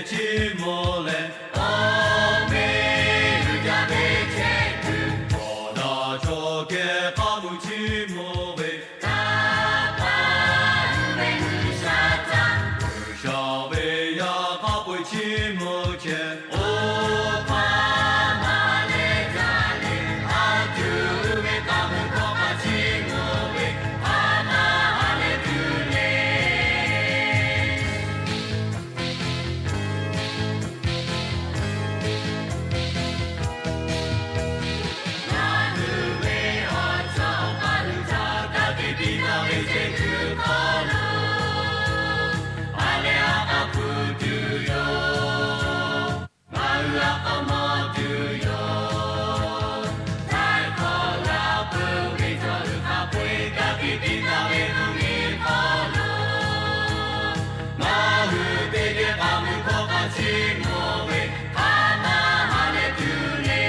chiˇ mvuh leh, awˬ meˇ g'uiˬ jaˇ ve chehˇ kuiˬ, awˬ daꞈ chaw geh k'aˉ mui chiˇ mvuh ve, taˇ paˍ uˉ ve G'uiˬsha caˇ, G'uiˬsha ve yaˇ hk'a peu-eˬ chiˇ mvuh chehˇ, oˇ hk'aˇ maˇ leh jaˇ le, a cuˇ uˉ ve k'aˉ mui hkawˇ hk'a chiˇ mvuh ve, a maˇ ha leh tuˬ le. Ngaˬ hui ve awˬ chawˇ awˬ paˇ hui htaꞈ ka tiꞈ piˇ taˍ ve chehˇ kuiˬ hk'aw lo, a leh a k'a hpu tuˬ yoˬ. Ngaˬ hui a k'a maw tuˬ yoˬ. Htaiˍ hkawˇ la peuˬ ve chaw hui hk'a peu-eˬ ka tiꞈ piˇ taˍ ve mvuhˇ miˬ hk'aw lo, ngaˬ hui teˇ geh k'aˉ mui hkawˇ hk'a chiˇ mvuh ve, a maˇ ha leh tuˬ le.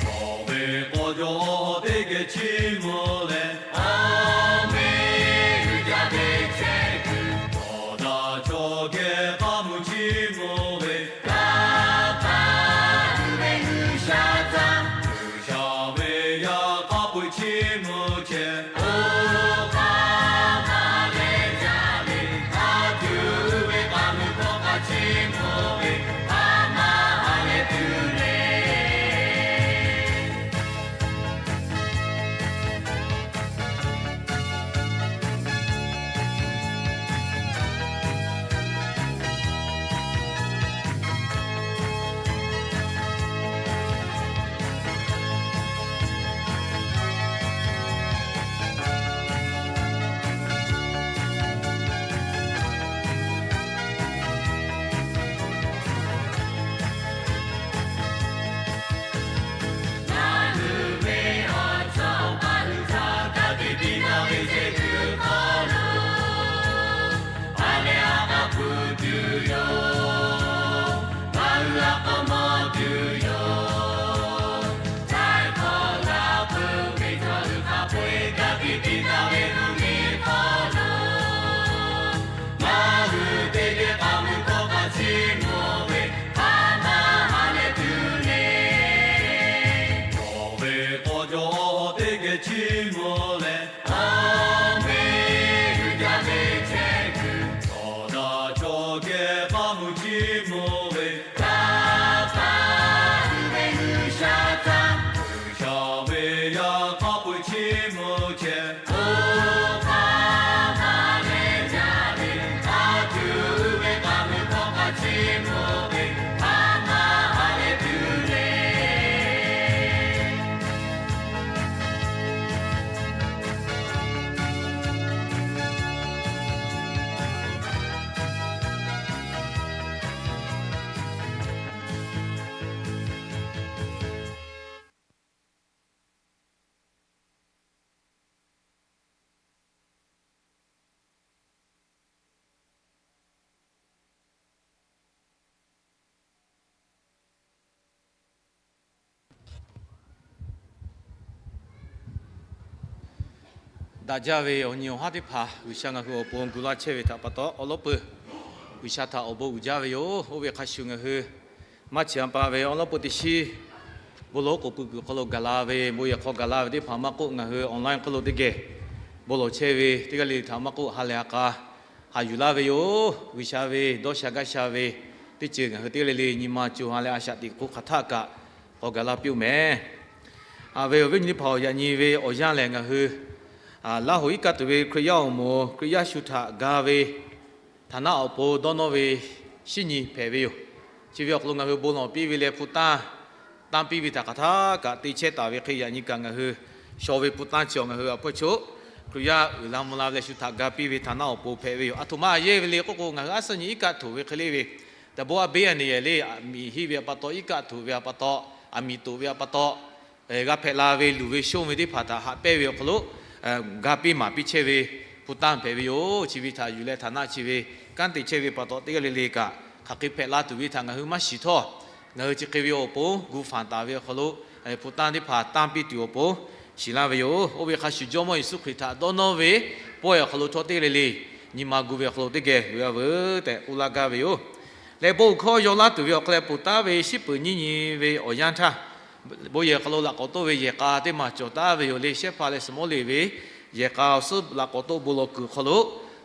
Kawꞈ ve k'aw jaw teˇ geh chiˇ mvuh leh, awˬ meˇ g'uiˬ jaˇ ve chehˇ kuiˬ, awˬ daꞈ chaw geh k'aˉ mui chiˇ mvuh ve, taˇ paˍ uˉ ve G'uiˬsha caˇ, G'uiˬsha ve yaˇ hk'a peu-eˬ chiˇ mvuh chehˇ, oˇ hk'aˇ maˇ leh jaˇ le, a cuˇ uˉ ve k'aˉ mui hkawˇ hk'a chiˇ mvuh ve, a maˇ ha leh tuˬ le. Ngaˬ hui ve awˬ chawˇ awˬ paˇ hui htaꞈ ka tiꞈ piˇ taˍ ve chehˇ kuiˬ hk'aw lo, a leh a k'a hpu tuˬ yoˬ. Ngaˬ hui a k'a maw tuˬ yoˬ. Htaiˍ hkawˇ la peuˬ ve chaw hui hk'a peu-eˬ ka tiꞈ piˇ taˍ ve mvuhˇ miˬ hk'aw lo, ngaˬ hui teˇ geh k'aˉ mui hkawˇ hk'a chiˇ mvuh ve, a maˇ ha leh tuˬ le. Kawꞈ ve k'aw jaw teˇ geh chiˇ mvuh leh, awˬ meˇ g'uiˬ jaˇ ve chehˇ kuiˬ, awˬ daꞈ chaw geh k'aˉ mui chiˇ mvuh ve, taˇ paˍ uˉ ve G'uiˬsha caˇ, G'uiˬsha ve yaˇ hk'a peu-eˬ chiˇ mvuh chehˇ, oˇ hk'aˇ maˇ leh jaˇ le, a cuˇ uˉ ve k'aˉ mui hkawˇ hk'a chiˇ mvuh ve, a maˇ ha leh tuˬ le. Daꞈ jaˇ ve awˬ nyi awˬ haˉ teˇ hpaˍ G'uiˬsha ngaˬ hui awˬ pon gu laˇ chehˇ ve htaꞈ pa taw, awˉ lawˉ peuˬ G'uiˬsha htaꞈ awˬ bon uiˍ jaˇ ve yoˬ. Oˇ ve hk'a shuˍ ngaˬ hui maˇ chi a pa ve awˉ lawˉ peuˬ teˇ shiˉ bon lawˬ k'oˍ pui kuiˬ hk'aw lo gaˬ la ve, bon yehˬ hk'aw gaˬ la ve teˇ hpaˍ maˇ k'oˆ, ngaˬ hui online hk'aw lo teˇ geh bon lawˬ chehˇ ve teˇ g'aˇ le le htaꞈ maˇ k'oˆ, ha lehˬ ha k'a haꞈ yuˬ laˇ ve yoˬ. G'uiˬsha ve dawˇ sha gaˇ sha ve teˇ ceuˬ ngaˬ hui teˇ g'aˇ le le nyi ma co ha leh a shaꞈ teꞈ hk'oˆ hk'aˬ htaˆ kaꞈ k'awꞈ gaˬ la piˇ-oˆ mehˍ. A ve awˬ viˉ awˬ nyi teˇ hpaˍ-oˬ, yaꞈ nyi ve awˬ yanˇ lehˬ ngaˬ hui Laˇ hoꞈ iˉ kaˆ tuˬ ve Hkriꞈ yaˇ awˬ moˍ, Hkriꞈ yaˇ shu htaꞈ ga ve htaˍ naˆ awˬ pon dawˇ nawˇ ve shinˉ nyi hpehꞈ ve yoˬ. Chi ve awˬ hk'aw lo ngaˬ hui bon lawˬ piˇ ve leh hpu tanˇ tanˇ piˇ ve htaꞈ hk'aˬ htaˆ kaꞈ te chehˇ taˍ ve hk'e, yaꞈ nyi kaꞈ ngaˬ hui shaw ve hpu tanˇ chi awˬ ngaˬ hui awˬ hpawˇ choˆ Hkriꞈ yaˇ uiˍ la mvuh la ve leh shu htaꞈ ga piˇ ve htaˍ naˆ awˬ pon hpehꞈ ve yoˬ. A htoꞈ ma yehˇ ve le k'oˆ k'o, ngaˬ hui a suhˉ nyi iˉ kaˆ tuˬ ve hk'e le ve, taˍ bon a beˇ a neˬ yehˬ le, aˬ miˍ hiˆ ve a pa taw, iˉ kaˆ tuˬ ve a pa taw, aˬ miˍ toꞈ ve a pa taw, g'a hpehꞈ la ve luˬ ve shonˇ ve teˇ hpaˍ htaꞈ haꞈ pehnˇ ve awˬ hk'aw lo ga piˇ maˍ piˇ chehˇ ve hpu tanˇ hpehꞈ ve yoˬ. Chi ve htaꞈ yuˬ leh htaˍ naˆ chi ve kanˉ te chehˇ ve pa taw, teˇ g'aˇ le le kaꞈ hk'aˬ hk'e hpehꞈ la tuˬ ve htaꞈ ngaˬ hui maˇ shiˍ htawˇ, ngaˬ hui chi hk'e ve awˬ pon gu fanˬ taˍ ve awˬ hk'aw lo hpu tanˇ teˇ hpaˍ tanˇ piˇ tuˬ awˬ pon shiˍ laˇ ve yoˬ. Oˇ ve hk'a shuˍ Jawˇmawˇ Yeˍsuˆ Hkriꞈ htaꞈ dawˇ nawˇ ve pawehˇ awˬ hk'aw lo htawˇ teˇ g'aˇ le le nyi ma gu ve awˬ hk'aw lo teˇ geh loꞈ-e a veuˬ tehꞈ k'oˆ laˇ gaˇ ve yoˬ. Leh bon hkawˇ yaw laˇ tuˬ ve awˬ hk'aw leh ponˬ taˉ ve shiˉ peuˍ nyiˇ nyi ve awˬ yanˇ htaˇ, bon yehˬ hk'aw lo laꞈ k'awꞈ toˆ ve yehˬ k'a teˇ maˬ cawˬ taˉ ve yoˬ le. Shehˉ hpaˇ leh suhˍ mawˇ le ve yehˬ k'a awˬ suhˉ laꞈ k'awꞈ toˆ bon lawˬ kuiˬ hk'aw lo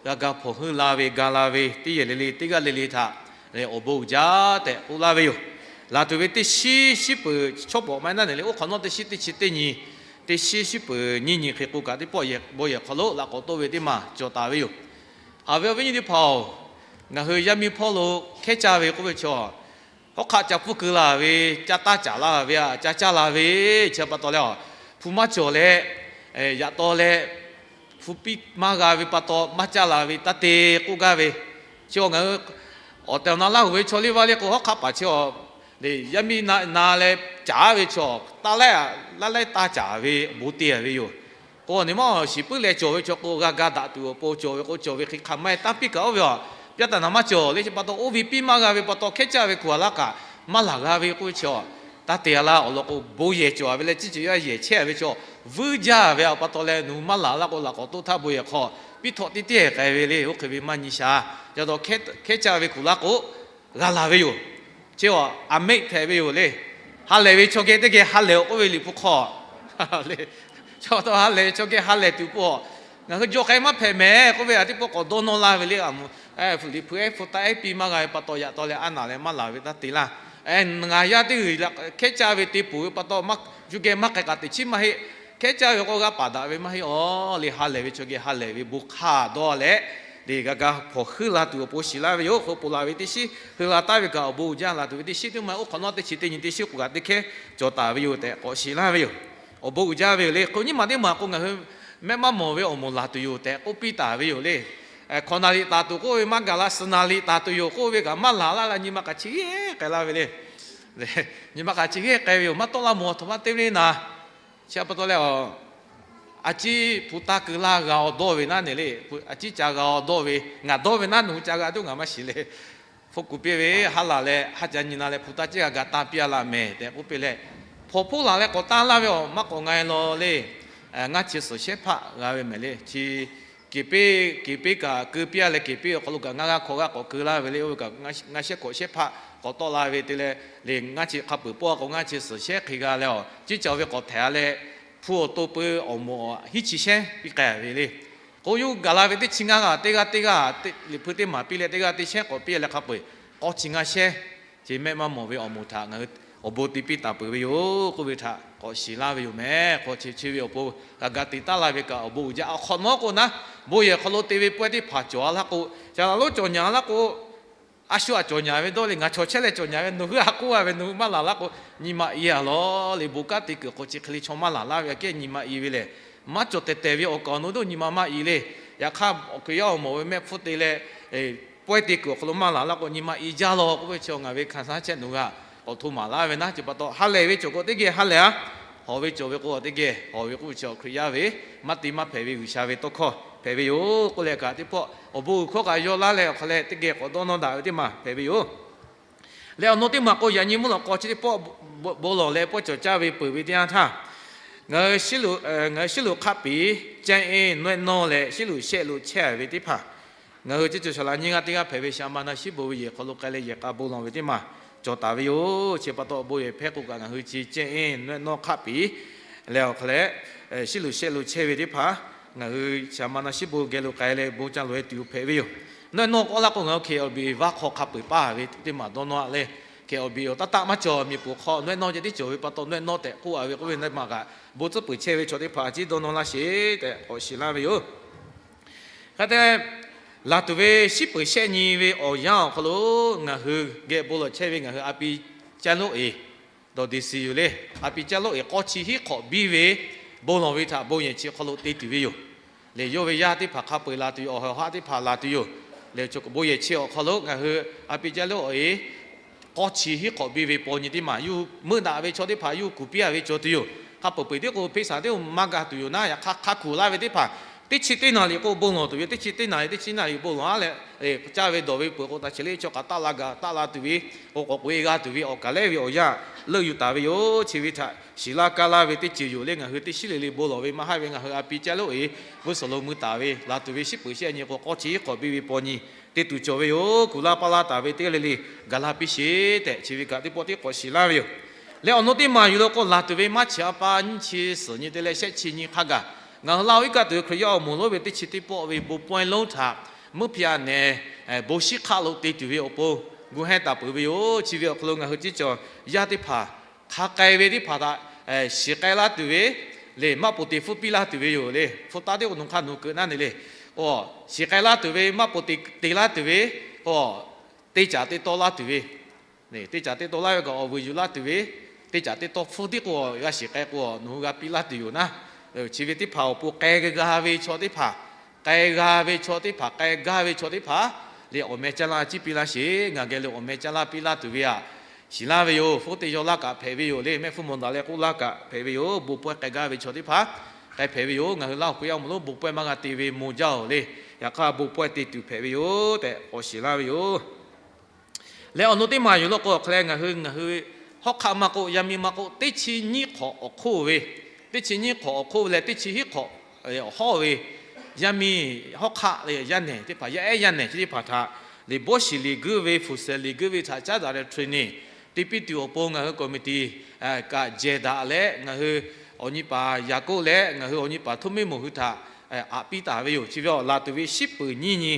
g'a ga hpawnˬ heuˆ la ve ga la ve teˇ yehˬ le le teˇ g'aˇ le le htaꞈ lehˬ awˬ bon uiˍ jaˇ tehꞈ k'oˆ laˇ ve yoˬ. Laˬ tuˬ ve teˇ shiˉ shiˉ peuˍ chawˇ pawˍ maˇ naˉ neˬ le, oˇ hk'awꞈ nawˉ teˇ shiˉ teˇ chi teˇ nyi, teˇ shiˉ shiˉ peuˍ nyiˇ nyi hk'e k'o kaꞈ teˇ pawˆ bon yehˬ hk'aw lo laꞈ k'awꞈ toˆ ve teˇ maˬ cawˬ taˍ ve yoˬ. Haꞈ ve awˬ viˉ nyi teˇ hpaˍ-oˬ, ngaˬ hui yaˇ miˇ hpawˇ lo hkehˉ caˇ ve k'oˆ ve chaw, hawˉ hk'aˆ ca pfuhˇ keu la ve, ca taˇ caˍ la ve, ca caˇ la ve, chi pa taw leh, hpu maˇ cawˬ leh, yaꞈ taw leh, hpu piˇ maˇ g'a ve pa taw maˇ caˇ la ve taˇ te k'oˆ gaˇ ve. Chi ngaˬ hui awˬ tehˬ awˬ na Laˇ huˍ ve chaw liˇ vaˇ liˇ k'o, hawˉ hk'aˆ paˍ chi yaˇ miˇ na leh caˍ ve chaw, taˇ laiˉ, laˇ laiˉ taˇ caˍ ve bon te ve yoˬ. K'o, nawˬ maˇ shiˍ puiˉ leh cawˬ ve chaw k'o, g'a ga daꞈ tuˬ awˬ pon cawˬ ve k'o, cawˬ ve hk'e hk'a maˇ heˆ, taˇ piˇ kaꞈ oˇ ve a, ပြဿနာ maˇ cawˬ le. Chi pa taw oˇ ve piˇ maˇ g'a ve pa taw hkehˉ caˇ ve kuˬ a laˇ kaꞈ maˇ laˬ g'a ve k'oˆ ve chaw, taˇ te a laˇ. Awˬ lawn k'o, bon yehˬ cawˬ ve leh ciˇ ceuˬ yaˇ yehˬ chehˇ ve chaw vuiˇ jaˇ ve a pa taw leh, nawˬ hui maˇ laˬ laˇ k'o, laꞈ k'awꞈ toˆ htaˇ bon yehˬ hk'aw piˇ htawꞈ teˇ teˇ k'ai ve le. Oˇ hk'e ve maˇ nyi sha. Ca taw hkehˉ caˇ ve kuˬ laˇ k'o, g'a laˬ ve yoˬ. Chi a, a meˆ hpehꞈ ve yoˬ le. Ha lehˬ ve chaw geh teˇ geh ha lehˬ-oˬ k'oˆ ve Liꞈ hpu hk'aw le. Chaw taw ha lehˬ ve chaw geh ha lehˬ tuˬ pon, ngaˬ hui jaw k'ai maˇ hpehꞈ mehˍ k'oˆ ve a teˇ pawˆ k'awꞈ dawˇ nawˇ laˇ ve le. A mvuhˬ, fuˍ liꞈ hpu ehˉ hpu taˇ ehˉ piˇ maˇ g'a ve pa taw, yaꞈ taw leh a naˍ leh maˇ laˬ ve taˇ te laˇ. Ngaˬ yaˇ teˇ g'uiˬ hkehˉ caˇ ve te peuˬ ve pa taw, ju geh maˇ k'ai k'aꞈ teꞈ chiˉ maˇ heˆ. Hkehˉ caˇ ve k'o g'a paˍ daꞈ ve maˇ heˆ aˬ le. Ha lehˬ ve chaw geh ha lehˬ ve bon hk'a dawˇ leh, le g'a ga hpawnˬ heuˆ la tuˬ awˬ pon shiˍ laˇ ve yoˬ. Hk'e ponˬ la ve teˇ shiˉ heuˆ la taˍ ve kaꞈ awˬ bon uiˍ jaˇ. Laˬ tuˬ ve teˇ shiˉ teˇ maˬ oˇ hk'awꞈ nawˉ teˇ chi teˇ nyi teˇ shiˉ k'o kaꞈ teˇ hkehˉ cawˬ taˍ ve yoˬ tehꞈ k'awꞈ shiˍ laˇ ve yoˬ. Awˬ bon uiˍ jaˇ ve yoˬ le. Hk'e nyiˇ maˬ teˇ maˬ k'o ngaˬ hui mehˆ maˇ mawˬ ve awˬ moˍ laˬ tuˬ yoˬ tehꞈ k'oˆ piˇ taˍ ve yoˬ le. Hkawꞈ naˍ riˍ taˍ tuˬ k'oˆ ve maˇ gaˬ la, suhˍ naˍ riˍ taˍ tuˬ yoˬ k'oˆ ve kaꞈ maˇ laˬ laˇ leh nyi ma k'aꞈ chi g'ehˇ k'ai laˇ ve le. Nyi ma k'aꞈ chi g'ehˇ k'ai ve yoˬ. Maˇ tawˆ laˇ mawˬ a htoꞈ ma te ve le naˍ. Chi pa taw leh, a ciˉ hpu taˇ keu laˇ g'a awˬ dawˇ ve naˉ neˬ le. A ciˉ ca g'a awˬ dawˇ ve, ngaˬ dawˇ ve naˉ nawˬ hui ca g'a tuˬ ngaˬ maˇ shiˍ le. Hpu kuˬ piˇ ve haˉ laˬ leh haˉ ca nyi na leh hpu taˇ ciˉ g'a ga tanˇ piˇ a laˇ mehˍ tehꞈ k'oˆ piˇ leh, hpawnˬ hpoˇ laˬ leh k'awꞈ tanˇ laˇ ve awˬ maˇ k'awꞈ nga e law le. Ngaˇ chi suhˍ shehˉ hpaˆ g'a ve mehˍ le. Chi keˍ peˆ keˍ peˆ kaꞈ keu piˇ a leh keˍ peˆ awˬ hk'aw lo kaꞈ ngaˇ g'aˇ hkawꞈ g'aˇ k'awꞈ keu laˇ ve le. Oˇ ve kaꞈ ngaˇ shehˉ hkawꞈ shehˉ hpaˆ k'awꞈ tawˆ la ve te leh, le ngaˇ chi hk'a peuˬ pawˆ a k'o ngaˇ chi suhˍ shehˉ hk'e g'a leh a, ciˉ ca ve k'awꞈ htehꞈ a leh, hpu awˬ to peu awˬ moˍ hiˉ chi shehˉ piˇ k'ai ve le. K'o yuˬ gaˬ la ve teˇ chi ngaˇ g'aˇ teˇ g'aˇ teˇ g'aˇ, Liꞈ hpu teˇ maˬ piˇ leh teˇ g'aˇ teˇ shehˉ k'awꞈ piˇ leh hk'a peuˬ k'awˇ chi ngaˇ shehˉ, chi mehˆ maˇ mawˬ ve awˬ moˍ htaꞈ ngaˬ hui awˬ bon te piˇ taˍ peuˬ ve yoˬ k'oˆ ve htaꞈ k'awꞈ shiˍ laˇ ve yoˬ mehˍ. Hk'aw chi chi ve awˬ pon g'a ga te taˉ la ve kaꞈ awˬ bon uiˍ jaˇ. Awˬ hk'awꞈ nawˉ k'o naˉ, bon yehˬ hk'aw lo te ve pawehˇ teˇ hpaˍ cawˬ a laˇ k'o, ca laˬ lonˉ cawˬ nyaˍ laˇ k'o, a shu aꞈ cawˬ nyaˍ ve dawˇ le. Ngaˬ chaw chehˇ leh cawˬ nyaˍ ve, nawˬ hui a k'oˆ a ve nawˬ hui maˇ laˬ laˇ k'o, nyi ma i a lawˬ le. Bon kanˉ te kuiˬ hk'aw chi hk'e le chaw maˇ laˬ laˇ ve aꞈ kehˉ nyi ma i ve lehˬ, maˇ cawˬ tehˬ tehˬ ve awˬ kaˍ awˬ nu dawˇ nyi ma maˇ i le. Yaꞈ hk'aˇ awˬ Hkriꞈ yaˇ awˬ mawˬ ve mehˆ hpfuhˇ te leh, pawehˇ te kuiˬ awˬ hk'aw lo maˇ laˬ laˇ k'o, nyi ma i jaˇ lawˬ k'oˆ ve chi ngaˬ ve hkanˍ saˉ chehˇ nawˬ hui a k'awꞈ hto maˍ laˇ ve naˉ. Chi pa taw ha lehˬ ve cawˬ k'o teˇ geh ha lehˬ a, hawˍ ve cawˬ ve k'o teˇ geh hawˍ ve k'oˆ ve chi awˬ Hkriꞈ yaˇ ve maˇ te maˇ hpehꞈ ve G'uiˬsha ve tawˇ hkawˇ hpehꞈ ve yoˬ k'oˆ leh kaꞈ teˇ pawˆ awˬ bon uiˍ hkawˇ kaꞈ yaw laˇ leh awˬ hk'aw leh teˇ geh k'awꞈ dawˇ nawˇ daꞈ ve teˇ maˬ hpehꞈ ve yoˬ. Leh awˬ naw teˇ maˬ k'o yaꞈ nyi mvuhˇ lawꞈ k'aw chi teˇ pawˆ bon lawˬ leh pawehˇ cawˬ caˇ ve peuˬ ve teˇ yanˇ htaˇ, ngaˬ hui shiˉ luꞈ hk'aˆ piˍ, caˇ eˆ, nawehˆ nawˇ leh shiˉ luꞈ shehˆ lo chehˇ ve teˇ hpaˍ, ngaˬ hui ceˇ cawˬ shaˍ laꞈ nyiˇ g'aˇ teˇ g'aˇ hpehꞈ ve shaˍ ma na shiˉ bon ve yehˬ hk'aw lo k'ai leh yehˬ k'a bon lawˬ ve teˇ maˬ cawˬ taˍ ve yoˬ. Chi pa taw bon yehˬ hpehˇ k'o kaꞈ ngaˬ hui chi caˇ eˆ, nawehˆ nawˇ hk'aˆ piˍ leh awˬ hk'aw leh shiˉ luꞈ shehˆ lo chehˇ ve teˇ hpaˍ, ngaˬ hui shaˍ ma na shiˉ bon geh lo k'ai leh bon ca loꞈ e tuˬ hpehꞈ ve yoˬ. Nawehˆ nawˇ k'oˆ laˇ k'o ngaˬ hui K O B vaˇ hk'aw hk'a peu-eˬ paˇ ve teˇ maˬ dawˇ nawˇ a leh, K O B awˬ taˇ taˆ maˇ cawˬ. Miˬ poˍ hk'aw nawehˆ nawˇ ceh tiˉ cawˬ ve pa taw nawehˆ nawˇ tehꞈ k'oˆ a ve k'oˆ ve teˇ maˬ kaꞈ bon tcuhˉ peuˬ chehˇ ve chaw teˇ hpaˍ a ciˉ dawˇ nawˇ laˇ sheˍ tehꞈ k'awꞈ shiˍ laˇ ve yoˬ. Hk'e te, laˬ tuˬ ve shiˉ peuˬ shehˆ nyi ve awˬ yanˇ awˬ hk'aw lo ngaˬ hui geh bon lawˬ chehˇ ve ngaˬ hui a pi caˇ loˆ eˍ dawˬ deˍ siˍ yoˬ le. A pi caˇ loˆ eˍ k'awˇ chi hiˉ hk'awꞈ biˇ ve bon lawˬ ve htaꞈ bon yehˬ chi hk'aw lo te tuˬ ve yoˬ. Lehˬ yawˇ ve yaˇ teˇ hpaˍ hk'a peu-eˬ laˬ tuˬ yoˬ. Awˬ ha haˆ teˇ hpaˍ laˬ tuˬ yoˬ. Lehˬ bon yehˬ chi awˬ hk'aw lo ngaˬ hui a pi caˇ loˆ eˍ k'awˇ chi hiˉ hk'awꞈ biˇ ve paw nyi teˇ maˬ yuˬ meuˆ daꞈ ve chaw teˇ hpaˍ yuˬ kuˬ piˇ a ve cawˬ tuˬ yoˬ. Hk'a peu-eˬ peuˬ tiˉ k'o hpeˇ saˍ teˇ maˬ maˇ ga tuˬ yoˬ naˉ. Yaꞈ hk'aˇ hk'a kuˬ laˇ ve teˇ hpaˍ teˇ chi teˇ naˍ riˍ k'o bon lawˬ tuˬ ve, teˇ chi teˇ naˍ riˍ teˇ chi naˍ riˍ bon lawˬ a leh, caˇ ve dawˬ ve peuˬ k'o taꞈ chi le chaw k'aꞈ taˆ la ga taˆ la tuˬ ve, k'o k'awꞈ k'oꞈ e g'a tuˬ ve awˬ kaˍ lehˉ ve awˬ yanˇ leuˆ yuˬ taˍ ve yoˬ. Chi ve htaꞈ shiˍ laˇ kaˇ laˇ ve teˇ ceuˬ yoˬ le. Ngaˬ hui teˇ shiˉ le le bon lawˬ ve maˇ haˆ ve ngaˬ hui a pi caˇ loˆ eˍ g'uˇ suhˍ lo mui taˍ ve laˬ tuˬ ve shiˉ peuˬ shehˆ nyi k'o k'awˇ chi hiˉ hk'awꞈ biˇ ve paw nyi te tuˬ cawˬ ve yoˬ. Kuˬ laˇ paˇ laˇ taˍ ve teˇ g'aˇ le le gaˬ la piˇ sheˍ tehꞈ, chi ve kaꞈ teˇ pawˆ tiˉ k'awꞈ shiˍ laˇ ve yoˬ. Leh awˬ nu teˇ maˬ yuˬ lo k'o, laˬ tuˬ ve March a pa nyiˇ chi suhˍ nyi te leh shehˆ chi nyi hk'a gaˬ, ngaˬ hui Laˇ huˍ iˉ kaˆ tuˬ ve Hkriꞈ yaˇ awˬ moˍ lonˉ ve teˇ chi teˇ pawˆ ve bon pawehˇ lonˉ htaꞈ mvuhˇ hpia nehˬ bon shiˉ hk'aˆ lo te tuˬ ve awˬ pon gu heh taˍ peuˬ ve yoˬ. Chi ve awˬ hk'aw lo ngaˬ hui ceˇ cawˬ yaˇ teˇ hpaˍ hk'a k'ai ve teˇ hpaˍ htaꞈ shiˍ k'ai laˇ tuˬ ve le, maˆ poˍ te hpfuhˇ piˇ laˇ tuˬ ve yoˬ le. Hpu taˇ teˇ k'o nawˬ hk'a nawˬ keu naˉ ne le, k'o shiˍ k'ai laˇ tuˬ ve maˆ poˍ te te laˇ tuˬ ve, k'o teˇ caˍ teˇ tawˇ laˇ tuˬ ve, teˇ caˍ teˇ tawˇ laˇ ve kaꞈ awˬ vuiˬ yuˬ laˇ tuˬ ve, teˇ caˍ teˇ tawˇ hpfuhˇ tiˉ k'o g'a shiˍ k'ai k'o nawˬ hui g'a piˇ laˇ tuˬ yoˬ naˉ. Chi ve teˇ hpaˍ awˬ pon k'ai g'a ve chaw teˇ hpaˍ, k'ai g'a ve chaw teˇ hpaˍ, k'ai gaˇ ve chaw teˇ hpaˍ le, awˬ meh caˇ laˇ ciˇ piˇ laˇ sheˍ. Ngaˬ geh lo awˬ meh caˇ laˇ piˇ laˇ tuˬ ve aꞈ shiˍ laˇ ve yoˬ. Hpfuhˇ te yaw laˇ kaꞈ hpehꞈ ve yoˬ le. Mehˆ hpfuhˇ mawˬ daꞈ leh k'oˆ laˇ kaꞈ hpehꞈ ve yoˬ. Bon pawehˇ k'ai gaˇ ve chaw teˇ hpaˍ k'ai hpehꞈ ve yoˬ. Ngaˬ hui Laˇ huˍ Hkriꞈ yaˇ awˬ moˍ lonˉ bon pawehˇ maˇ g'a te ve moˍ jaˇ oˬ le. Yaꞈ hk'aˇ bon pawehˇ te tuˬ hpehꞈ ve yoˬ tehꞈ k'awꞈ shiˍ laˇ ve yoˬ. Leh awˬ nu teˇ maˬ yuˬ lo k'o, awˬ hk'a leh ngaˬ hui, ngaˬ hui hawˉ hk'aˆ maˇ k'oˆ, yaˇ miˇ maˇ k'oˆ, teˇ chi nyiˇ hk'awꞈ awˬ hk'oˆ ve, teˇ chi nyiˇ hk'awꞈ awˬ hk'oˆ ve leh teˇ chi hiˉ hk'awꞈ awˬ hawˉ ve yaˇ miˇ hawˉ hk'aˆ le, yaˇ nehˬ teˇ hpaˍ, yaˇ ehˉ yaˇ nehˬ chi teˇ hpaˍ htaꞈ liꞈ bawˇ shiˍ liꞈ guiˇ ve, hpu shehˍ liꞈ guiˇ ve htaꞈ caˉ daꞈ leh training te piˇ tuˬ awˬ pon ngaˬ hui committee kaꞈ jehˬ daꞈ leh, ngaˬ hui awˬ nyi paˍ Yaˍkoˆ leh ngaˬ hui awˬ nyi paˍ Htoˇ miˇ moˍ hui htaꞈ aꞈ piˇ taˍ ve yoˬ. Chi ve awˬ laˬ tuˬ ve shiˉ puiˍ nyiˇ nyi,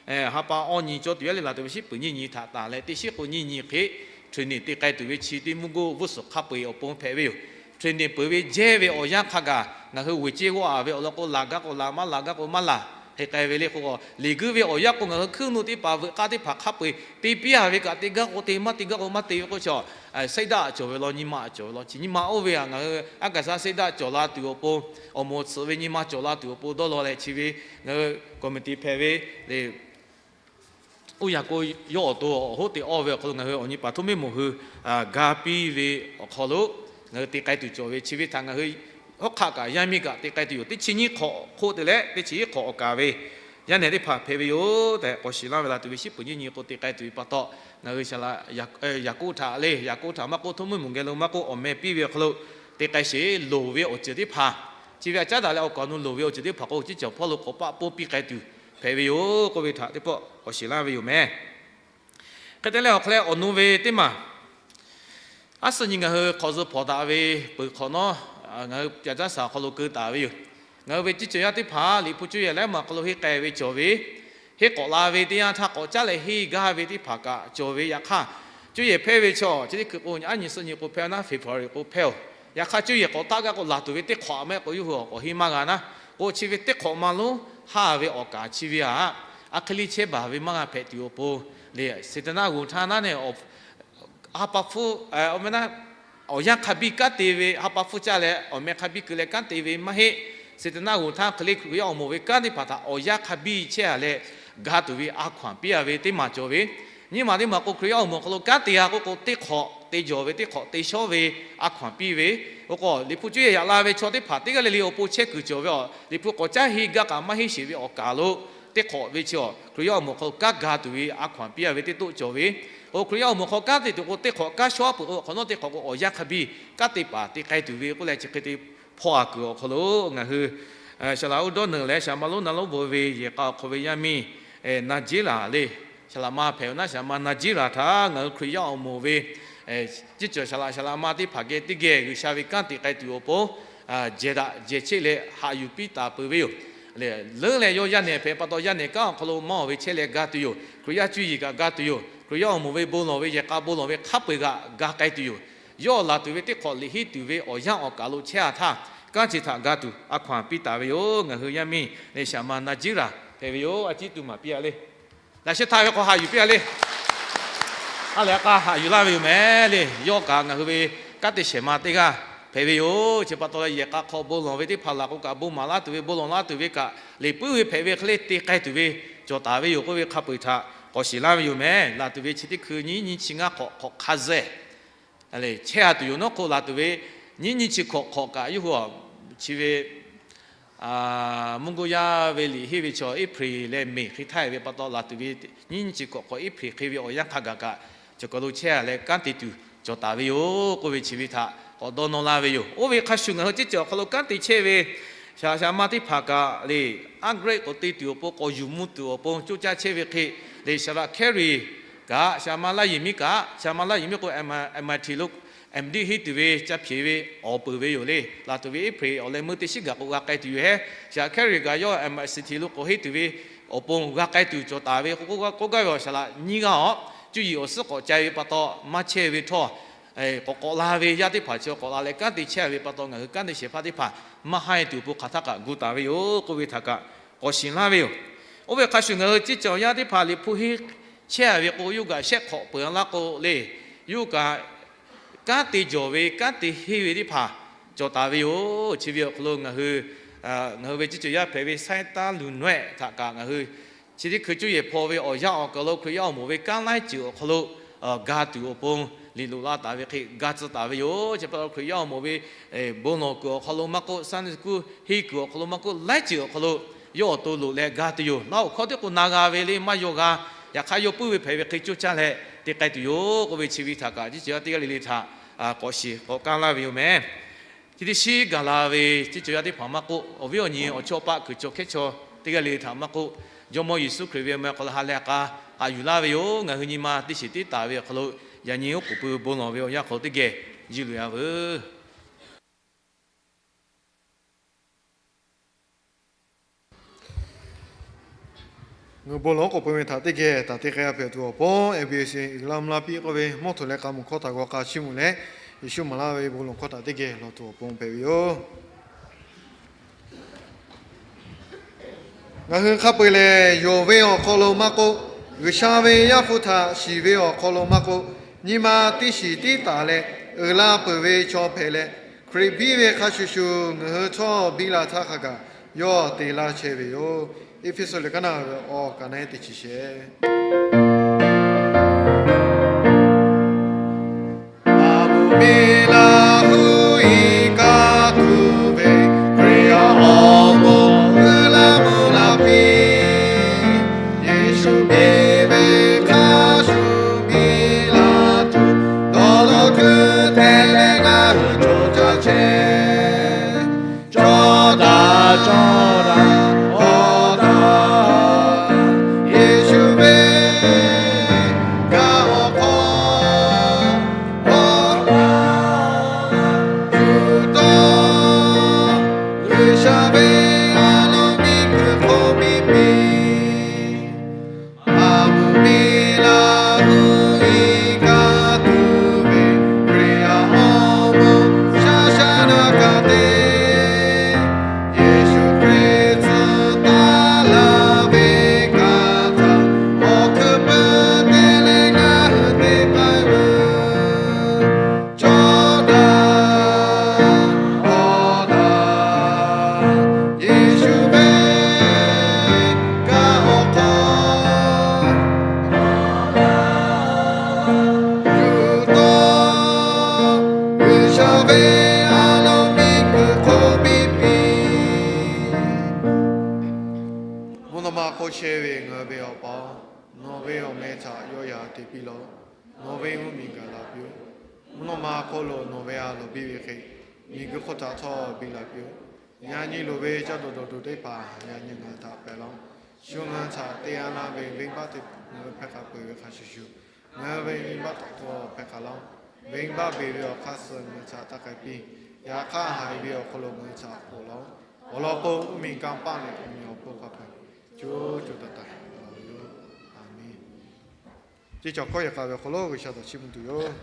ha pa awˇ nyi cawˇ tuˬ yaˇ le, laˬ tuˬ ve shiˉ puiˍ nyiˇ nyi htaꞈ tanˬ leh teˇ shiˉ k'o nyiˇ nyi hk'e training te k'ai tuˬ ve chi teˇ mvuhˇ goˇ g'uˇ suhˍ hk'a peu-eˬ awˬ pon hpehꞈ ve yoˬ. Training peuˬ ve jehˇ ve awˬ yanˇ hk'a gaˬ ngaˬ hui vuiˬ ceˇ g'awˇ-a ve awˬ lawn k'o, laˬ gaˇ k'o laˬ, maˇ laˬ gaˇ k'o maˇ laˬ, hk'e k'ai ve le k'o, liꞈ guiˇ ve awˬ yanˇ k'o ngaˬ hui hkuiˉ nuˆ teˇ hpaˍ veuꞈ k'aˇ teˇ hpaˍ hk'a peu-eˬ te piˇ-a ve kaꞈ te gaˇ k'o te, maˇ te gaˇ k'o maˇ te ve k'o, chaw sehˆ daˆ cawˬ ve law, nyi ma cawˬ ve law, chi nyi ma oˇ ve htaꞈ ngaˬ hui aˉ kaˍ saˉ sehˆ daˆ cawˬ la tuˬ awˬ pon, awˬ moˍ tsuhꞈ ve nyi ma cawˬ la tuˬ awˬ pon dawˇ law leh, chi ve ngaˬ hui committee hpehꞈ ve le, oˇ yaꞈ k'o yawˇ awˬ to awˬ hoˉ te awˇ ve awˬ hk'aw lo ngaˬ hui awˬ nyi paˍ Htoˇ miˇ moˍ hui ga piˇ ve awˬ hk'aw lo ngaˬ hui te k'ai tuˬ cawˬ ve, chi ve htaꞈ ngaˬ hui hawˉ hk'aˆ kaꞈ yaˇ miˇ kaꞈ te k'ai tuˬ yoˬ. Teˇ chi nyiˇ hk'awꞈ hk'oˆ te leh teˇ chi hiˉ hk'awꞈ awˬ kaˍ ve yaˇ nehˬ teˇ hpaˍ hpehꞈ ve yoˬ tehꞈ k'awꞈ shiˍ laˇ ve, laˬ tuˬ ve shiˉ puiˍ nyiˇ nyi k'o te k'ai tuˬ ve pa taw, ngaˬ hui Yaˍkoˆ htaꞈ le, Yaˍkoˆ htaꞈ maˇ k'oˆ, Htoˇ miˇ moˍ geh lo maˇ k'oˆ, awˬ meh piˇ ve awˬ hk'aw lo te k'ai sheˍ. Loˍ ve awˬ ceuˬ teˇ hpaˍ, chi ve aꞈ caˉ daꞈ leh awˬ kaˍ awˬ nu loˍ ve awˬ ceuˬ teˇ hpaˍ k'o, ciˉ cawˬ hpawˇ lo k'awꞈ paˆ poˇ piˇ k'ai tuˬ hpehꞈ ve yoˬ k'oˆ ve htaꞈ teˇ pawˆ k'awꞈ shiˍ laˇ ve yoˬ meh. Hk'e te leh awˬ hk'a leh awˬ nu ve teˇ maˬ, aˉ suhˆ nyi ngaˬ hui hk'awꞈ zuh hpawnˬ daꞈ ve peuˬ hk'awꞈ nawˉ, ngaˬ hui Yaˍ caˇ saˍ awˬ hk'aw lo keu taˍ ve yoˬ. Ngaˬ hui ve ciˉ cawˬ yaˇ teˇ hpaˍ Liꞈ hpu cuˇ yehˬ laiˉ maˬ hk'aw lo henˇ k'ai ve cawˬ ve, henˇ k'awꞈ la ve teˇ yanˇ htaˇ k'awꞈ caˉ leh henˇ gaˇ ve teˇ hpaˍ kaꞈ cawˬ ve. Yaꞈ hk'aˇ, cuˇ yehˬ hpehˇ ve chaw chi teˇ hkui k'o, aˉ nyi suhˆ nyi k'o hpehˇ naˉ, February k'o hpehˇ-oˬ. Yaꞈ hk'aˇ, cuˇ yehˬ k'awꞈ taˆ gaˇ k'o, laˬ tuˬ ve teˇ hk'awꞈ mehˆ k'o, yawˇ hui k'awꞈ henˇ maˇ g'a naˉ k'o, chi ve teˇ hk'awꞈ ma lonˉ haˇ ve awˬ kaˍ chi ve aꞈ, aˬ hk'e le chehˇ baˬ ve maˇ g'a hpehꞈ tuˬ awˬ pon le, Saˍtanˍ g'uiˬ htaˇ naˉ ne, ha pa hpfuhˇ, awˬ meh naˉ, awˬ yanˇ hk'a biˇ kanˉ te ve, ha pa hpfuhˇ caˇ leh awˬ meh hk'a biˇ keu leh kanˉ te ve maˇ heˆ. Saˍtanˍ g'uiˬ htaˇ hk'e le Hkriꞈ yaˇ awˬ moˍ ve kanˉ teˇ hpaˍ htaꞈ awˬ yanˇ hk'a biˇ chehˇ-a leh, ga tuˬ ve a hkaw-anˬ piˇ-a ve teˇ maˬ cawˬ ve. Nyiˇ maˬ teˇ maˬ k'o, Hkriꞈ yaˇ awˬ moˍ hk'aw lo kanˉ te-a k'oˆ k'o, teˇ hk'awꞈ te jawˬ ve, teˇ hk'awꞈ te shawˉ ve, a hkaw-anˬ piˇ ve. Oˇ k'o, Liꞈ hpu cuˇ yehˬ yaꞈ la ve chaw teˇ hpaˍ teˇ g'aˇ le le awˬ pon chehˇ kuiˬ cawˬ ve, a Liꞈ hpu k'awꞈ caˉ henˇ gaˇ kaꞈ maˇ henˇ sheˍ ve awˬ kaˍ lo, teˇ hk'awꞈ ve chi a Hkriꞈ yaˇ awˬ moˍ hk'aw lo kanˉ ga tuˬ ve a hkaw-anˬ piˇ-a ve teˇ toˆ cawˬ ve. Oˇ Hkriꞈ yaˇ awˬ moˍ hk'aw kanˉ te tuˬ k'o, teˇ hk'awꞈ kanˉ shawˉ peuˬ k'o, hk'awꞈ nawˉ teˇ hk'awꞈ k'o awˬ yanˇ hk'a biˇ kanˉ te paˍ te k'ai tuˬ ve k'oˆ leh, chi hk'e te hpawˇ-a kuiˬ awˬ hk'aw lo ngaˬ hui saˍ laꞈ uˉ dawˇ neuˬ leh saˍ laꞈ ma lonˉ na lonˉ bvuhꞈ ve yehˬ k'a awˬ hk'aw ve yaˇ miˇ Naˍjiˉlaˍ le, saˍ laꞈ ma hpehꞈ-oˬ naˉ, saˍ laꞈ ma Naˍjiˉlaˍ htaꞈ ngaˬ hui Hkriꞈ yaˇ awˬ moˍ ve ciˉ cawˬ saˍ laꞈ, saˍ laꞈ ma teˇ hpaˍ geh teˇ geh G'uiˬsha ve kanˉ te k'ai tuˬ awˬ pon jehˬ daꞈ jehˬ cheˆ leh haꞈ yuˬ piˇ taˍ peuˬ ve yoˬ. Leuˉ leh yawˇ yaˇ nehˬ hpehꞈ pa taw, yaˇ nehˬ kanˉ awˬ hk'aw lo mawˇ ve chehˇ leh ga tuˬ yoˬ. Hkriꞈ yaˇ cuˇ yiˍ kaꞈ ga tuˬ yoˬ. Hkriꞈ yaˇ awˬ moˍ ve bon lawˬ ve yehˬ k'a bon lawˬ ve hk'a peu-eˬ kaꞈ ga k'ai tuˬ yoˬ. Yawˇ laˬ tuˬ ve teˇ hk'awꞈ liꞈ henˇ tuˬ ve awˬ yanˇ awˬ kaˍ lo chehˇ-a htaˇ, kanˉ chi htaꞈ ga tuˬ a hkaw-anˬ piˇ taˍ ve yoˬ. Ngaˬ hui yaˇ miˇ le saˍ laꞈ ma Naˍjiˉlaˍ hpehꞈ ve yoˬ. A ciˉ tuˬ maˍ piˇ-a le. Laꞈ sheh htaˇ ve hk'aw haꞈ yuˬ piˇ-a le. A lehˬ a k'a haꞈ yuˬ laˇ ve yoˬ meh le. Yawˇ kaꞈ ngaˬ hui ve kanˉ te shehˍ ma teˇ g'aˇ hpehꞈ ve yoˬ. Chi pa taw leh yehˬ k'a hk'aw bon lawˬ ve teˇ hpaˍ laˬ k'o kaꞈ, bon maˍ laˇ tuˬ ve, bon lawˬ laˇ tuˬ ve kaꞈ, liꞈ puiˉ ve hpehꞈ ve hk'e le te k'ai tuˬ ve cawˬ taˍ ve yoˬ k'oˆ ve hk'a peu-eˬ htaꞈ k'awꞈ shiˍ laˇ ve yoˬ meh. Laˬ tuˬ ve chi teˇ hkui nyiˇ nyi chi ngaˇ hk'awꞈ hk'awꞈ hk'a zehˬ chehˇ-a tuˬ yoˬ. Nawˉ hk'oˆ laˬ tuˬ ve nyiˇ nyi chi hk'awꞈ hk'awꞈ kaꞈ yawˇ hui chi ve mvuhˇ goˇ yaˇ ve liꞈ henˇ ve chaw April leh May hk'e htaˇ ve pa taw, laˬ tuˬ ve nyiˇ nyi chi hk'awꞈ hk'awꞈ April hk'e ve awˬ yanˇ hk'a gaˬ kaꞈ, cawˬ kaˬ lo chehˇ-a leh kanˉ te tuˬ cawˬ taˍ ve yoˬ k'oˆ ve chi ve htaꞈ k'awꞈ dawˇ nawˇ laˇ ve yoˬ. Oˇ ve hk'a shuˍ ngaˬ hui ciˉ cawˬ awˬ hk'aw lo kanˉ te chehˇ ve saˍ laꞈ ma teˇ hpaˍ kaꞈ le, aˉ Great k'awꞈ te tuˬ awˬ pon, k'awꞈ yuˬ mvuh tuˬ awˬ pon coˇ caˇ chehˇ ve hk'e, Leh shaˍ laꞈ Carrie kaꞈ, shaˍ ma Laˇ Yiˍ miˇ kaꞈ, shaˍ ma Laˇ Yiˍ miˇ k'o, M I T lo M D henˇ tuˬ ve ca hpeꞈ ve awˬ peuˬ ve yoˬ le. Laˬ tuˬ ve April awˬ leh meuˇ teˇ shiˉ gaˬ k'o g'a k'ai tuˬ yoˬ hehˉ. Shaˍ laꞈ Carrie kaꞈ yawˇ M I T lo k'awꞈ henˇ tuˬ ve awˬ pon g'a k'ai tuˬ cawˬ taˍ ve k'o, k'oˆ gaˇ ve awˬ shaˍ laꞈ nyiˇ g'aˇ aˬ, cuˇ yiˍ awˬ suhˉ k'awꞈ ca ve pa taw maˇ chehˇ ve htawˇ, k'awꞈ k'awꞈ la ve yaˇ teˇ hpaˍ chi k'awꞈ la leh kanˉ te chehˇ ve pa taw, ngaˬ hui kanˉ te shehˍ hpaˇ teˇ hpaˍ maˇ haˆ tuˬ awˬ pon hk'aˬ htaˇ kaꞈ gu taˍ ve yoˬ k'oˆ ve htaꞈ kaꞈ k'awꞈ shiˍ laˇ ve yoˬ. Oˇ ve hk'a shuˍ ngaˬ hui ciˇ cawˬ yaˇ teˇ hpaˍ liꞈ hpu henˇ chehˇ ve k'o, yawˇ kaꞈ shehˆ hk'awꞈ peuˬ laˇ k'o le, yawˇ kaꞈ kanˉ te jawˬ ve, kanˉ te henˇ ve teˇ hpaˍ cawˬ taˍ ve yoˬ. Chi ve awˬ hk'aw lo ngaˬ hui, ngaˬ hui ve ciˇ cawˬ yaˇ hpehꞈ ve Saiˉ taˉ Luˬ Nawehˆ htaꞈ kaꞈ ngaˬ hui chi teˇ hkui cuˇ yiˍ hpaw ve awˬ yanˇ awˬ kaˬ lo Hkriꞈ yaˇ awˬ moˍ ve kanˉ laiˉ ceuˬ awˬ hk'aw lo ga tuˬ awˬ pon liꞈ loꞈ la taˍ ve hk'e ga tcuh taˍ ve yoˬ. Chi pa taw Hkriꞈ yaˇ awˬ moˍ ve bon lawˬ kuiˬ awˬ hk'aw lo maˇ k'oˆ, Sunday school henˇ kuiˬ awˬ hk'aw lo maˇ k'oˆ, laiˉ ceuˬ awˬ hk'aw lo yawˇ awˬ to loꞈ leh ga tuˬ yoˬ. Laˇ awˬ hkawˇ teˇ k'o na g'a ve le maˇ yaw g'a. Yaꞈ hk'aˇ yawˇ puiˉ ve hpehꞈ ve hk'e coˇ caˇ leh te k'ai tuˬ yoˬ k'oˆ ve chi ve htaꞈ kaꞈ ciˇ cawˬ yaˇ teˇ g'aˇ le le htaꞈ k'awꞈ shiˍ k'awꞈ kaˇ laˇ ve yoˬ meh. Chi teˇ shiˉ gaˬ la ve ciˇ cawˬ yaˇ teˇ hpaˍ maˇ k'oˆ, awˬ viˉ awˬ nyi awˬ chawˇ paˆ kuiˬ chaw hkehˉ chaw teˇ g'aˇ le le htaꞈ maˇ k'oˆ, Jawˇmawˇ Yeˍsuˆ Hkriꞈ ve awˬ meh awˬ hk'aw lo ha leh k'a haꞈ yuˬ laˇ ve yoˬ. Ngaˬ hui nyi ma teˇ shiˍ tiˉ taˍ ve awˬ hk'aw lo yaꞈ nyi oˉ k'oˍ pui bon lawˬ ve awˬ yanˇ hk'aw lo teˇ geh ji loꞈ-a veuˬ. Ngaˬ hui bon lawˬ oˉ k'oˍ pui ve htaꞈ teˇ geh taˍ te k'ai-a hpehꞈ tuˬ awˬ pon, A B C uiˍ la mvuh la piˇ k'oˆ ve mawˇ htoꞈ leh k'a mawˬ hkawˇ htaꞈ g'aw k'a chiˇ mvuh leh, Yeˍsuˆ maˍ laˇ ve bon lawˬ hkawˇ htaꞈ teˇ geh lawˬ tuˬ awˬ pon hpehꞈ ve yoˬ. Ngaˬ hui hk'a peu-eˬ lehˬ, yonˍ ve awˬ hk'aw lo maˇ k'oˆ, G'uiˬsha ve Yaˇ hpu htaꞈ shiˍ ve awˬ hk'aw lo maˇ k'oˆ, nyi ma teˇ shiˍ tiˉ taˍ leh, uiˍ la peuˬ ve chaw hpehꞈ leh, Hkriꞈ biˇ ve hk'a shuˍ shuˍ ngaˬ hui htawˇ biˇ la htaˇ hk'a gaˬ yawˇ te laˇ chehˇ ve yoˬ. Eˇfeˇsuꞈ liꞈ kaˉ naˆ ve awˬ ka naˆ eˉ teˇ chi shehˍ. Aˬ mvuhˇ miˬ Laˇ huˉ iˉ kaˆ tuˬ ve Hkriꞈ yaˇ awˬ moˍ g'uiˇ laˇ mvuh laˇ piˇ. Yeˍsuˆ biˇ ve hk'a shuˍ biˇ la tuˬ dawˇ law kuiˬ te leh ngaˬ hui cawˬ caˇ chehˇ. Cawˇ daꞈ cawˇ daꞈ awˬ daꞈ, Yeˍsuˆ ve kaꞈ awˬ hk'aw awˬ g'aˇ yuˬ tawˆ, G'uiˬsha ve a loˍ miˬ kuiˬ hk'oˆ piˇ piˇ. Aˬ mvuhˇ miˬ Laˇ huˉ iˉ kaˆ tuˬ ve Hkriꞈ yaˇ awˬ moˍ shaˉ shaˉ naˆ kaꞈ te, Yeˍsuˆ Hkriꞈ tcuh taˍ laˇ ve kaꞈ htaꞈ awˬ hkuiˉ puiˉ te leh ngaˬ hui te k'ai ve. Cawˇ daꞈ awˬ daꞈ, Yeˍsuˆ ve kaꞈ awˬ hk'aw yuˬ tawˆ, G'uiˬsha ve a loˍ miˬ kuiˬ hk'oˆ piˇ piˇ. Mvuhˇ naw ma hk'oˆ chehˇ ve ngaˬ hui ve Awˬ pa-oˬ, nawˬ ve awˬ meh htaꞈ yawˇ yaꞈ te piˇ laˇ-oˆ. Nawˬ ve mvuhˇ miˬ gaˬ la piˇ-oˆ. Mvuhˇ naw ma hk'oˆ lo nawˬ ve a loˍ biˇ ve hk'e, miˬguiˬ hk'oˆ htaꞈ htawˇ biˇ la piˇ-oˆ. Yaꞈ nyi loˍ ve caˇ tuˬ dawˬ tuˬ teˇ hpaˍ yaꞈ nyi ngaˬ hui htaꞈ pehˬ laˇ-oˆ. Shu ngaˬ hui htaꞈ te a na ve venˇbaˆ teˇ hpaˍ ngaˬ hui hpehˇ k'a peu-eˬ ve hk'a shuˍ shuˍ, ngaˬ hui ve venˇbaˆ htaꞈ htawˇ hpehˇ k'a laˇ-oˆ. Venˇbaˆ beˬ ve awˬ hk'aˇ suh ngaˬ hui htaꞈ taˇ k'ai piˇ. Yaꞈ hk'aˇ, haˍ ve awˬ hk'aw lo ngaˬ hui htaꞈ k'oˍ laˇ-oˆ. Awˬ lawn k'o, mvuhˇ miˬ kanˇ paˆ leh awˬ meꞈ awˬ hponˇ hk'a peu-eˬ co co taiˍ taiˍ laˬ ve yoˬ. Aˬ menˍ. Ceˇ cawˬ hkawˇ yaꞈ k'a ve awˬ hk'aw lo G'uiˬsha htaꞈ chiˇ mvuh tuˬ yoˬ.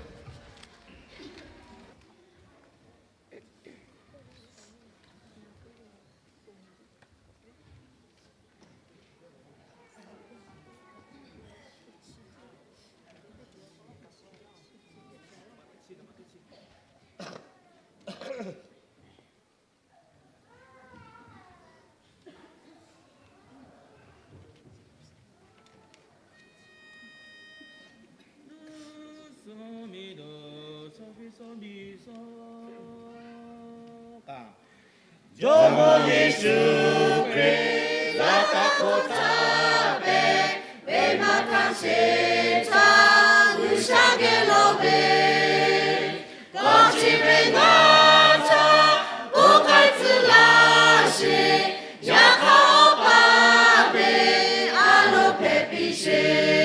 Jawˇmawˇ Yeˍsuˆ Hkriꞈ g'a taˇ hk'oˆ htaˇ hpehꞈ, venˇbaˆ htaꞈ sheˍ htaˇ G'uiˬsha geh lawˬ ve, kawˆ chi ve ngaˬ htaꞈ k'oˆ k'ai tcuh laˇ sheˍ. Yaꞈ hk'aˇ, Awˬ pa ve a loˍ hpehꞈ piˇ sheˍ.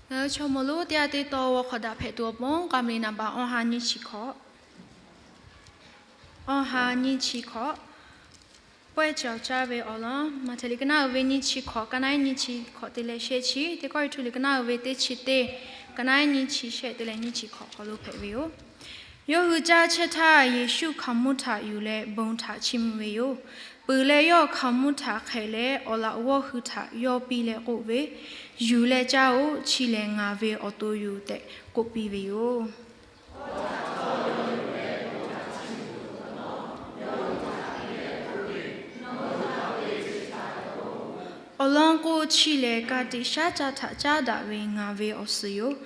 Ngaˬ hui chaw mawˬ lonˉ teˇ g'aˇ teˇ taw g'aw hk'awꞈ daꞈ hpehꞈ tuˬ awˬ pon, Kaˍ mvuhˇ miˬ naˍ baꞈ awˇ ha nyiˇ chi hkawꞈ, awˇ ha nyiˇ chi hkawꞈ, pawehˇ cawˬ caˇ ve awˬ lawn, Maꞈhtehˍ liꞈ ka naˆ uiˍ ve nyiˇ chi hkawꞈ, ka naˆ ehˉ nyiˇ chi hkawꞈ te leh shehˆ chi, Teˇ kawˆ Yeˍhtuˆ liꞈ ka naˆ uiˍ ve teˇ chi teˇ, ka naˆ ehˉ nyiˇ chi shehˆ te leh nyiˇ chi hkawꞈ hk'aw lo hpehꞈ ve yoˬ. Yawˇ hui caˇ chehˇ htaˇ, Yeˍsuˆ hkaoˍmonˇ htaꞈ yuˬ leh bon htaꞈ chiˇ mvuh ve yoˬ. Peuˬ leh, yawˇ hkaoˍmonˇ htaꞈ hk'ehꞈ leh awˬ laꞈ g'awˇ hui htaꞈ yawˇ piˇ leh k'oˆ ve, Yuˬ leh caˇ-oˆ. Chi lehˬ ngaˬ ve awˬ to yoˬ tehꞈ k'oˆ piˇ ve yoˬ. Awˬ lawn k'o, chi lehˬ ka tiꞈ shaˉ caˇ htaꞈ caˉ daꞈ ve ngaˬ ve awˬ suhˍ yoˬ.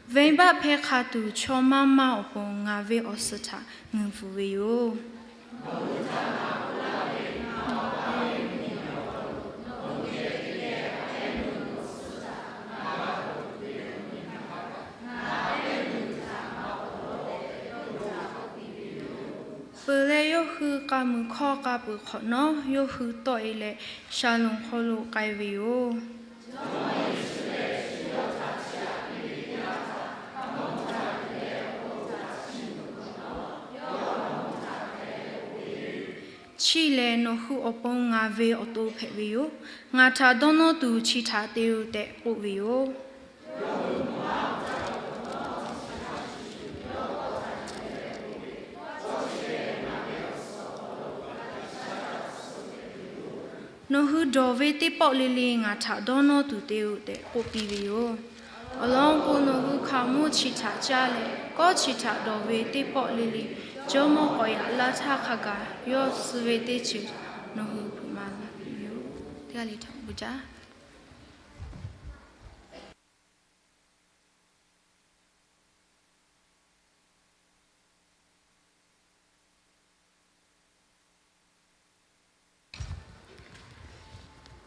Venˇbaˆ hpehˇ hk'a tuˬ, chaw maˇ maˇ awˬ pon ngaˬ ve awˬ suhˍ htaꞈ ngeuˍ pfuhˍ ve yoˬ. Peuˬ leh, yawˇ hui k'a muiˬ hkawˇ k'a peuˬ hk'awꞈ nawˉ, yawˇ hui tawˆ e leh shaˍlonˍ hk'aw lo k'ai ve yoˬ. Chi lehˬ nawˬ hui awˬ pon ngaˬ ve awˬ to hpehꞈ ve yoˬ. Ngaˬ htaꞈ dawˇ nawˇ tuˬ chi htaꞈ te-oˬ tehꞈ k'oˆ ve yoˬ. Nawˬ hui dawˬ ve teˇ pawˆ le le ngaˬ htaꞈ dawˇ nawˇ tuˬ te-oˬ tehꞈ k'oˆ piˇ ve yoˬ. Awˬ lawn k'o, nawˬ hui hkaoˍmonˇ chi htaꞈ caˇ leh, kawˆ chi htaꞈ dawˬ ve teˇ pawˆ le le, jawˇmawˇ k'awꞈ yaꞈ laˇ htaˇ hk'a gaˬ yawˇ suh ve teˇ ceuˬ nawˬ hui hpeuꞈ maˍ laˇ ve yoˬ. Teˇ g'aˇ le htaꞈ bu jaˇ.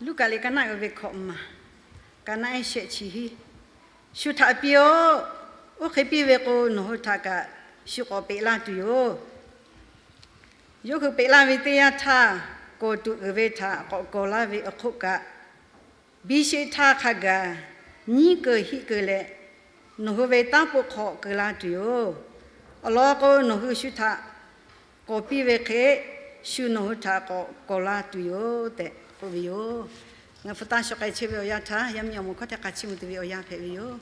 Luˉkaꞈ liꞈ ka naˆ uiˍ ve hkawꞈ maˬ, ka naˆ ehˉ shehˆ chi hiˆ. Shu htaꞈ piˇ-oˆ. Oˇ hk'e piˇ ve k'o, nawˬ hui htaꞈ kaꞈ shu k'awꞈ peꞈ laˇ tuˬ yoˬ. Yawˇ hui peꞈ laˇ ve teˇ yanˇ htaˇ, kawˬ tuˬ uiˍ ve htaꞈ k'awꞈ kawˬ laˇ ve awˬ hk'oˆ kaꞈ, biˇ sheˆ htaˇ hk'a gaˬ nyiˉ keu hiˆ keu leh, nawˬ hui ve taˉ poˆ hk'aw keu laˇ tuˬ yoˬ. Awˬ lawn k'o, nawˬ hui shu htaꞈ k'awꞈ piˇ ve hk'e, shu nawˬ hui htaꞈ k'awꞈ kawˬ laˇ tuˬ yoˬ tehꞈ k'oˆ ve yoˬ. Ngaˬ hpu taˇ shawˍ k'ai chehˇ ve awˬ yanˇ htaˇ, yaˇ miˇ awˬ moˍ hkawˇ teˇ hk'aˬ chiˇ mvuh tuˬ ve awˬ yanˇ hpehꞈ ve yoˬ.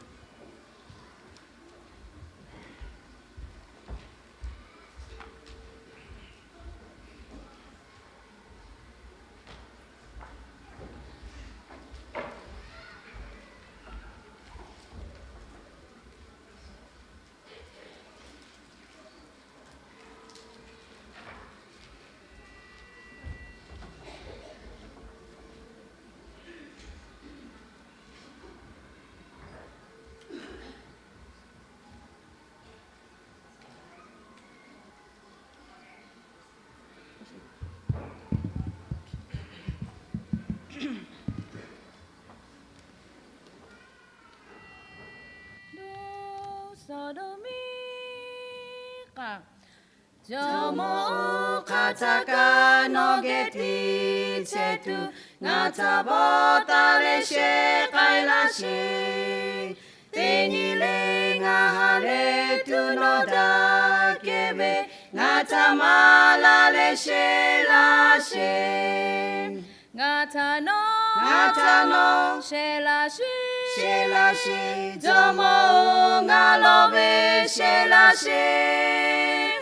Jawˇmawˇ-oˬ, hk'aˬ htaˇ kaꞈ nawˬ geh teˇ chehˇ tuˬ, ngaˬ htaꞈ bawˆ taˍ leh shehˍ k'ai laˇ sheˍ. Teˇ nyi le ngaˬ ha lehˬ tuˬ nawˬ daꞈ kehˬ ve, ngaˬ htaꞈ maˍ laˇ leh shehˍ laˇ sheˍ. Ngaˬ htaꞈ nawˬ, ngaˬ htaꞈ nawˬ shehˍ laˇ sheˍ, shehˍ laˇ sheˍ. Jawˇmawˇ-oˬ, ngaˬ lawˬ ve shehˍ laˇ sheˍ.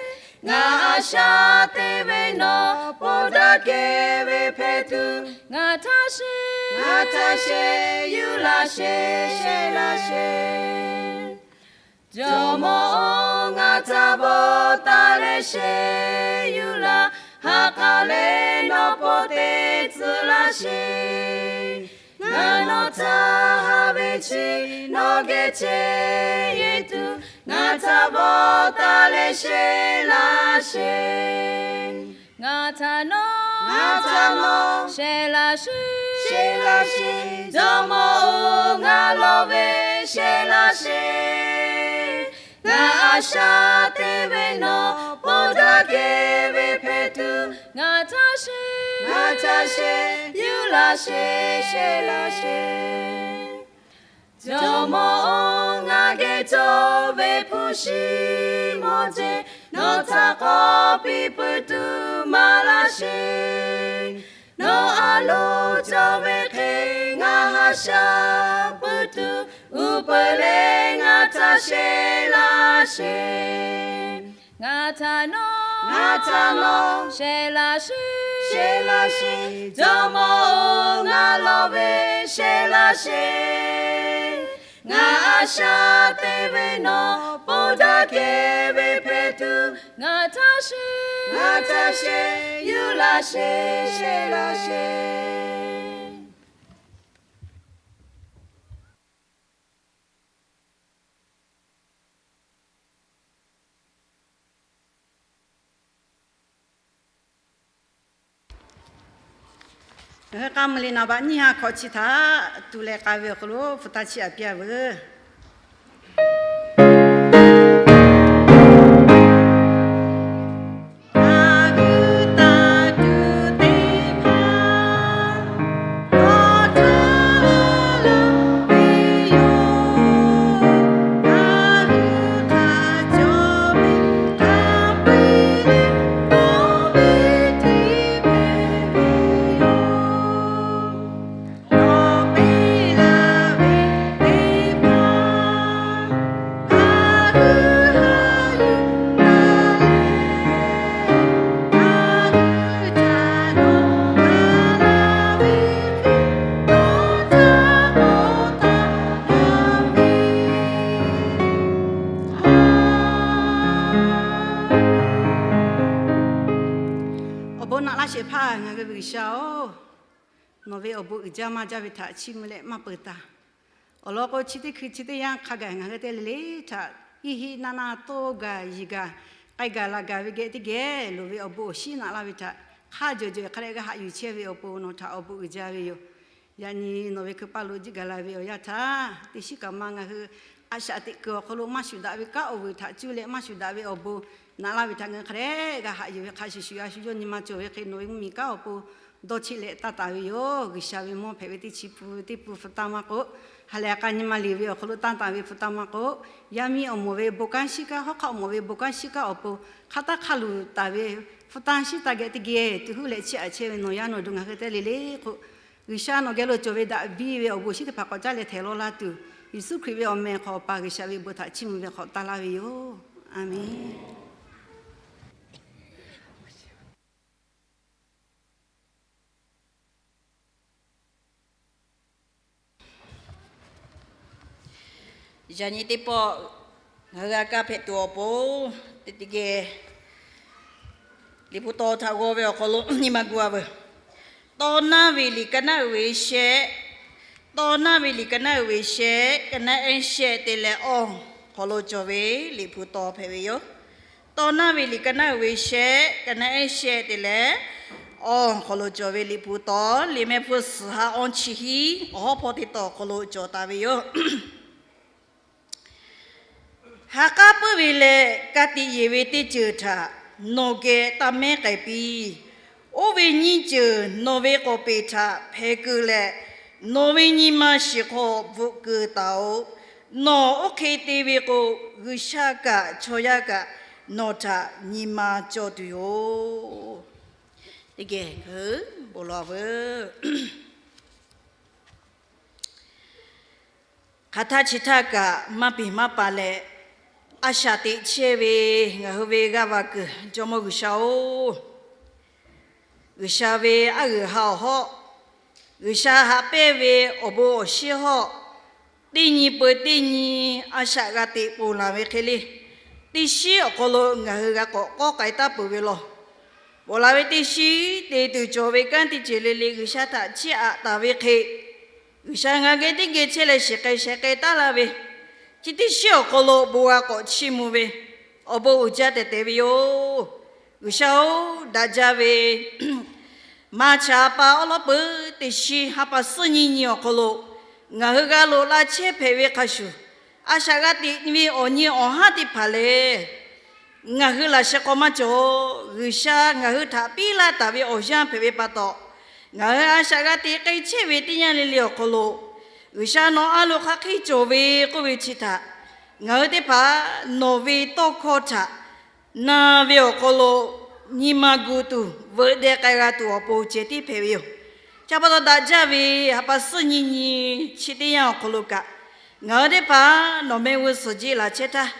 Ngaˬ a shaꞈ te ve nawˬ ponˬ daꞈ kehˬ ve hpehꞈ tuˬ, ngaˬ htaꞈ sheˍ, ngaˬ htaꞈ sheˍ yuˬ laˇ sheˍ, shehˍ laˇ sheˍ. Jawˇmawˇ-oˬ, ngaˬ htaꞈ bawˆ taˍ leh shehˍ yuˬ laˇ. Ha k'aˬ leh nawˬ pon te tcuh laˇ sheˍ. Ngaˬ nawˬ htaꞈ haꞈ ve chi nawˬ geh chehˇ ve tuˬ, ngaˬ htaꞈ bawˆ taˍ leh shehˍ laˇ sheˍ. Ngaˬ htaꞈ nawˬ, ngaˬ htaꞈ nawˬ shehˍ laˇ sheˍ, shehˍ laˇ sheˍ. Jawˇmawˇ-oˬ, ngaˬ lawˬ ve shehˍ laˇ sheˍ. Ngaˬ a shaꞈ te ve nawˬ ponˬ daꞈ kehˬ ve hpehꞈ tuˬ, ngaˬ htaꞈ sheˍ, ngaˬ htaꞈ sheˍ yuˬ laˇ sheˍ, shehˍ laˇ sheˍ. Jawˇmawˇ-oˬ, ngaˬ geh cawˬ ve hpu shi mawˬ jeˬ, nawˬ htaꞈ k'awꞈ piˇ puiˉ tuˬ maˇ laˇ sheˍ. Nawˬ a loˍ cawˬ ve hk'e ngaˬ haꞈ shaˉ puiˉ tuˬ, uˉ peunˍ leh ngaˬ htaꞈ shehˍ laˇ sheˍ. Ngaˬ htaꞈ nawˬ, ngaˬ htaꞈ nawˬ shehˍ laˇ sheˍ, shehˍ laˇ sheˍ. Jawˇmawˇ-oˬ, ngaˬ lawˬ ve shehˍ laˇ sheˍ. Ngaˬ a shaꞈ te ve nawˬ ponˬ daꞈ kehˬ ve hpehꞈ tuˬ, ngaˬ htaꞈ shehˍ, ngaˬ htaꞈ shehˍ yuˬ laˇ sheˍ, shehˍ laˇ sheˍ. Ngaˬ hui k'a mui le naˍ baꞈ nyiˇ ha hkawꞈ chi htaꞈ tu leh k'a ve awˬ hk'aw lo hpu taˇ chiˇ aꞈ piˇ a veuˬ. Awˬ bon naꞈ laˇ shehˍ hpaˇ ngaˬ hui ve G'uiˬsha-oˬ, nawˬ ve awˬ bon uiˍ jaˇ maˇ jaˇ ve htaꞈ chiˇ mvuh leh maˇ peuˬ taˍ. Awˬ lawn k'o, chi teˇ hkui chi teˇ yanˇ hk'a gaˬ ngaˬ hui teˇ le le htaꞈ hiˆ hiˆ naˇ naˇ toˇ gaˬ yiˬ gaˬ k'ai gaˬ la gaˬ ve geh teˇ geh loˍ ve awˬ bon awˬ shinˉ naꞈ laˇ ve htaꞈ hk'a jawˬ jawˬ hk'a dehꞈ g'a haꞈ yuˬ chehˇ ve awˬ pon nawˬ htaꞈ awˬ bon uiˍ jaˇ ve yoˬ. Yaꞈ nyi nawˬ ve hkui paˇ lo jiˆ gaˬ la ve awˬ yanˇ htaˇ, teˇ shiˉ kaꞈ ma ngaˬ hui a shaꞈ teꞈ kuiˬ awˬ hk'aw lo maˇ shuˍ daꞈ ve kanˉ awˬ vuiˬ htaꞈ cuˇ leh maˇ shuˍ daꞈ ve awˬ bon naꞈ laˇ ve htaꞈ ngaˬ hui hk'a dehꞈ g'a haꞈ yuˬ ve hk'a shuˍ shuˍ a shu yawˇ nyi ma cawˬ ve hk'e nawˬ ve mvuhˇmiˬ kanˉ awˬ pon dawˇ cheˆ leh taˇ taˍ ve yoˬ. G'uiˬsha ve mawˇ hpehꞈ ve teˇ chi pun teˇ pun hpu tanˇ maˇ k'oˆ, ha lehˬ a k'a nyi ma liꞈ ve awˬ hk'aw lo tanˇ taˍ ve hpu tanˇ maˇ k'oˆ, yaˇ miˇ awˬ moˍ ve bon kanˉ shiˉ kanˉ, hawˉ hk'aˆ awˬ moˍ ve bon kanˉ shiˉ kanˉ awˬ pon hk'a taˇ hk'a luˬ taˍ ve hpu tanˇ shiˉ taˇ geh teˇ geh tuˬ huˉ leh chiˇ aꞈ chehˇ ve nawˬ yaˇ nawˬ duˬ ngaˬ hui teˇ le le k'o, G'uiˬsha nawˬ geh lo cawˬ ve daꞈ biˇ ve awˬ bon awˬ shinˉ teˇ hpaˍ k'awꞈ caˉ leh htehˍ law laˇ tuˬ, Yeˍsuˆ Hkriꞈ ve awˬ meh hk'aw Awˬ pa G'uiˬsha ve bon htaꞈ chiˇ mvuh ve hk'awꞈ taˇ laˇ ve yoˬ. Aˍmenˍ. Yaꞈ nyi teˇ pawˆ ngaˬ hui a kaˇ hpehꞈ tuˬ awˬ pon teˇ teˇ geh Liꞈ hpu taw htaꞈ g'aw ve awˬ hk'aw lo nyi ma gu a veuˬ. Tawˇ naˇ ve liꞈ ka naˉ uiˍ ve shehˆ, tawˇ naˇ ve liꞈ ka naˉ uiˍ ve shehˆ, ka naˉ ehˉ shehˆ te leh awˬ hk'aw lo cawˬ ve Liꞈ hpu taw hpehꞈ ve yoˬ. Tawˇ naˇ ve liꞈ ka naˉ uiˍ ve shehˆ, ka naˉ ehˉ shehˆ te leh awˬ hk'aw lo cawˬ ve Liꞈ hpu taw, liꞈ mehˆ hpu suhˍ ha awˇ chi hiˉ awˬ hawˉ hpawˇ teˇ taw awˬ hk'aw lo cawˬ taˍ ve yoˬ. Ha k'aˉ puiˉ ve leh ka tiꞈ yeˬ ve teˇ ceuˬ htaꞈ nawˬ geh taˇ mehˉ k'ai piˇ. Oˇ ve nyiˇ ceuˬ nawˬ ve k'awˍ peˍ htaꞈ hpeh keu leh, nawˬ ve nyi ma shiˍ hk'aw bvuhꞈ keu taˍ-oꞈ. Nawˬ oˇ hk'e te ve k'o, G'uiˬsha kaꞈ chaw yaˇ kaꞈ nawˬ htaꞈ nyi ma cawˇ tuˬ yoˬ. Teˇ geh ngaˬ hui bon lawˬ veuˬ. Hk'aˬ htaˇ chi htaˇ kaꞈ maˇ peˬ maˇ pa leh, a shaꞈ teꞈ chehˇ ve ngaˬ hui ve g'aˇ va kuiˬ Jawˇmawˇ G'uiˬsha-oˬ, G'uiˬsha ve aˉ g'uiˬ ha awˬ hawˉ, G'uiˬsha haꞈ pehnˇ ve awˬ bon awˬ shinˉ hawˉ, teˇ nyi peu teˇ nyi a shaꞈ g'a teꞈ ponˬ laˬ ve hk'e le, teˇ shiˉ awˬ hk'aw lo ngaˬ hui g'a k'awꞈ k'awˆ k'ai taˉ peuˬ ve law. Ponˬ laˬ ve teˇ shiˉ te tuˬ cawˬ ve kanˉ teˇ ceuˬ le le G'uiˬsha htaꞈ chiˇ aꞈ taˍ ve hk'e, G'uiˬsha ngaˬ geh teˇ geh chehˇ leh shiˍ k'ai sheh k'ai taˉ laˇ ve, chi teˇ shiˉ awˬ hk'aw lo bon g'a k'awꞈ chiˇ mvuh ve, awˬ bon uiˍ jaˇ tehꞈ te ve yoˬ. G'uiˬsha-oˬ, daꞈ jaˇ ve March ha pa awˉ lawˉ peuˬ teˇ shiˉ ha pa suhˉ nyiˇ nyi awˬ hk'aw lo ngaˬ hui g'a loꞈ la chehˇ hpehꞈ ve hk'a shuˍ, a shaꞈ g'a teꞈ ve awˬ nyi awˬ haˉ teˇ hpaˍ lehˬ, ngaˬ hui laꞈ sheh k'aw maˇ cawˬ. G'uiˬsha ngaˬ hui htaꞈ piˇ laˇ taˍ ve awˬ yanˇ hpehꞈ ve pa taw, ngaˬ hui a shaꞈ g'a teꞈ k'ai chehˇ ve teˇ yanˇ le le awˬ hk'aw lo, G'uiˬsha nawˬ a loˍ hk'aˬ hk'e cawˬ ve k'oˆ ve chi htaꞈ, ngaˬ hui teˇ hpaˍ nawˬ ve tawˇ hkawˇ htaꞈ na ve awˬ hk'aw lo nyi ma gu tuˬ veuꞈ deh k'ai g'a tuˬ awˬ pon ceh tiˉ hpehꞈ ve yoˬ. Chi pa taw daꞈ jaˇ ve ha pa suhˉ nyi nyi chi teˇ yanˇ awˬ hk'aw lo kaꞈ, ngaˬ hui teˇ hpaˍ nawˬ meh ve suhˍ jeˇ laˬ chehˇ htaˇ,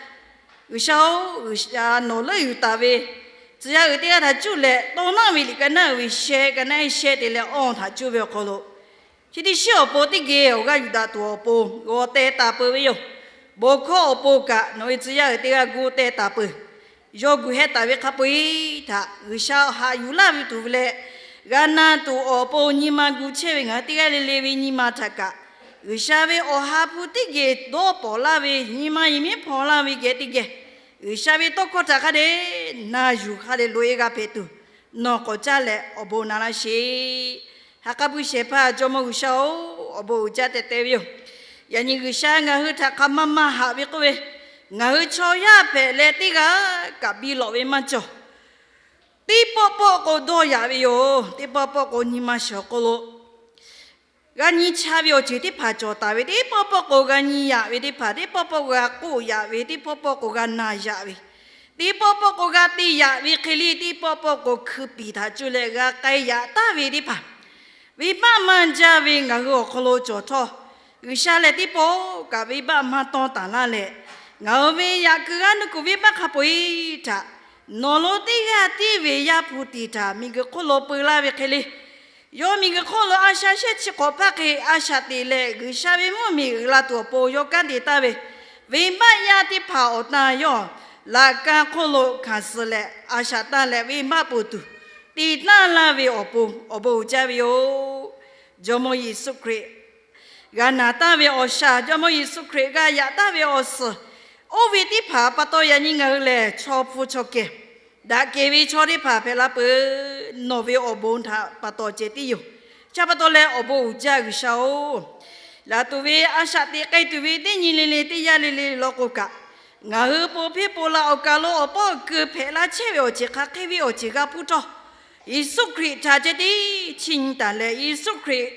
G'uiˬsha-oˬ, G'uiˬsha nawˬ leuˆ yuˬ taˍ ve tcuh yaˇ uiˍ teˇ g'aˇ htaꞈ cuˇ leh tawˇ naˆ ve liꞈ ka naˆ uiˍ ve sheh ka naˆ sheh te leh awˬ htaꞈ cuˇ ve awˬ hk'aw lo, chi teˇ shiˉ awˬ pon teˇ geh awˬ g'aˇ yuˬ daꞈ tuˬ awˬ pon g'aw teh taˍ peuˬ ve yoˬ. Bon hkawˇ awˬ pon kaꞈ nawˬ ve tcuh yaˇ uiˍ teˇ g'aˇ gu teh taˍ peuˬ. Yawˇ gu hehˉ taˍ ve hk'a peu-eˬ htaꞈ G'uiˬsha haꞈ yuˬ laˇ ve tuˬ leh, g'a na tuˬ awˬ pon nyi ma gu chehˇ ve ngaˬ hui teˇ g'aˇ le le ve nyi ma htaꞈ kaꞈ, G'uiˬsha ve awˬ ha hpu teˇ geh dawˇ pawˍ laˇ ve, nyi ma yehˬ miˉ hpaw laˇ ve geh teˇ geh, G'uiˬsha ve tawˇ hkawˇ htaꞈ hk'a dehꞈ na yuˬ hk'a dehꞈ loꞈ-e g'a hpehꞈ tuˬ, nawˬ k'awꞈ caˇ leh awˬ bon na laˇ sheˍ. Ha k'aˉ puiˉ shehˍ hpaˇ Jawˇmawˇ G'uiˬsha-oˬ, awˬ bon uiˍ jaˇ teh teh ve yoˬ. Yaꞈ nyi G'uiˬsha ngaˬ hui htaꞈ hk'aˬ ma ma haꞈ ve k'oˆ ve, ngaˬ hui chaw yaˇ hpehꞈ leh teˇ g'aˇ kaꞈ biˇ lawꞈ ve maˇ cawˬ. Teˇ pawˆ pawˆ k'o dawˇ yaꞈ ve yoˬ. Teˇ pawˆ pawˆ k'o nyi ma shiˍ awˬ hk'aw lo g'a nyi cha ve awˬ ceuˬ teˇ hpaˍ cawˬ taˍ ve, teˇ pawˆ pawˆ k'o g'a nyi yaꞈ ve teˇ hpaˍ, teˇ pawˆ pawˆ g'a k'oˆ yaꞈ ve, teˇ pawˆ pawˆ k'o g'a na yaꞈ ve, teˇ pawˆ pawˆ k'o g'a te yaꞈ ve hk'e le, teˇ pawˆ pawˆ k'o hkui piˍ htaꞈ cuˇ leh g'a k'ai yaꞈ taˍ ve teˇ hpaˍ, venˇbaˆ maˇ jaˇ ve ngaˬ hui awˬ hk'aw lo cawˬ htawˇ, G'uiˬsha lehˬ teˇ pawˆ kaꞈ venˇbaˆ maˇ tawˇ taˍ laˇ leh, ngaˬ hui ve yaꞈ kuiˬ g'aˇ nuˇ kuiˬ venˇbaˆ hk'a peu-eˬ htaꞈ nawˬ lo teˇ g'aˇ tiˉ ve Yaˇ hpu tiˍ htaꞈ miˬguiˬ hk'oˆ lo peu laˇ ve hk'e le, yawˇ miˬguiˬ hk'oˆ lo a sha shehˆ chi hk'awꞈ hpaˇ hk'e a shaꞈ teꞈ leh G'uiˬsha ve mvuhˇmiˬ uiˍ la tuˬ awˬ pon yawˇ kanˉ te taˍ ve venˇbaˆ yaˇ teˇ hpaˍ awˬ na yawˇ laꞈ ka hk'oˆ lo hkanˍ suh leh a shaꞈ tanˇ leh venˇbaˆ poˬ tuˬ te taˍ laˇ ve awˬ pon awˬ bon uiˍ jaˇ ve yoˬ. Jawˇmawˇ Yeˍsuˆ Hkriꞈ g'a naˬ taˍ ve awˬ shaˍ, Jawˇmawˇ Yeˍsuˆ Hkriꞈ g'a yaꞈ taˍ ve awˬ suhˍ, oˇ ve teˇ hpaˍ pa taw yaꞈ nyi ngaˬ hui lehˬ chaw hpu chaw kehˬ daꞈ kehˬ ve chaw teˇ hpaˍ hpehꞈ la peuˬ. Nawˬ ve awˬ bon htaꞈ pa taw ceh tiˉ yoˬ. Chi pa taw leh awˬ bon uiˍ jaˇ G'uiˬsha-oˬ, laˬ tuˬ ve a shaꞈ teꞈ k'ai tuˬ ve teˇ nyi le le teˇ yanˇ le le law k'o kaꞈ, ngaˬ hui po hpeˇ po la awˬ kaˬ lo awˬ pawˆ awˬ keu hpehꞈ laˇ chehˇ ve awˬ ceuˬ hk'aˬ hk'e ve awˬ ceuˬ g'a hpuˇ htawˇ, Yeˍsuˆ Hkriꞈ htaꞈ ceh tiˉ chiˇ nyi taˍ leh Yeˍsuˆ Hkriꞈ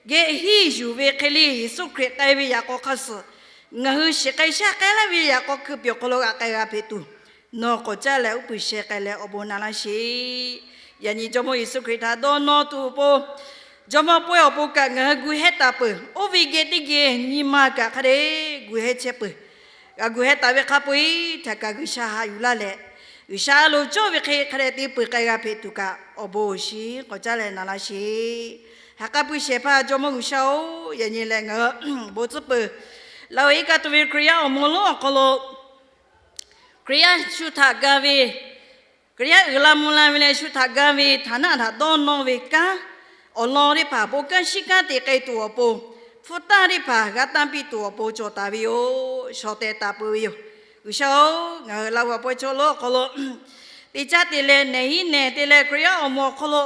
geh henˇ yuˬ ve hk'e le, Yeˍsuˆ Hkriꞈ k'ai ve yaꞈ k'aw hk'a suhˍ ngaˬ hui shiˍ k'ai shaˉ k'ai laˇ ve yaꞈ k'aw hkui piˬ awˬ hk'aw lo g'a k'ai g'a hpehꞈ tuˬ, nawˬ k'awꞈ caˇ leh uˉ peunˍ sheh k'ai leh awˬ bon na laˇ sheˍ. Yaꞈ nyi Jawˇmawˇ Yeˍsuˆ Hkriꞈ htaꞈ dawˇ nawˇ tuˬ awˬ pon, Jawˇmawˇ pawehˇ awˬ pon kaꞈ ngaˬ hui gu hehˉ taˍ peuˬ. Oˇ ve geh teˇ geh nyi ma kaꞈ hk'a dehꞈ gu hehˉ chehˇ peuˬ. G'a gu hehˉ taˍ ve hk'a peu-eˬ htaꞈ kaꞈ G'uiˬsha haꞈ yuˬ laˇ leh, G'uiˬsha a loˍ cawˇ ve hk'e hk'a dehꞈ te peuˬ k'ai g'a hpehꞈ tuˬ kaꞈ awˬ bon awˬ shiˍ k'awꞈ caˇ leh na laˇ sheˍ. Ha k'aˉ puiˉ shehˍ hpaˇ Jawˇmawˇ G'uiˬsha-oˬ, yaꞈ nyi lehˬ ngaˬ hui bon tcuhˉ peuˬ. Laˇ-oˬ, iˉ kaˆ tuˬ ve Hkriꞈ yaˇ awˬ moˍ lonˉ awˬ hk'aw lo Hkriꞈ yaˇ shu htaꞈ ga ve, Hkriꞈ yaˇ uiˍ la mvuh la ve leh shu htaꞈ ga ve htaꞈ naˆ htaꞈ dawˇ nawˇ ve kanˉ awˬ lawn teˇ hpaˍ bon kanˉ shiˉ kanˉ te k'ai tuˬ awˬ pon, hpu tanˇ teˇ hpaˍ g'a tanˇ piˇ tuˬ awˬ pon cawˬ taˍ ve yoˬ. Shawˍ tehˬ taˍ peuˬ ve yoˬ. G'uiˬsha-oˬ, ngaˬ hui Laˇ huˍ a pawehˇ chaw lonˉ awˬ hk'aw lo te caˇ te leh nehˬ hiˉ nehˬ te leh Hkriꞈ yaˇ awˬ moˍ awˬ hk'aw lo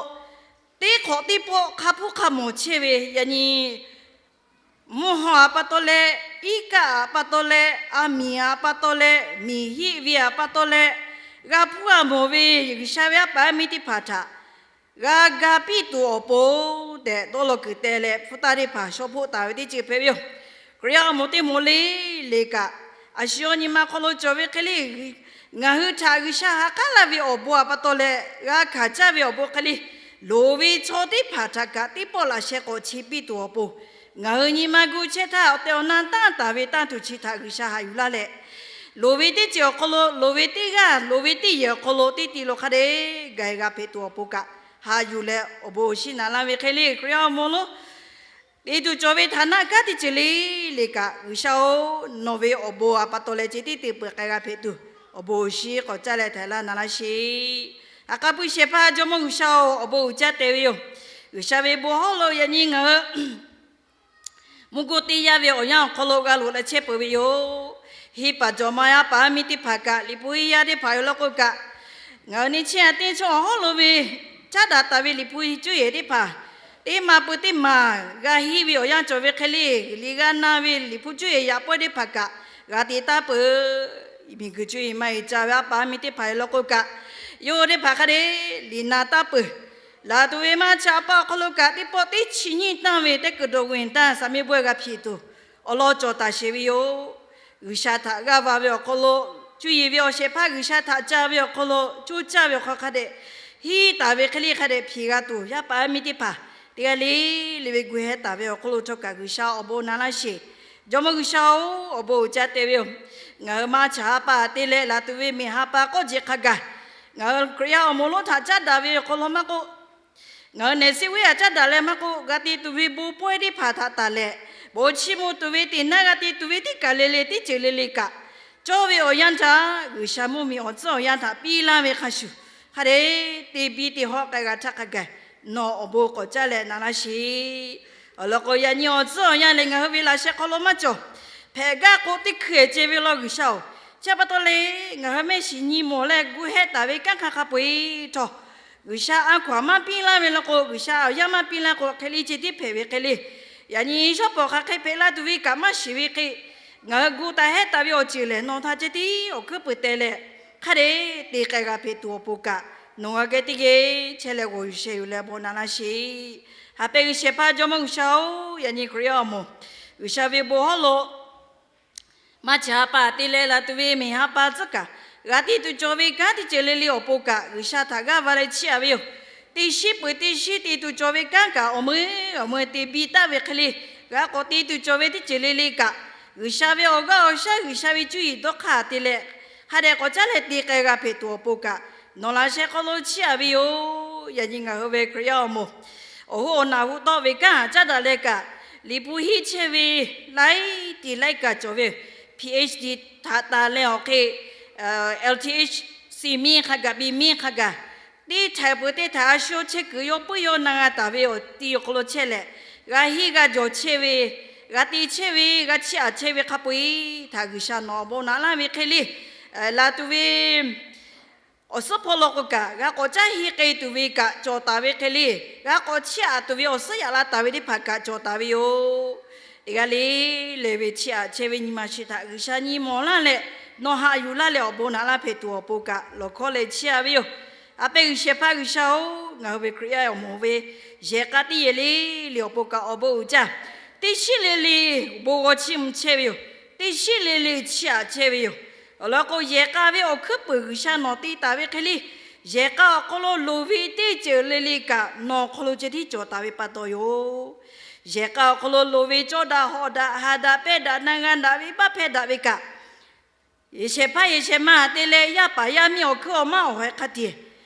teˇ hk'awꞈ teˇ pawˆ hk'a hpuˇ hk'a mawˬ chehˇ ve yaꞈ nyi mvuhˇ haw a pa taw leh, iˉ kaˆ a pa taw leh, a miˍ a pa taw leh, miˬ hiˆ ve a pa taw leh, g'a hpuˇ g'a mawˬ ve G'uiˬsha ve aˉ paˍ aˉ miˇ teˇ hpaˍ htaꞈ g'a ga piˇ tuˬ awˬ pon tehꞈ dawˇ law kuiˬ teh leh hpu tanˇ teˇ hpaˍ shaw hpoˆ taˍ ve teˇ ceuˬ hpehꞈ ve yoˬ. Hkriꞈ yaˇ awˬ moˍ teˇ moˍ le le kaꞈ, a shu awˬ nyi ma hk'aw lo cawˬ ve hk'e le, ngaˬ hui htaꞈ G'uiˬsha ha k'aˉ laˇ ve awˬ bon a pa taw leh g'a hkanˍ caˇ ve awˬ bon hk'e le, loˍ ve chaw teˇ hpaˍ htaꞈ kaꞈ teˇ pawˆ laꞈ sheh k'awꞈ chi piˇ tuˬ awˬ pon, ngaˬ hui nyi ma gu chehˇ htaˇ awˬ tehˬ awˬ na tanˇ taˍ ve tanˇ tuˬ chi htaꞈ G'uiˬsha haꞈ yuˬ laˇ leh, loˍ ve teˇ ceuˬ awˬ hk'aw lo, loˍ ve teˇ g'aˇ, loˍ ve teˇ yehˬ awˬ hk'aw lo teˇ ti lo hk'a dehꞈ gaˬ g'a hpehꞈ tuˬ awˬ pon kaꞈ haꞈ yuˬ leh awˬ bon awˬ shiˍ na laˇ ve hk'e le, Hkriꞈ yaˇ awˬ moˍ lonˉ te tuˬ cawˬ ve htaꞈ naˆ kanˉ teˇ ceuˬ le le kaꞈ, G'uiˬsha-oˬ, nawˬ ve awˬ bon a pa taw leh ceh tiˉ te peuˬ k'ai g'a hpehꞈ tuˬ awˬ bon awˬ shiˍ k'awꞈ caˇ leh htaiˍ laˇ na laˇ sheˍ. Ha k'aˉ puiˉ shehˍ hpaˇ Jawˇmawˇ G'uiˬsha-oˬ, awˬ bon uiˍ jaˇ teh ve yoˬ. G'uiˬsha ve bon hawˉ lo yaꞈ nyi ngaˬ hui mvuhˇ goˇ teˇ yanˇ ve awˬ yanˇ awˬ hk'aw lo g'a loꞈ la chehˇ peuˬ ve yoˬ. Heˇ paˍ jawˬ ma yaˇ paˍ aˉ miˇ teˇ hpaˍ kaꞈ, Liꞈ hpu yaˇ teˇ hpaˍ yoˬ law k'o kaꞈ, ngaˬ hui nyi chi a teˇ chaw awˬ hawˉ lo ve caˉ daꞈ taˍ ve Liꞈ hpu cuˇ yehˬ teˇ hpaˍ, teˇ ma pui teˇ maˬ g'a henˇ ve awˬ yanˇ cawˬ ve hk'e le, liꞈ g'a na ve Liꞈ hpu cuˇ yehˬ yaꞈ pawehˇ teˇ hpaˍ kaꞈ g'a te taˍ peuˬ. Miˬguiˬ cuˇ yehˬ maˇ heˆ ca ve aˉ paˍ aˉ miˇ teˇ hpaˍ yoˬ law k'o kaꞈ, yawˇ teˇ hpaˍ hk'a dehꞈ liꞈ na taˍ peuˬ. Laˬ tuˬ ve maˇ cha pa awˬ hk'aw lo kaꞈ teˇ pawˆ teˇ chi nyiˇ tanˇ ve teˇ kuiˬ dawˬ g'uiˬ tanˇ saˍ miˇ bawehˇ g'a hpiˇ tuˬ awˬ lawn cawˬ taˍ sheˍ ve yoˬ. G'uiˬsha htaꞈ g'aˇ va ve awˬ hk'aw lo, cuˇ yiˍ ve awˬ shehˍ hpaˇ G'uiˬsha htaꞈ ca ve awˬ hk'aw lo, coˇ caˇ ve awˬ hk'aw hk'a dehꞈ, hiˉ taˍ ve hk'e le hk'a dehꞈ hpiˍ g'a tuˬ, yaˇ paˍ yaˇ miˇ teˇ hpaˍ teˇ g'aˇ le le ve gu heh taˍ ve awˬ hk'aw lo htawˇ kaꞈ G'uiˬsha awˬ bon na laˇ sheˍ. Jawˇmawˇ G'uiˬsha-oˬ, awˬ bon uiˍ jaˇ te ve yoˬ. Ngaˬ hui maˇ cha ha pa te leh laˬ tuˬ ve miˬ ha pa k'awˇ jeˬ hk'a gaˬ, ngaˬ hui Hkriꞈ yaˇ awˬ moˍ lonˉ htaꞈ caˉ daꞈ ve awˬ hk'aw lo maˇ k'oˆ, ngaˬ hui nehˬ seˆ ve htaꞈ caˉ daꞈ leh maˇ k'oˆ, g'a te tuˬ ve bon pawehˇ teˇ hpaˍ htaꞈ taˍ leh, bon chiˇ mvuh tuˬ ve teˇ naˉ g'a te tuˬ ve teˇ kaˬ le le teˇ ceuˬ le le kaꞈ, cawˇ ve awˬ yanˇ htaꞈ G'uiˬsha mvuhˇmiˬ awˬ tcuhˉ awˬ yanˇ htaꞈ piˇ laˇ ve hk'a shuˍ, hk'a dehꞈ te biˇ te hawˆ k'ai g'a htaˇ hk'a gaˬ, nawˬ awˬ bon k'awꞈ caˇ leh na laˇ sheˍ. Awˬ lawn k'o, yaꞈ nyi awˬ tcuhˉ awˬ yanˇ lehˬ ngaˬ hui ve laꞈ sheh hk'aw lo maˇ cawˬ. Hpehꞈ gaˇ k'o teˇ hkui ceh ve law G'uiˬsha-oˬ, chi pa taw le, ngaˬ hui mehˆ shiˍ nyi mawˬ leh gu heh taˍ ve kanˉ hk'a hk'a peu-eˬ htawˇ, G'uiˬsha a hkaw-anˬ maˇ piˇ laˇ ve law k'o, G'uiˬsha awˬ yanˇ maˇ piˇ laˇ k'o, hk'e le ceh tiˉ hpehꞈ ve hk'e le. Yaꞈ nyi shawˉ pawˍ hk'aˬ hk'e hpehꞈ la tuˬ ve kaꞈ maˇ shiˍ ve hk'e, ngaˬ hui gu taˍ heh taˍ ve awˬ ceuˬ lehˬ, nawˬ htaꞈ ceh tiˉ awˬ hkuiˉ puiˍ teh leh, hk'a dehꞈ te k'ai g'a hpehꞈ tuˬ awˬ pon kaꞈ, nawˬ g'a geh teˇ geh chehˇ leh g'awˬ yuˬ sheh yuˬ leh bon na laˇ sheˍ. Haꞈ pehnˇ G'uiˬsha hpaˇ Jawˇmawˇ G'uiˬsha-oˬ, yaꞈ nyi Hkriꞈ yaˇ awˬ moˍ, G'uiˬsha ve bon hawˉ lo maˇ cha ha pa te leh laˬ tuˬ ve miˬ ha pa tcuhˉ kaꞈ, g'a te tuˬ cawˬ ve kanˉ teˇ ceuˬ le le awˬ pon kaꞈ G'uiˬsha htaꞈ g'aˇ va leh chiˇ aꞈ ve yoˬ. Teˇ shiˉ peuˬ teˇ shiˉ te tuˬ cawˬ ve kanˉ kaꞈ awˬ meuˇ awˬ meuˇ te biˇ taˍ ve hk'e le, g'a k'awꞈ te tuˬ cawˬ ve teˇ ceuˬ le le kaꞈ, G'uiˬsha ve awˬ g'aˇ awˬ shaˉ G'uiˬsha ve cuˇ yiˍ dawˇ hk'aˇ te leh, hk'a dehꞈ k'awꞈ caˉ leh te k'ai g'a hpehꞈ tuˬ awˬ pon kaꞈ, nawˬ laꞈ sheh hk'aw lo chiˇ aꞈ ve yoˬ. Yaꞈ nyi ngaˬ hui ve Hkriꞈ yaˇ awˬ moˍ, awˬ hoˉ awˬ naˬ hu tawˆ ve kanˉ caˉ daꞈ leh kaꞈ, liꞈ hpu hiˆ chehˇ ve laiˉ tiˍ laiˉ kaꞈ cawˬ ve, PhD htaꞈ taˍ leh awˬ hk'e, LTHC miˇ hk'a gaˬ, biˇ miˇ hk'a gaˬ, teˇ htaiꞈ peuˬ teˇ htaiꞈ a shu chehˇ kuiˬ yawˇ puiˉ yawˇ na g'a taˍ ve awˬ ti awˬ hk'aw lo chehˇ leh, g'a henˇ g'a jawˬ chehˇ ve, g'a te chehˇ ve, g'a chiˇ aꞈ chehˇ ve hk'a peu-eˬ htaꞈ G'uiˬsha nawˬ awˬ bon naꞈ laˇ ve hk'e le, laˬ tuˬ ve awˬ suhˉ hpawˇ law k'o kaꞈ, g'a k'awꞈ caˉ henˇ k'ai tuˬ ve kaꞈ cawˬ taˍ ve hk'e le, g'a k'awꞈ chiˇ aꞈ tuˬ ve awˬ suhˉ yaꞈ la taˍ ve teˇ hpaˍ kaꞈ cawˬ taˍ ve yoˬ. Teˇ g'aˇ le le ve chiˇ aꞈ chehˇ ve nyi ma shiˍ htaꞈ G'uiˬsha nyi mawˬ laˇ leh, nawˬ haꞈ yuˬ laˇ leh awˬ bon naꞈ laˇ hpehꞈ tuˬ awˬ pon kaꞈ lawˬ hkawˉ leh chiˇ aꞈ ve yoˬ. A pehˇ G'uiˬsha hpaˇ G'uiˬsha-oˬ, ngaˬ hui ve Hkriꞈ yaˇ awˬ moˍ ve yehˬ k'a teˇ yehˬ le le awˬ pon kaꞈ awˬ bon uiˍ jaˇ. Teˇ shiˉ le le bon g'aw chiˇ mvuh chehˇ ve yoˬ. Teˇ shiˉ le le chiˇ aꞈ chehˇ ve yoˬ. Awˬ lawn k'o, yehˬ k'a ve awˬ hkuiˉ puiˍ G'uiˬsha nawˬ te taˍ ve hk'e le, yehˬ k'a awˬ hk'aw lo loˍ ve teˇ ceuˬ le le kaꞈ nawˬ awˬ hk'aw lo ceh tiˉ cawˬ taˍ ve pa taw yoˬ. Yehˬ k'a awˬ hk'aw lo loˍ ve cawˇ daꞈ hawꞈ daꞈ haꞈ daꞈ pehˇ daꞈ na g'a daꞈ ve baˆ hpehˇ daꞈ ve kaꞈ, yehˬ shehˍ hpaˇ yehˬ shehˍ ma te leh yaˇ paˍ yaˇ miˇ awˬ hkuiˉ awˬ maˇ awˬ hawehꞈ hk'a tiꞈ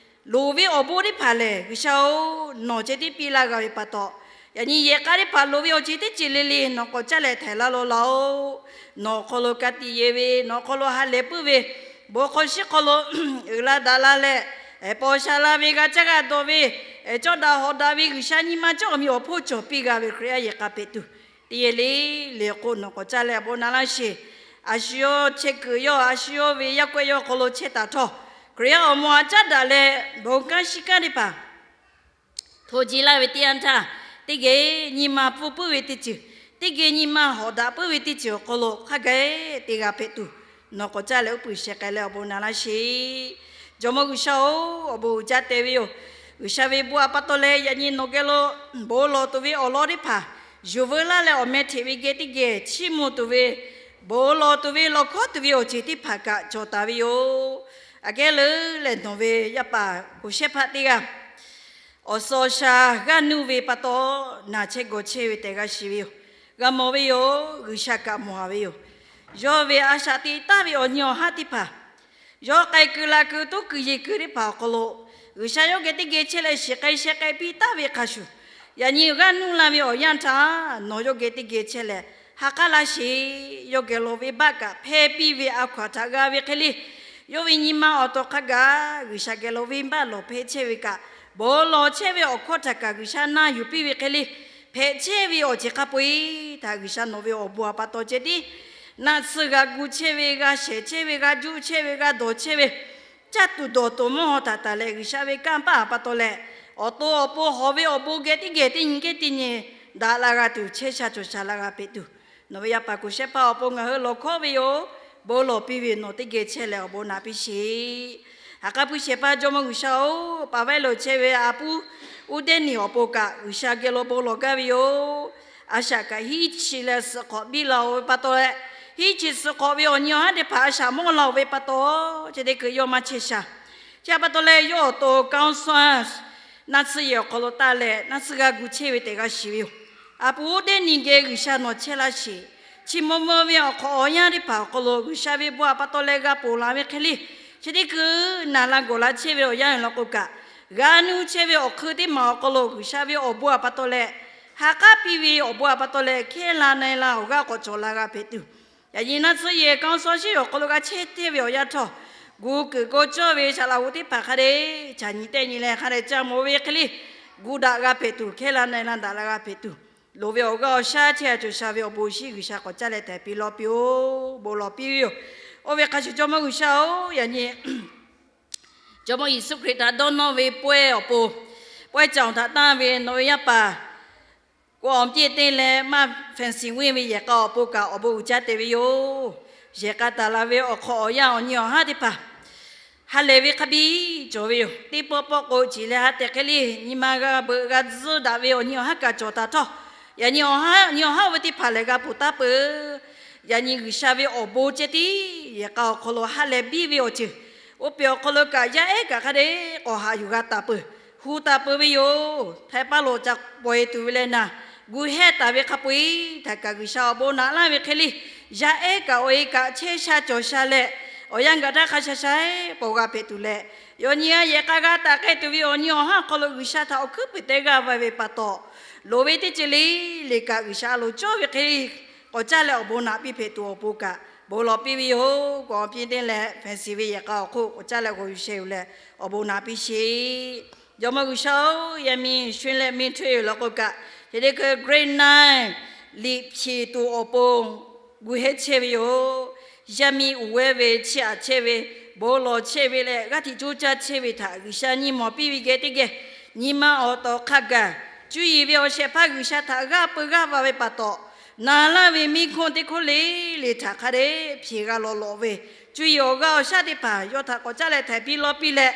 loˍ ve awˬ bon teˇ hpaˍ lehˬ, G'uiˬsha-oˬ, nawˬ ceh tiˉ piˇ laˇ g'a ve pa taw, yaꞈ nyi yehˬ k'a teˇ hpaˍ loˍ ve awˬ ceuˬ teˇ ceuˬ le le nawˬ k'awꞈ caˇ leh htaiˍ laˇ law laˇ-oˬ. Nawˬ awˬ hk'aw lo ka tiꞈ yeˬ ve, nawˬ awˬ hk'aw lo ha lehˬ puiˉ ve, bon hk'aw shiˉ hk'aw lo uiˍ la daꞈ la leh, paw sha la ve, g'a caˇ g'a dawˬ ve, cawˇ daꞈ hawꞈ daꞈ ve G'uiˬsha nyi ma cawˇ miˬ awˬ hponˇ cawˬ piˇ g'a ve Hkriꞈ yaˇ yehˬ k'a hpehꞈ tuˬ, teˇ yehˬ le le k'o nawˬ k'awꞈ caˇ leh awˬ bon naꞈ laˇ sheˍ. A shu yawˇ chehˇ kuiˬ yawˇ, a shu yawˇ ve yaˇ kawehˇ yawˇ hk'aw lo chehˇ taˍ htawˇ, Hkriꞈ yaˇ awˬ moˍ aꞈ caˉ daꞈ leh bon kanˉ shiˉ kanˉ teˇ hpaˍ hto ji laˇ ve teˇ yanˇ htaˇ, teˇ geh nyi ma pfuhˇ puiˉ ve teˇ ceuˬ, teˇ geh nyi ma hawꞈ daꞈ puiˉ ve teˇ ceuˬ awˬ hk'aw lo hk'a gaˬ te g'a hpehꞈ tuˬ, nawˬ k'awꞈ caˇ leh uˉ peunˍ sheh k'ai leh awˬ bon naꞈ laˇ sheˍ. Jawˇmawˇ G'uiˬsha-oˬ, awˬ bon uiˍ jaˇ te ve yoˬ. G'uiˬsha ve bon a pa taw leh yaꞈ nyi nawˬ geh lo bon lawˬ tuˬ ve awˬ lawn teˇ hpaˍ yuˬ veu laˇ leh awˬ meh hteꞈ ve geh teˇ geh chiˇ mvuh tuˬ ve, bon lawˬ tuˬ ve lawˬ hkawˉ tuˬ ve awˬ ceuˬ teˇ hpaˍ kaꞈ cawˬ taˍ ve yoˬ. Aꞈ kehˉ leuˉ lehˬ, nawˬ ve yaˇ paˍ Koˍ shehˇ hpaˇ teˇ g'aˇ awˬ suhˍ awˬ shaˍ g'aˇ nuˇ ve pa taw, naˬ chehˇ gawˬ chehˇ ve tehꞈ g'a shiˍ ve yoˬ. G'a mawˬ ve yoˬ. G'uiˬsha kaꞈ mawˬ haˍ ve yoˬ. Yawˇ ve a shaꞈ teꞈ taˍ ve awˬ nyi awˬ haˉ teˇ hpaˍ, yawˇ k'ai keu la keu toˉ keu yeˬ keu teˇ hpaˍ awˬ hk'aw lo, G'uiˬsha yawˇ geh teˇ geh chehˇ leh shiˍ k'ai sheh k'ai piˇ taˍ ve hk'a shuˍ, yaꞈ nyi g'aˇ nuˇ la ve awˬ yanˇ htaˇ nawˬ yawˇ geh teˇ geh chehˇ leh ha k'aˉ laˇ sheˍ. Yawˇ geh lo venˇbaˆ kaꞈ hpehˇ piˇ ve a hkaw aˬ htaꞈ g'a ve hk'e le, yawˇ ve nyi ma awˬ to hk'a gaˬ G'uiˬsha geh lo venˇbaˆ lawˬ hpehˇ chehˇ ve kaꞈ, bon lawˬ chehˇ ve awˬ hkawˇ htaꞈ kaꞈ G'uiˬsha na yuˬ piˇ ve hk'e le, hpehꞈ chehˇ ve awˬ ceuˬ hk'a peu-eˬ htaꞈ G'uiˬsha nawˬ ve awˬ bon a pa taw ceh tiˉ naˆ tsuhˇ g'a gu chehˇ ve, g'a shehˍ chehˇ ve, g'a juˆ chehˇ ve, g'a dawˬ chehˇ ve, caˇ tuˬ dawˬ tuˬ mvuhˇ haw htaꞈ taˍ leh G'uiˬsha ve kanˇ paˆ a pa taw leh, awˬ to awˬ pon hawˬ ve awˬ bon geh teˇ geh teˇ nyi geh teˇ nyi daꞈ la g'a tuˬ, chehˇ sha cawˬ sha la g'a hpehꞈ tuˬ, nawˬ ve yaˇ paˍ Koˍ shehˇ hpaˇ awˬ pon ngaˬ hui lawˬ hkawˉ ve yoˬ. Bon lawˬ piˇ ve nawˬ teˇ geh chehˇ leh awˬ bon naꞈ piˇ sheˍ. Ha k'aˉ puiˉ shehˍ hpaˇ Jawˇmawˇ G'uiˬsha-oˬ, paˍ vaiˇ lo chehˇ ve a puˉ uˉ dehnˇ niˬ awˬ pon kaꞈ G'uiˬsha geh lo bon lawˬ gaˇ ve yoˬ. A shaꞈ kaꞈ hiˉ chi leh suhˍ hk'awꞈ biˇ la-oˬ ve pa taw leh, hiˉ chi suhˍ hk'awꞈ ve awˬ nyi awˬ haˉ teˇ hpaˍ a shaꞈ mawˇ la-oˬ ve pa taw, chi teˇ hkui yawˇ maˇ chehˇ sha. Chi pa taw leh yawˇ awˬ to ก้าวสอง naˇ tsuhˇ yehˬ awˬ hk'aw lo taˇ leh naˇ tsuhˇ g'a gu chehˇ ve tehꞈ g'a shiˍ ve yoˬ. A puˉ uˉ dehnˇ niˬ geh G'uiˬsha nawˬ chehˇ laˇ sheˍ. Chi mvuh mvuh ve awˬ hk'awꞈ awˬ yanˇ teˇ hpaˍ awˬ hk'aw lo G'uiˬsha ve bon htaꞈ pa taw leh g'a ponˬ la ve hk'e le, chi teˇ hkui naˬ la gawˬ la chehˇ ve awˬ yanˇ awˬ lawn k'o kaꞈ, g'a nuˇ chehˇ ve awˬ hk'eun teˇ maˬ awˬ hk'aw lo G'uiˬsha ve awˬ bon htaꞈ pa taw leh, ha k'aˉ piˇ ve awˬ bon htaꞈ pa taw leh hkehˇ la na-e la awˬ g'aˇ k'awꞈ cawˬ la g'a hpehꞈ tuˬ, yaꞈ nyi naˇ tsuhˇ yehˬ ก้าวสอง awˬ hk'aw lo g'a chehˇ hteˇ ve awˬ yanˇ htawˇ, gu kuiˬ k'o cawˇ ve shaˍ laꞈ g'oˍ teˇ hpaˍ hk'a dehꞈ caˬ nyi tehˆ nyi leh hk'a dehꞈ ca mawˬ ve hk'e le, gu daꞈ g'a hpehꞈ tuˬ, hkehˇ la na-e la daꞈ la g'a hpehꞈ tuˬ, loˍ ve awˬ g'aˇ awˬ shaˉ chehˇ a cawˬ sha ve awˬ bon shinˉ G'uiˬsha k'awꞈ caˇ leh htaiˍ piˇ lawˇ piˇ-oˬ, bon lawˬ piˇ ve yoˬ. Oˇ ve hk'a shuˍ Jawˇmawˇ G'uiˬsha-oˬ, yaꞈ nyi Jawˇmawˇ Yeˍsuˆ Hkriꞈ htaꞈ dawˇ nawˇ ve pawehˇ awˬ pon, pawehˇ caˬ awˬ htaꞈ tanˇ ve nawˬ ve yaˇ paˍ กรมเจ็ด teˇ leh maˇ แฟนซี venˇ ve yehˬ k'a awˬ pon kaꞈ awˬ bon uiˍ jaˇ te ve yoˬ. Yehˬ k'a taˍ la ve awˬ hk'awꞈ awˬ yanˇ awˬ nyi awˬ haˉ teˇ hpaˍ ha lehˬ ve hk'a biˇ cawˬ ve yoˬ. Teˇ pawˆ pawˆ k'o ciˍ leh ha tehˬ hk'e le nyi ma g'a beuꞈ g'a tzuhˇ daꞈ ve awˬ nyi awˬ haˉ kaꞈ cawˬ taˍ htawˇ, yaꞈ nyi awˬ haˉ nyi awˬ haˉ oˇ ve teˇ hpaˍ lehˬ g'a ponˬ taˍ peuˬ. Yaꞈ nyi G'uiˬsha ve awˬ bon ceh tiˉ yehˬ k'a awˬ hk'aw lo ha lehˬ biˇ ve awˬ ceuˬ, oˇ peˬ awˬ hk'aw lo kaꞈ yaˇ ehˉ kaꞈ hk'a dehꞈ k'awꞈ haꞈ yuˬ g'a taˍ peuˬ, hu taˍ peuˬ ve yoˬ. Htaiˍ paˇ lo ca pawehˇ tuˬ ve leh naˬ, gu hehˇ taˍ ve hk'a peu-eˬ htaꞈ kaꞈ G'uiˬsha awˬ bon naꞈ laˇ ve hk'e le, yaˇ ehˉ kaꞈ awˬ e kaꞈ chehˇ sha cawˬ sha leh, awˬ yanˇ gaˬ htaˇ hk'a sha sha-e k'awꞈ g'a hpehꞈ tuˬ leh, yaꞈ nyi a yehˬ k'a g'a taˍ k'ai tuˬ ve awˬ nyi awˬ haˉ awˬ hk'aw lo G'uiˬsha htaꞈ awˬ hkuiˉ puiˍ te g'aˇ va ve pa taw, loˍ ve teˇ ceuˬ le le kaꞈ G'uiˬsha a loˍ cawˇ ve hk'e le, k'awꞈ caˇ leh awˬ bon naꞈ piˇ hpehꞈ tuˬ awˬ pon kaꞈ bon lawˬ piˇ ve yoˬ. กรมเจ็ด teˇ leh แฟนซี ve yehˬ k'a awˬ hk'oˆ k'awꞈ caˇ leh g'awˬ yuˬ sheh yuˬ leh awˬ bon naꞈ piˇ sheˍ. Jawˇmawˇ G'uiˬsha-oˬ, yaˇ miˇ Shunˉ leh Minˉ Hteuˇ ve law k'o kaꞈ, chi teˇ hkui Grade nine liꞈ hpeꞈ tuˬ awˬ pon gu hehˇ chehˇ ve yoˬ. Yaˇ miˇ uiˍ vehˇ ve chiˇ aꞈ chehˇ ve, bon lawˬ chehˇ ve leh g'aˇ htiꞈ coˇ caˇ chehˇ ve htaꞈ G'uiˬsha nyi mawˬ piˇ ve geh teˇ geh, nyi ma awˬ tawˍ hk'a gaˬ cuˇ yiˍ ve awˬ shehˍ hpaˇ G'uiˬsha htaꞈ g'aˇ peu g'aˇ va ve pa taw, na laˇ ve miˇ hkoˇ teˇ hkoˇ le le htaꞈ hk'a dehꞈ hpeꞈ g'a lawˬ lawꞈ ve, cuˇ yiˍ awˬ g'aˇ awˬ shaˉ teˇ hpaˍ yawˇ htaꞈ k'awꞈ caˇ leh htaiˍ piˇ lawˇ piˇ leh,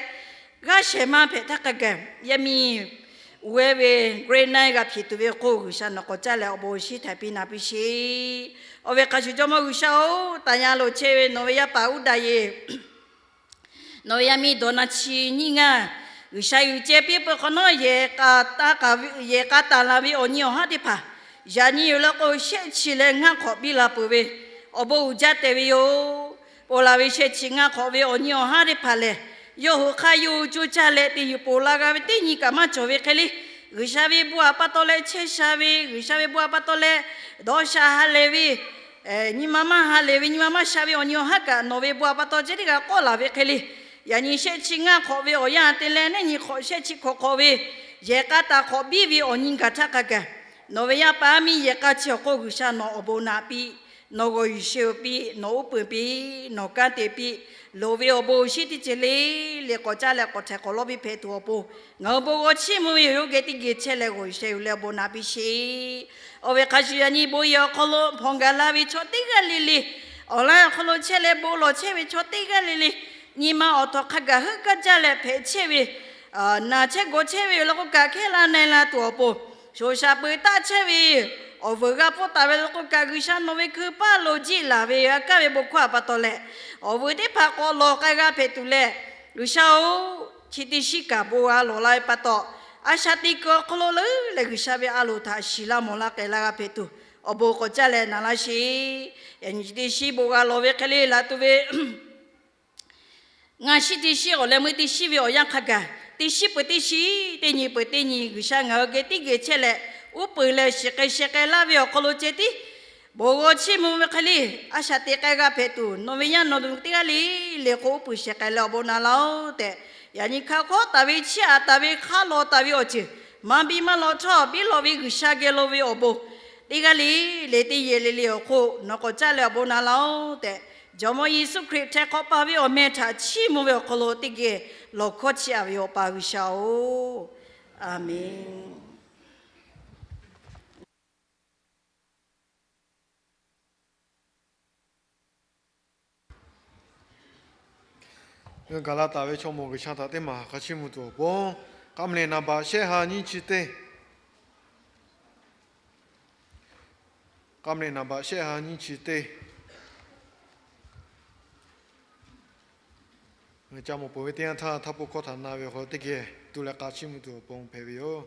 g'aˇ shehˍ maˇ hpehꞈ htaˇ hk'a gaˬ yaˇ miˇ uiˍ vehˇ ve Grade nine g'a hpeꞈ tuˬ ve hk'oˆ G'uiˬsha nawˬ k'awꞈ caˇ leh awˬ bon awˬ shinˉ htaiˍ piˇ naꞈ piˇ sheˍ. Awˬ ve hk'a shuˍ Jawˇmawˇ G'uiˬsha-oˬ, taˍ yaˇ lo chehˇ ve nawˬ ve yaˇ paˍ uˉ daꞈ yeˬ nawˬ ve yaˇ miˇ dawˬ na chi nyiˇ ngaˇ, G'uiˬsha yuˬ ceh piˇ peuˬ hk'awꞈ nawˉ, yehˬ k'a taˇ k'a, yehˬ k'a taˍ la ve awˬ nyi awˬ haˉ teˇ hpaˍ, yaꞈ nyi yoˬ law k'o shehˆ chi leh ngaˇ hk'awꞈ biˇ la peuˬ ve awˬ bon uiˍ jaˇ tehꞈ ve yoˬ. Ponˬ laˬ ve shehˆ chi ngaˇ hk'awꞈ ve awˬ nyi awˬ haˉ teˇ hpaˍ lehˬ, yawˇ hui hk'aˇ yawˇ hui coˇ caˇ leh te yuˬ ponˬ la g'a ve teˇ nyi kaꞈ maˇ cawˬ ve hk'e le, G'uiˬsha ve bon htaꞈ pa taw leh chehˇ sha ve, G'uiˬsha ve bon htaꞈ pa taw leh dawˇ sha ha lehˬ ve, nyi ma maˇ ha lehˬ ve, nyi ma maˇ sha ve awˬ nyi awˬ haˉ kaꞈ nawˬ ve bon htaꞈ pa taw ceh teˇ g'aˇ k'awˆ laˬ ve hk'e le, yaꞈ nyi shehˆ chi ngaˇ hk'awꞈ ve awˬ yanˇ te leh neˇ nyi hk'awꞈ shehˆ chi hk'awꞈ hk'awꞈ ve yehˬ k'a taˍ hk'awꞈ biˇ ve awˬ nyi gaˬ htaˇ hk'a gaˬ, nawˬ ve yaˇ paˍ miˇ yehˬ k'a chi awˬ hk'oˆ G'uiˬsha nawˬ awˬ bon naꞈ piˇ, nawˬ g'awˬ yuˬ sheh-oˬ piˇ, nawˬ uˉ peunˍ piˇ, nawˬ kanˉ te piˇ, loˍ ve awˬ bon awˬ shinˉ teˇ ceuˬ le le k'awꞈ caˇ leh k'awꞈ htaiˍ k'awꞈ lawˇ piˇ hpehꞈ tuˬ awˬ pon, ngaˬ hui bon g'awˇ chiˇ mvuh ve yoˬ. Yawˇ geh teˇ geh chehˇ leh g'awˬ yuˬ sheh yuˬ leh awˬ bon naꞈ piˇ sheˍ. Awˬ ve hk'a shuˍ yaꞈ nyi bon yehˬ awˬ hk'aw lo hpawnˬ gaˬ la ve chaw teˇ g'aˇ le le, awˬ laˇ awˬ hk'aw lo chehˇ leh bon lawˬ chehˇ ve chaw teˇ g'aˇ le le, nyi ma awˬ tawˍ hk'a gaˬ heuˆ gaˇ jaˇ leh hpehꞈ chehˇ ve, naˬ chehˇ gawˬ chehˇ ve yoˬ law k'o kaꞈ hkehˇ la na-e la tuˬ awˬ pon, shoˍ shaˍ peu taˆ chehˇ ve awˬ vuiˬ g'a pfuhˇ taˍ ve law k'o kaꞈ G'uiˬsha nawˬ ve hkui paˇ lo jiˆ laˬ ve g'a kaˇ ve bon hkawˇ htaꞈ pa taw leh, awˬ vuiˬ teˇ hpaˍ k'awꞈ lawˬ k'ai g'a hpehꞈ tuˬ leh, G'uiˬsha-oˬ, chi teˇ shiˉ kaꞈ bon g'a lawˬ la ve pa taw, a shaꞈ teꞈ kuiˬ awˬ hk'aw lo leuˉ leh G'uiˬsha ve a loˍ htaꞈ shiˍ la mawˬ la k'ai la g'a hpehꞈ tuˬ awˬ bon k'awꞈ caˇ leh naˍ laˇ sheˍ. Yaꞈ nyi chi teˇ shiˉ bon g'a lawˬ ve hk'e le laˬ tuˬ ve ngaˬ shiˉ teˇ shiˉ awˬ leh meuˇ teˇ shiˉ ve awˬ yanˇ hk'a gaˬ, teˇ shiˉ peuˬ teˇ shiˉ, teˇ nyi peuˬ teˇ nyi G'uiˬsha ngaˬ hui geh teˇ geh chehˇ leh, uˉ peunˍ leh shiˍ k'ai sheh k'ai laˇ ve awˬ hk'aw lo ceh tiˉ bon g'awˇ chiˇ mvuh ve hk'e le, a shaꞈ teꞈ k'ai g'a hpehꞈ tuˬ nawˬ ve yaˇ nawˬ duˬ teˇ g'aˇ le le k'o uˉ peunˍ sheh k'ai leh awˬ bon naꞈ laˇ-oˬ tehꞈ, yaꞈ nyi hk'a hk'awˉ taˍ ve chiˇ aꞈ taˍ ve hk'a lawˬ taˍ ve awˬ ceuˬ maˇ biˇ maˇ lawˬ htawˇ biˇ lawˬ ve G'uiˬsha geh lo ve awˬ bon teˇ g'aˇ le le teˇ yehˬ le le awˬ hk'oˆ nawˬ k'awꞈ caˇ leh awˬ bon naꞈ laˇ-oˬ tehꞈ, Jawˇmawˇ Yeˍsuˆ Hkriꞈ hteh hk'awꞈ pa ve awˬ meh htaꞈ chiˇ mvuh ve awˬ hk'aw lo teˇ geh lawˬ hkawˇ chiˇ aꞈ ve yoˬ, Awˬ pa G'uiˬsha-oˬ, Aˍmenˍ. Ngaˬ hui gaˬ la taˍ ve chaw mawˬ G'uiˬsha htaꞈ teˇ maˬ hk'a chiˇ mvuh tuˬ awˬ pon, k'a mlehˬ naˍ baꞈ shehˆ ha nyiˇ chi teˇ, k'a mlehˬ naˍ baꞈ shehˆ ha nyiˇ chi teˇ, ngaˬ ca mawˬ peuˬ ve teˇ yanˇ htaˇ, htaˇ pawˆ hkawˇ htaꞈ na ve awˬ hk'aw lo teˇ geh tu leh k'a chiˇ mvuh tuˬ awˬ pon hpehꞈ ve yoˬ.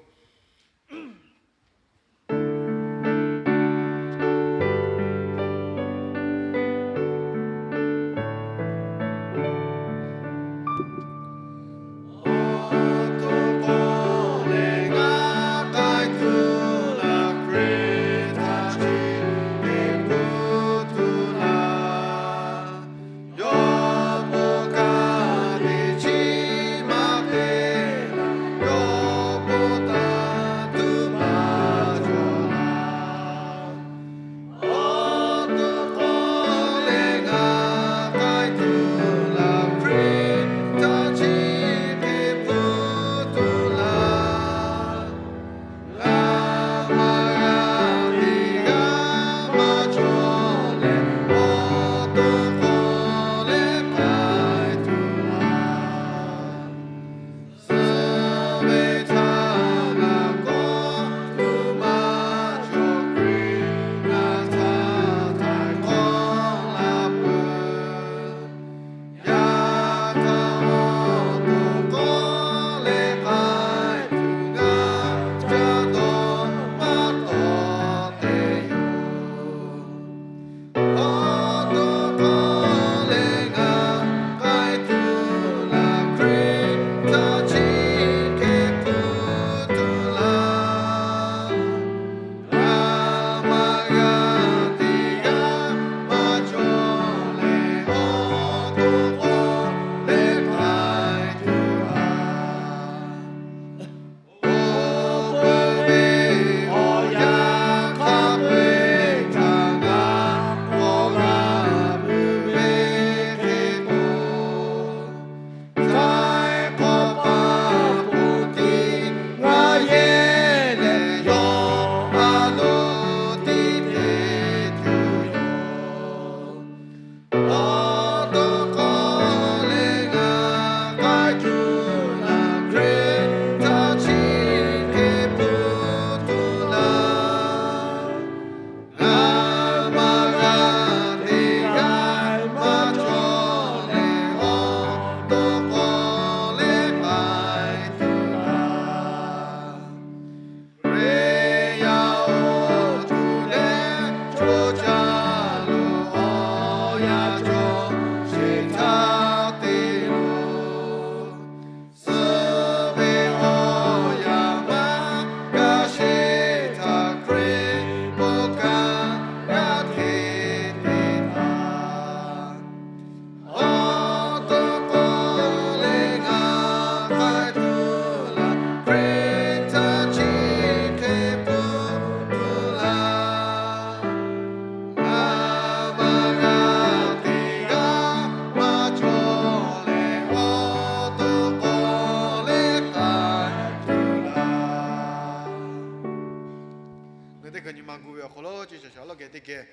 Ngaˬ hui teˇ g'aˇ nyi ma gu ve awˬ hk'aw lo, chi shaˍ shaˍ lawˇ geh teˇ geh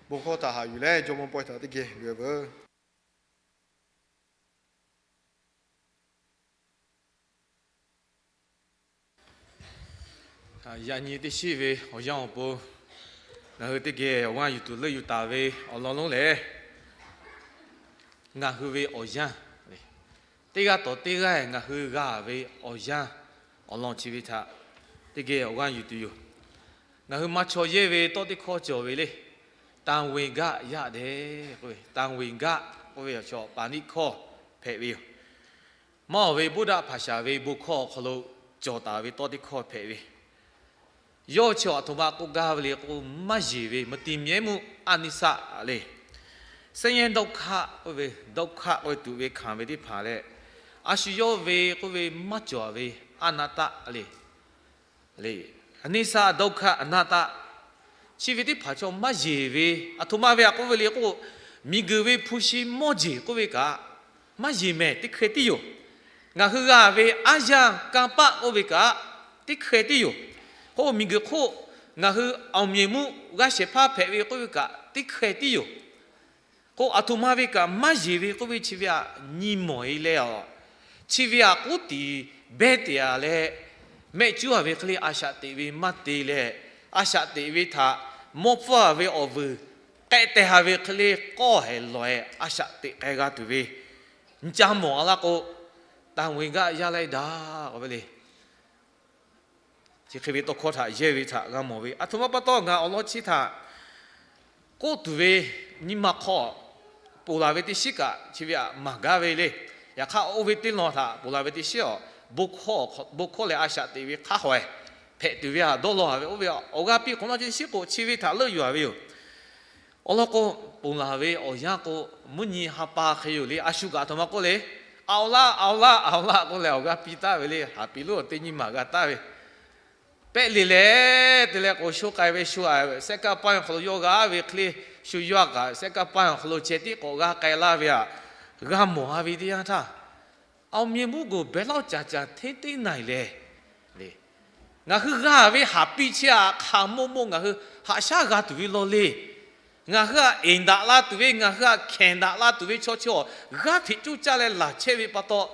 bon hkawˇ htaꞈ haꞈ yuˬ leh, jawˇmawˇ pawehˇ htaꞈ teˇ geh loꞈ-e veuˬ. Yaꞈ nyi teˇ shiˉ ve awˬ yanˇ awˬ pon, ngaˬ hui teˇ geh awˬ g'aˇ yuˬ tuˬ leuˆ yuˬ taˍ ve awˬ lawn lonˉ lehˬ, ngaˬ hui ve awˬ yanˇ, teˇ g'aˇ tawˍ teˇ g'aˇ ngaˬ hui g'a ve awˬ yanˇ awˬ lawn chi ve htaꞈ teˇ geh awˬ g'aˇ yuˬ tuˬ yoˬ. Ngaˬ hui maˇ chaw yehˇ ve tawˇ teˇ hkawˇ cawˬ ve le, တန်ဝင်က ရပ်တယ် k'oˆ ve, တန်ဝင်က k'oˆ ve awˬ chaw Paˍliˆ hkawˇ hpehꞈ ve yoˬ. Maˇ awˬ ve Buddha hpaˍ shaˍ ve bon hkawˇ awˬ hk'aw lo cawˬ taˍ ve tawˇ teˇ hkawˇ hpehꞈ ve. Yawˇ chi awˬ htoꞈ ma k'oˆ gaˇ ve le k'o, maˇ yeˬ ve မတည်မြဲမှု အနိစ္စ le. ဆင်းရဲဒုက္ခ k'oˆ ve, ဒုက္ခ k'oˆ ve tuꞈ ve hkanˍ ve teˇ hpaˍ leh, a shu yawˇ ve k'oˆ ve maˇ cawˬ ve อนัตตา le. အနိစ္စ ဒုက္ခ အနတ္တ chi ve teˇ hpaˍ chaw maˇ yeˬ ve, aˬ htoꞈ ma ve a k'oˆ ve le k'o, miˬguiˬ ve hpu shi mawˇ jeˬ k'oˆ ve kaꞈ maˇ yeˬ mehˍ, teˇ hkeh tiˉ yoˬ. Ngaˬ hui g'a ve aˉ yanˇ kanˇ paˆ k'oˆ ve kaꞈ teˇ hkeh tiˉ yoˬ. K'o miˬguiˬ hk'oˆ ngaˬ hui awˬ meꞈ meuˇ g'a shehˍ hpaˇ hpehꞈ ve k'oˆ ve kaꞈ teˇ hkeh tiˉ yoˬ. K'o, aˬ htoꞈ ma ve kaꞈ maˇ yeˬ ve k'oˆ ve chi ve htaꞈ nyi mawˬ e leh a, chi ve htaꞈ k'oˆ tiˍ behˇ teꞈ a leh, mehˆ cuˉ a ve hk'e le a shaꞈ teꞈ ve maˇ te leh, a shaꞈ teꞈ ve htaꞈ mawˇ pfuhˇ a ve awˬ vuiˬ k'ehˆ teh ha ve hk'e le k'awˇ hehˍ lawˬ e a shaꞈ teꞈ k'ai g'a tuˬ ve nyi ca mawˬ a laˇ k'o, taˇ ve gaˆ yaˇ laiˉ daꞈ k'oˆ ve le. Chi hk'e ve tawˇ hkawˇ htaꞈ yehˇ ve htaꞈ g'a mawˬ ve, aˬ htoꞈ ma pa taw ngaˬ awˬ lawn chi htaꞈ k'oˆ tuˬ ve nyi ma hk'aw ponˬ laˬ ve teˇ shiˉ kaꞈ chi ve htaꞈ maˍ gaˇ ve le. Yaꞈ hk'aˇ, oˇ ve teˇ lawn htaꞈ ponˬ laˬ ve teˇ shiˉ a, bon hkawˇ leh a shaꞈ teꞈ ve hk'aˇ hawehˍ hpehꞈ tuˬ ve htaꞈ dawˇ law a ve oˇ ve awˬ g'aˇ piˇ k'o, naw chi shiˉ k'o chi ve htaꞈ leuˆ yuˬ a ve yoˬ. Awˬ lawn k'o, ponˬ laˬ ve awˬ yanˇ k'o, mvuhˇ nyi ha pa hk'e yoˬ le. A shu kaꞈ aˬ htoꞈ ma k'oˆ le, aoˍ laˇ, aoˍ laˇ, aoˍ laˇ k'oˆ leh awˬ g'aˇ piˇ taˍ ve le. Haˍ piˍ lonˉ teˇ nyi maˬ g'a taˍ ve, pehˆ le leh te leh k'o, shu k'ai ve shu a, sehˉ kaˇ paˇ awˬ hk'aw lo yawˇ g'a ve hk'e le, shu yawˇ kaꞈ sehˉ kaˇ paˇ awˬ hk'aw lo ceh tiˉ k'awꞈ g'a k'ai laˇ ve htaꞈ g'a mawˬ a ve teˇ yanˇ htaˇ, awˬ meh mvuhˇ g'uˬ behˬ lawˇ caˍ caˍ hteˇ teˇ na e leh, ngaˬ hui g'a ve haˍ piˇ chi htaꞈ hk'aˬ maw maw ngaˬ hui haꞈ shaˉ g'a tuˬ ve law le. Ngaˬ hui htaꞈ eˍ daꞈ la tuˬ ve, ngaˬ hui htaꞈ hkenˍ daꞈ la tuˬ ve chaw chi awˬ g'aˇ hteꞈ cuˇ caˇ leh laˬ chehˇ ve pa taw,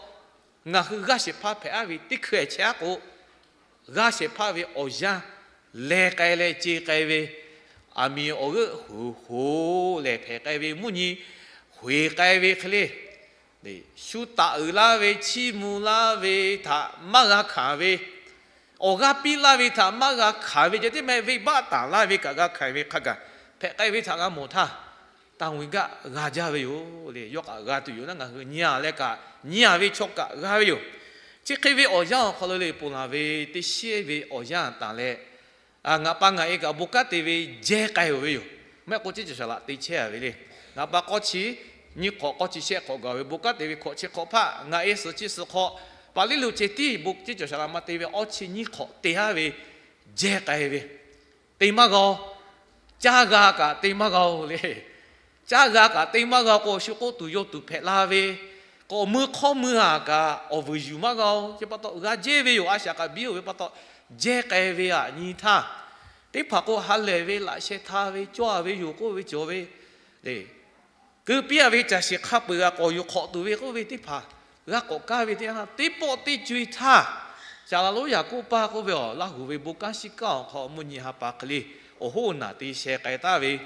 ngaˬ hui g'aˇ shehˍ hpaˇ hpehꞈ aˉ ve teˇ hkui chehˇ aˉ k'o, g'aˇ shehˍ hpaˇ ve awˬ yanˇ leh k'ai leh ce k'ai ve, aˬ miˍ awˬ g'euˆ hoˍ hoˍ lehˬ hpehꞈ k'ai ve, mvuhˇ nyi hoꞈ e k'ai ve hk'e le, shu taˍ uiˍ laˇ ve, chiˇ mvuh laˇ ve htaꞈ maˇ g'a hkanˍ ve, awˬ g'aˇ piˇ laˇ ve htaꞈ maˇ g'a hkanˍ ve, ceh tiˉ meh venˇ baˆ taˍ laˇ ve kaꞈ g'a hkanˍ ve hk'a gaˬ hpehꞈ k'ai ve htaꞈ g'a mawˬ htaˇ, taˇ ve gaˆ g'a jaˇ ve yoˬ le. Yawˇ kaꞈ g'a tuˬ yoˬ naˉ, ngaˬ hui nyi a leh kaꞈ nyi a ve chaw kaꞈ g'a ve yoˬ. Chi hk'e ve awˬ yanˇ awˬ hk'aw lo le ponˬ laˬ ve teˇ shiˉ ve awˬ yanˇ tanˬ leh, ngaˬ pa ngaˬ e kaꞈ bon kanˉ te ve jehˇ k'ai-oˬ ve yoˬ. Mehˆ k'o, ceˇ cawˬ shaˍ laꞈ te chehˇ a ve le. Ngaˬ pa k'awˇ chi nyiˇ hk'awꞈ k'awˇ chi shehˆ hk'awꞈ gaˬ ve bon kanˉ te ve hkawꞈ chi hk'awꞈ hpaˇ ngaˬ e suhˍ chi suhˍ hk'awꞈ, paˍ liˇ lo ceh tiˉ bon ceˇ cawˬ shaˍ laꞈ ma te ve awˇ chi nyiˇ hk'awꞈ te aˉ ve jehˇ k'ai ve, te maˇ g'a-oˬ. Caˇ g'a kaꞈ te maˇ g'a-oˬ le. Caˇ g'a kaꞈ te maˇ g'a k'o, shu k'oˆ tuˬ yaw tuˬ hpehꞈ la ve, k'awꞈ mui hk'awˇ mui a kaꞈ awˬ vuiˬ yuˬ maˇ g'a-oˬ. Chi pa taw g'a jehˇ ve yoˬ. A shaꞈ kaꞈ biˇ-oˬ ve pa taw jehˇ k'ai ve aꞈ nyi htaˇ, teˇ hpaˍ k'o ha lehˬ ve laꞈ sheh hta ve cawˇ a ve yoˬ k'oˆ ve cawˬ ve le. Keu piˇ a ve caˬ shiˍ hk'a peu-eˬ g'a k'awꞈ yuˬ hk'awꞈ tuˬ ve k'oˆ ve teˇ hpaˍ g'a k'awꞈ kaˇ ve teˇ yanˇ, teˇ pawˆ teˇ co-e htaˇ, Saˍ laꞈ lonˉ Yaˍkoˆ paˇ k'oˆ ve awˬ Laˇ huˍ ve bon kanˉ shiˉ kaˇ awˬ hk'aw mvuhˇ nyi ha pa hk'e le awˬ hoˉ naˬ te sheh k'ai taˍ ve,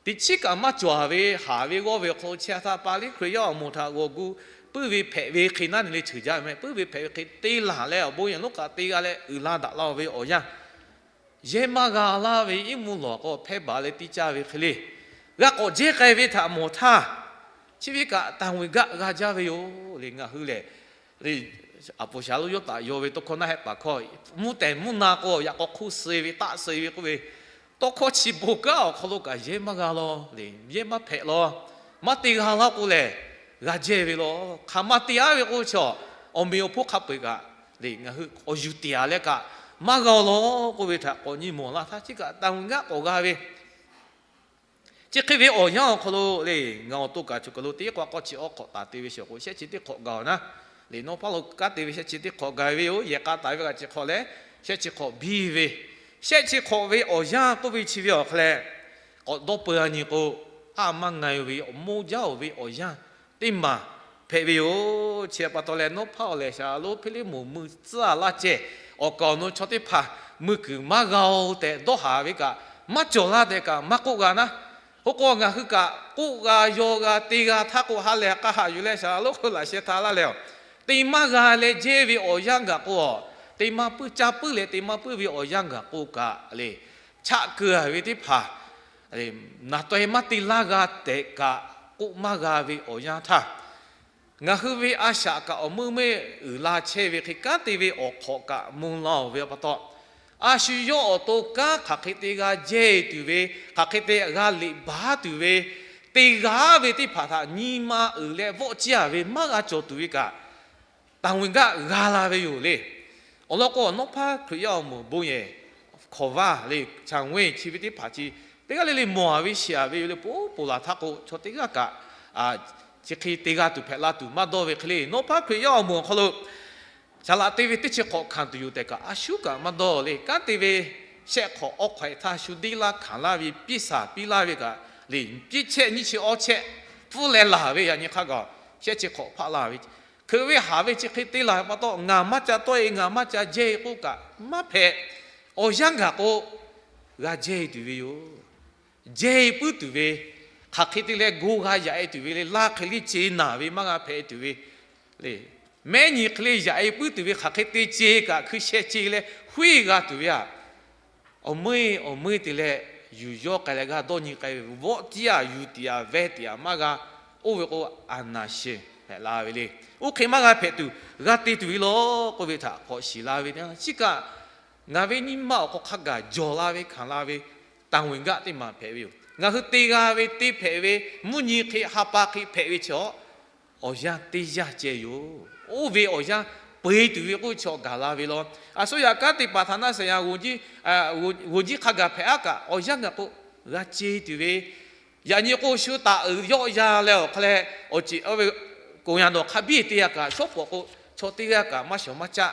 teꞈ chiˉ kaꞈ maˇ cawˬ ve haˍ ve g'awˇ ve awˬ hk'aw lo chehˇ htaˇ, pa liˇ Hkriꞈ yaˇ awˬ moˍ htaꞈ g'awˬ gu puiˇ ve hpehꞈ ve hk'e naˉ ne le cheuˬ jaˇ ve meh. Puiˇ ve hpehꞈ ve hk'e te laˬ leh awˬ bon yaꞈ lonˉ kaꞈ te g'a leh uiˍ la daꞈ la-oˬ ve awˬ yanˇ, yehˇ maˇ g'a laˇ ve iˉ mvuhˇ lawˬ k'o hpehˇ baˬ leh tiˇ caˇ ve hk'e le, g'a k'awꞈ jehˇ k'ai ve htaꞈ mawˬ htaˇ, chi ve kaꞈ taˇ ve gaˆ g'a jaˇ ve yoˬ le. Ngaˬ hui lehˬ, aˍ poˍ shaˍ lonˉ yawˇ taꞈ yaw ve tawˇ hkawˇ naˆ hehˆ paˍ hkawˇ, mvuhˇ tehˬ mvuhˇ na k'o yaꞈ k'aw hk'oˆ suh ve taˆ suh ve k'oˆ ve, tawˇ hkawˇ chi bon kanˉ awˬ hk'aw lo kaꞈ yehˇ maˇ g'a law le. Yehˇ maˇ hpehꞈ law. Maˇ te g'a laˇ k'o lehˬ, g'a jehˇ ve law. Hk'aˬ ma te aˉ ve k'o, chaw awˬ meꞈ awˬ hponˇ hk'a peu-eˬ kaꞈ le ngaˬ hui awˬ yuˬ tiˍ a leh kaꞈ maˇ g'a law k'oˆ ve htaꞈ k'awꞈ nyi mawˬ laˇ htaˇ, chi kaꞈ taˇ ve gaˆ k'awꞈ g'a ve. Chi hk'e ve awˬ yanˇ awˬ hk'aw lo le, ngaˬ awˬ to kaꞈ choˬ kaˬ lo teˇ k'awꞈ k'awˇ chi awˉ hk'awꞈ taˍ te ve shehˍ k'o, shehˆ chi teˇ hk'awꞈ gaˬ-oˬ naˉ, le nawˇ hpaˇ lo kanˉ te ve shehˆ chi teˇ hk'awꞈ gaˬ ve yoˬ. Yehˬ k'a taˍ ve kaꞈ chi hk'awꞈ leh, shehˆ chi hk'awꞈ biˇ ve, shehˆ chi hk'awꞈ ve awˬ yanˇ k'oˆ ve chi ve awˬ hk'aw leh, k'awꞈ dawˇ peu-a nyi k'o, a maˇ nga-oˬ ve awˬ moˇ jaˇ-oˬ ve awˬ yanˇ teˇ maˬ hpehꞈ ve yoˬ. Chi pa taw leh nawˇ hpaˇ awˬ lehˬ Saˍ laꞈ lonˉ Hpiˇliˇmonˍ mui tcuhˉ a laˇ ceh, awˬ kaˍ awˬ nu chaw teˇ hpaˍ mui kuiˬ maˇ g'a-oˬ tehꞈ dawˇ haˍ ve kaꞈ maˇ cawˬ laˇ tehꞈ kaꞈ maˇ k'oˆ g'a naˉ. Oˇ k'o ngaˬ hui kaꞈ k'oˆ g'a yaw g'a te g'a htaˇ k'o, ha lehˬ k'a haꞈ yuˬ leh Saˍ laꞈ lonˉ hk'oˆ laꞈ sheh hta laˇ leh, te maˇ g'a leh jehˇ ve awˬ yanˇ gaˬ k'o, te maˇ puiˉ caˇ puiˉ leh te maˇ puiˉ ve awˬ yanˇ gaˬ k'o kaꞈ le, chaˆ keu-a ve teˇ hpaˍ naˍ taw-e maˇ te laˇ g'a tehꞈ kaꞈ k'oˆ maˇ g'a ve awˬ yanˇ htaˇ, ngaˬ hui ve a shaꞈ kaꞈ awˬ meuˇ meuˇ uiˍ la chehˇ ve hk'e, kanˉ te ve awˬ hk'awꞈ kaꞈ mvuh la-oˬ ve pa taw, a shu yawˇ awˬ to kanˉ hk'aˬ hk'e te g'a jehˇ tuˬ ve, hk'aˬ hk'e te g'a liꞈ baˉ tuˬ ve, te g'a ve teˇ hpaˍ htaꞈ nyi ma uiˍ leh vawˆ ciˇ-a ve maˇ g'a cawˬ tuˬ ve kaꞈ, taˇ ve gaˆ g'a la ve yoˬ le. Awˬ lawn k'o, nawˇ hpaˇ Hkriꞈ yaˇ awˬ moˍ bon yehˬ hk'awꞈ vaˇ le, chaꞈ ve chi ve teˇ hpaˍ chi teˇ g'aˇ le le mawˬ-a ve shiˍ-a ve yoˬ le. Poˬ poˬ laˬ htaˇ k'o, chaw teˇ g'aˇ kaꞈ chi hk'e te g'a tuˬ hpehꞈ la tuˬ maˇ dawˇ ve hk'e le, nawˇ hpaˇ Hkriꞈ yaˇ awˬ moˍ awˬ hk'aw lo Saˍ laꞈ te ve teˇ chi hk'awꞈ hkanˍ tuˬ yoˬ tehꞈ kaꞈ, a shu kaꞈ maˇ dawˇ le. Kanˉ te ve shehˆ hk'awꞈ awˉ hk'awꞈ htaˇ shu deˇ laˇ hkanˍ laˇ ve piˇ saˍ piˇ laˇ ve kaꞈ, Leh piˇ chehˇ nyiˇ chi awˇ chehˇ pfuhˇ leh laˬ ve yaꞈ nyi hk'a gaˬ shehˆ chi hk'awꞈ hpaˆ la ve, hkeu ve haˍ ve chi hk'e te la ve pa taw, ngaˬ maˇ ca tawˆ-e, ngaˬ maˇ ca jehˇ-e k'oˆ kaꞈ maˇ hpehꞈ. Awˬ yanˇ gaˬ k'o, g'a jehˇ-e tuˬ ve yoˬ. Jehˇ-e puiˉ tuˬ ve, hk'aˬ hk'e te leh go g'a yaꞈ-e tuˬ ve le, laˇ hk'e le ce naˬ ve maˇ g'a hpehꞈ-e tuˬ ve le, mehˉ nyi hk'e le yaꞈ-e puiˉ tuˬ ve hk'aˬ hk'e te ce kaꞈ hkui sheh ce leh huiˉ g'a tuˬ ve aꞈ, awˬ meuˇ awˬ meuˇ te leh yuˬ yawˇ k'ai leh g'aˇ dawˇ nyi k'ai ve, vawˆ tiˉ aꞈ yuˬ tiꞈ aꞈ veh tiꞈ aꞈ maˇ g'a. Oˇ ve k'o, aˬ naˍ sheˍ hpehꞈ la ve le. Oˇ hk'e maˇ g'a hpehꞈ tuˬ g'a te tuˬ ve law k'oˆ ve htaꞈ hk'awꞈ shiˍ la ve teˇ yanˇ, chi kaꞈ ngaˬ ve nyi ma awˬ hk'aw hk'a gaˬ jawˬ la ve hkanˍ la ve တာဝန် gaˆ teˇ maˬ hpehꞈ ve yoˬ. Ngaˬ hui te g'a ve te hpehꞈ ve, mvuhˇ nyi hk'e ha pa hk'e hpehꞈ ve chi awˬ, awˬ yanˇ teˇ yanˇ ceh yoˬ. Oˇ ve awˬ yanˇ peu-e tuˬ ve k'oˆ ve chi awˬ gaˬ la ve law. Aˬ suˉ yaꞈ kanˉ teˇ hpaˍ htaꞈ naˆ saˍ yaꞈ g'oˍ jiˇ hk'a gaˬ hpehꞈ aˉ kaꞈ, awˬ yanˇ gaˬ k'o g'a ce tuˬ ve, yaꞈ nyi k'o shu taˍ uiˍ yawˆ yan leh awˬ hk'a leh awˬ ceˬ oˇ ve ကိုယ်ရံတော် hk'a biˇ teˇ g'aˇ kaꞈ shawˉ pawˍ k'o, chaw teˇ g'aˇ kaꞈ maˇ shawˍ maˇ caˆ,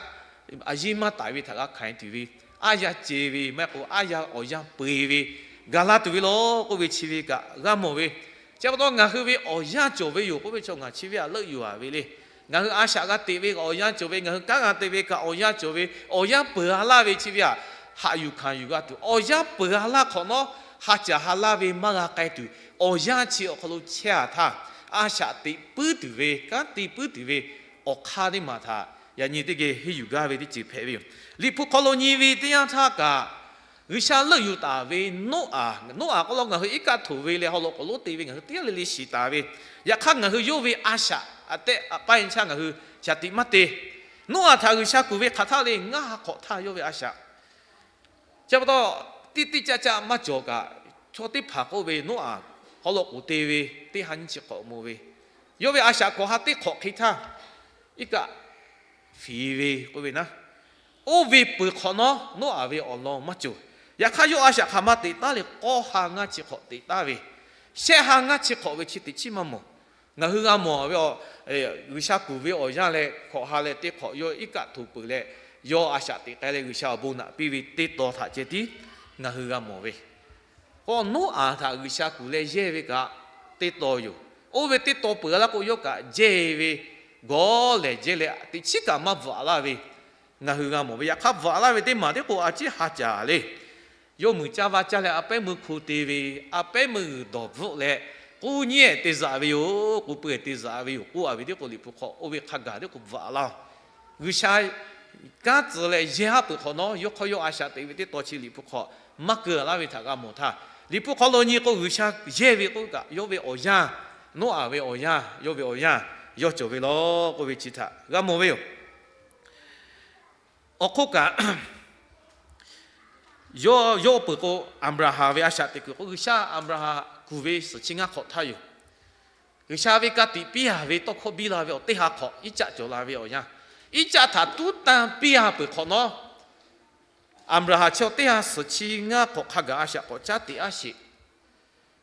a yiˇ maˇ taiˍ ve htaꞈ g'a hkanˍ tuˬ ve, aˉ yanˇ ce ve maˇ heˆ k'o aˉ yanˇ awˬ yanˇ peu-e ve, gaˬ la tuˬ ve law k'oˆ ve chi ve kaꞈ g'a mawˬ ve. Chi pa taw ngaˬ hui ve awˬ yanˇ cawˬ ve yoˬ k'oˆ ve chaw ngaˬ chi ve aꞈ leuˆ yuˬ-a ve le. Ngaˬ hui a shaꞈ g'a teꞈ ve kaꞈ awˬ yanˇ cawˬ ve, ngaˬ hui kanˉ g'a te ve kaꞈ awˬ yanˇ cawˬ ve, awˬ yanˇ peuˬ ha laˇ ve chi ve aꞈ, haꞈ yuˬ hkanˍ yuˬ g'a tuˬ, awˬ yanˇ peuˬ ha laˇ hk'awꞈ nawˉ, ha caˬ ha laˇ ve maˇ g'a k'ai tuˬ, awˬ yanˇ chi awˬ hk'aw lo chehˇ-a htaˇ, a shaꞈ teꞈ puiˉ tuˬ ve, kanˉ te puiˉ tuˬ ve awˬ hk'aˇ teˇ maˬ htaꞈ yaꞈ nyi teˇ geh henˇ yuˬ gaˇ ve teˇ ceuˬ hpehꞈ ve yoˬ. Liꞈ hpu hk'aw lo nyi ve teˇ yanˇ htaˇ kaꞈ, G'uiˬsha leuˆ yuˬ taˍ ve Noˉaꞈ, Noˉaꞈ k'oˆ lo ngaˬ hui iˉ kaˆ htoꞈ ve leh haw loꞈ k'oˍ lonˉ te ve ngaˬ hui teˇ g'aˇ le le shiˍ taˍ ve, yaꞈ hk'aˇ ngaˬ hui yawˇ ve a shaꞈ aꞈ tehˆ aꞈ paˇ e chaˇ ngaˬ hui shaˍ tiꞈ maˇ te. Noˉaꞈ htaꞈ G'uiˬsha kuˬ ve hk'aˬ htaˇ le ngaˇ ha hk'awꞈ htaˇ yawˇ ve a shaꞈ Chi pa taw, tiˇ tiˇ caˆ caˆ maˇ cawˬ kaꞈ, chaw teˇ hpaˍ k'oˆ ve Noˉaꞈ haw loꞈ k'oˍ te ve teˇ ha nyiˇ chi hk'awꞈ mawˬ ve, yawˇ ve a shaꞈ hkawꞈ ha teˇ hk'awꞈ hk'e htaˇ, iˉ kaˆ fiˍ ve k'oˆ ve naˉ, oˇ ve peuˬ hk'awꞈ nawˉ Noˉaꞈ ve awˬ lawn maˇ cawˬ. Yaꞈ hk'aˇ yawˇ a shaꞈ hk'aˬ ma teꞈ taˉ le k'awˇ ha ngaˇ chi hk'awꞈ teꞈ taˉ ve, shehˆ ha ngaˇ chi hk'awꞈ ve chi teꞈ chiˉ maˇ mawˬ. Ngaˬ hui g'a mawˬ ve, G'uiˬsha kuˬ ve awˬ yanˇ leh hkawꞈ ha leh teˇ hk'awꞈ yawˇ iˉ kaˆ htoꞈ peuˬ leh, yawˇ a shaꞈ teꞈ k'ai leh G'uiˬsha awˬ bon naꞈ piˇ ve teˇ taw htaꞈ ceh tiˉ ngaˬ hui g'a mawˬ ve. K'o Noˉaꞈ htaꞈ G'uiˬsha kuˬ leh yehˇ ve kaꞈ teˇ taw yoˬ. Oˇ ve teˇ taw peuˬ laˇ k'o yawˇ kaꞈ jehˇ ve gawˇ lehˬ jehˇ leh teꞈ chiˉ kaꞈ maˇ bvuhꞈ laˇ ve ngaˬ hui g'a mawˬ ve. Yaꞈ hk'aˇ bvuhꞈ laˇ ve teˇ maˬ tiˉ k'o a ciˉ ha caˍ le. Yawˇ muiˬ caˇ vaˇ caˇ leh a pehˉ meuˇ hko te ve, a pehˉ meuˇ g'uiˬ dawˬ bvuhˆ leh, k'uˇ nyiˉ-ehˍ te zaꞈ ve yoˬ, k'uˇ pui-ehˍ te zaꞈ ve yoˬ k'oˆ-a ve tiˉ k'o, Liꞈ hpu hk'aw oˇ ve hk'a gaˬ tiˉ k'o bvuhꞈ laˇ-oˬ. G'uiˬsha kanˉ tcuh leh yehˇ haˉ peuˬ hk'awꞈ nawˉ, yawˇ hk'aw yawˇ a shaꞈ teꞈ ve teˇ taw chi Liꞈ hpu hk'aw maˇ keu laˇ ve htaꞈ g'a mawˬ htaˇ, Liꞈ hpu hk'aw lo nyi k'o G'uiˬsha yehˇ ve k'oˆ kaꞈ, yawˇ ve awˬ yanˇ, Noˉaꞈ ve awˬ yanˇ, yawˇ ve awˬ yanˇ yawˇ cawˬ ve law k'oˆ ve chi htaꞈ g'a mawˬ ve yoˬ. Awˬ hk'oˆ kaꞈ, yawˇ yawˇ peuˬ k'o, Aˍbraˍhanˍ ve a shaꞈ teꞈ kuiˬ k'o, G'uiˬsha Aˍbraˍhanˍ kuˬ ve suhˍ chi ngaˇ hk'awꞈ htaˇ yoˬ. G'uiˬsha ve ka tiꞈ piˇ-a ve tawˇ hkawˇ biˇ la ve awˬ teˇ ha hk'awꞈ Iˉcaˆ cawˬ la ve awˬ yanˇ, Iˉcaˆ htaꞈ tuˉ tanˇ piˇ-a peuˬ hk'awꞈ nawˉ, Aˍbraˍhanˍ chi awˬ teˇ ha suhˍ chi ngaˇ hk'awꞈ hk'a gaˬ a shaꞈ k'awꞈ caˉ teꞈ-a sheˍ.